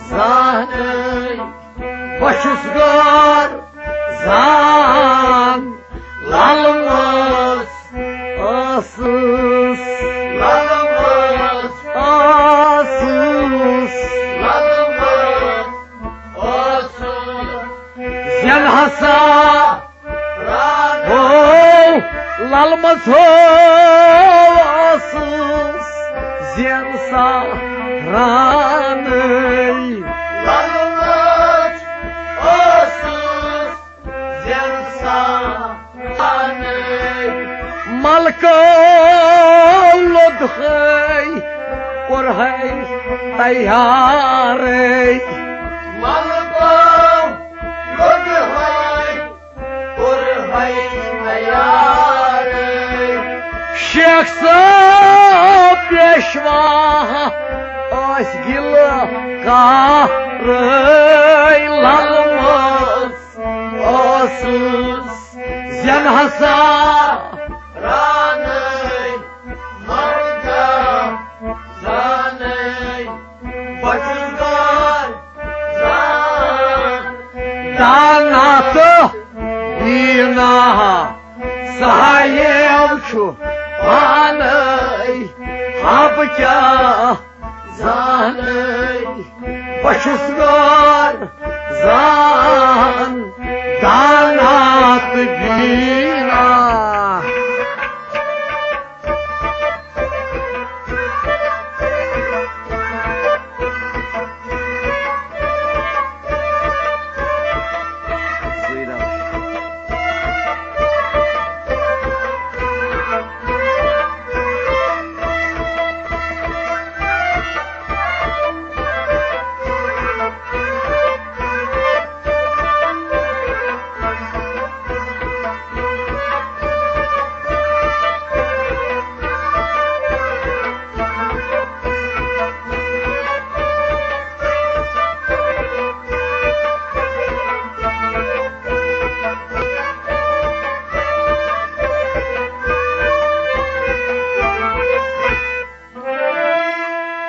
زانَے، بہٕ چھُس غٲر زان۔ لَلہٕ مٔژ ٲسٕس، لَلہٕ مٔژ ٲسٕس، لَلہٕ مٔژ ٲسٕس۔ زٮ۪ن ہسا ہو، لَلہٕ مٔژ ہو ٲسٕس زٮ۪ن سارانَے۔ لَلہٕ مٔژ ٲسٕس زٮ۪ن سارانَے۔ ملکو لوٚدہَے کوٚرہَے تیارَے۔ ملکو لوٚدہَے کوٚرہَے تیارَے۔ شیخ صٲب پیشوا ٲسۍ گِل کارَے۔ لَلہٕ مٔژ ٲسٕس زٮ۪ن ہسا رانَے، مگر کیٛاہ زانَے، بہٕ چھُس غٲر زان۔ دانا تہٕ بیٖنا صاحب چھُ پانَے، ہا بہٕ کیٛاہ زانَے، بہٕ چھُس غٲر زان۔ دانا تہٕ بیٖنا۔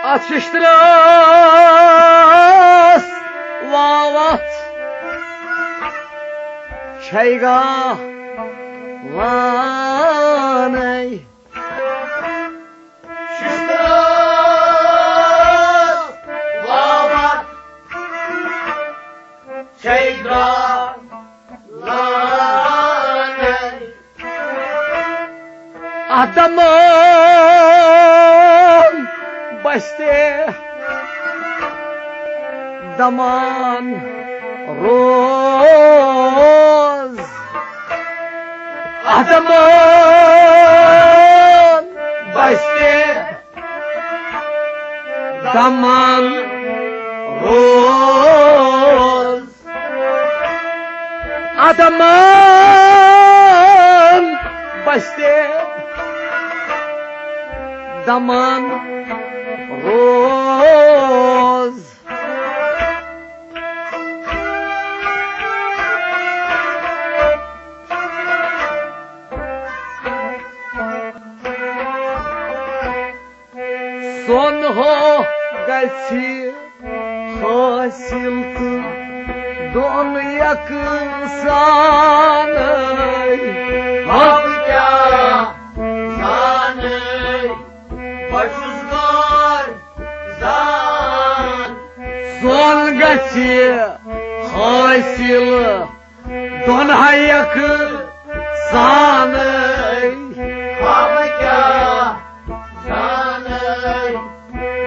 اتھ ششترس واوتھ چھے گا وانَے۔ ششترس واوتھ چھے گا وانَے۔ اتھ دمان بستہِ دمان روز۔ اتھ دمان بستہِ دمان روز۔ اتھ دمان روز۔ سۄن ہو گژھِ حٲصِل تہٕ دۄن یکسانَے۔ حق کیٛاہ زانَے، بہٕ چھُس غٲر زان۔ سۄن گژھِ حٲصِل دۄن ہا یکسانَے۔ حق کیٛاہ زانَے،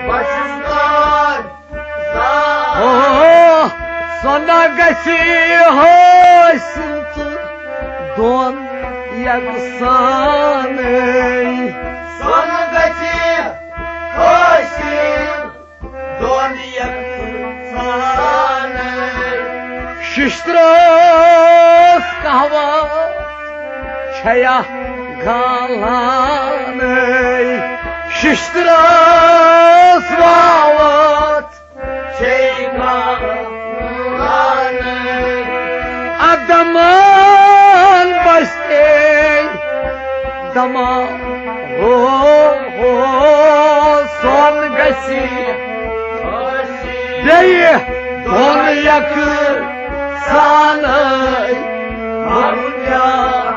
بہٕ چھُس غٲر زان۔ او، سۄن گژھِ حٲصِل تہٕ دۄن یکسانَے۔ سۄن گژھِ حٲصِل دۄن یکسانَے۔ شِشترس قہوہ چھیا گالانَے۔ شِشترس واوت چھے گالانَے۔ ادمان بستے دما ہو ہو سۄن گژھِ بیٚیہِ دۄن یکسانَے۔ حق کیٛاہ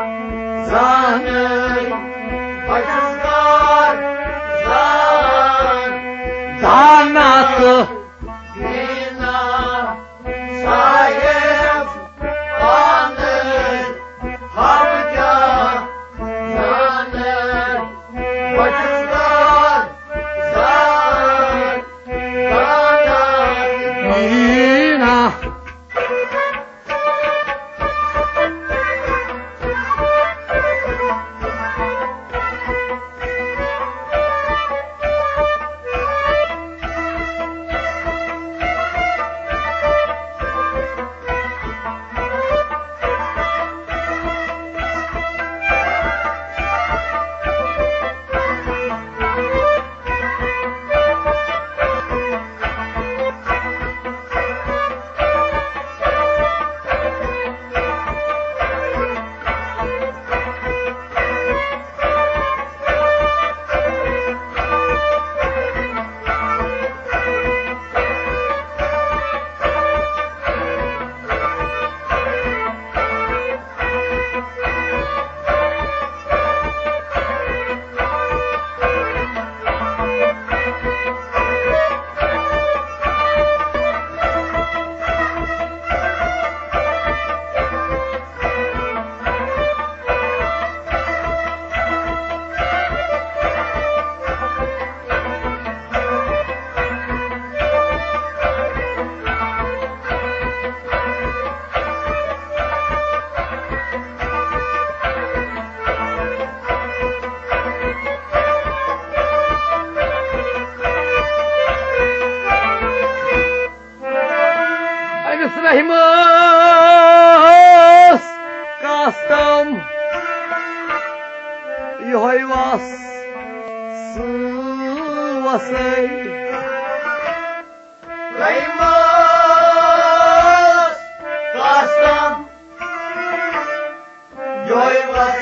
زانَے، بہٕ چھُس غٲر زان۔ دانا تہٕ دیٖنا صاحب پانَے۔ حق کیٛاہ زانَے، بہٕ چھُس غٲر زان۔ دانا دیٖنا۔ أمِس رحیمس کاسٹم یِہوٚے وس سُہ وسے۔ رحیمس کاسٹم یِہوٚے وس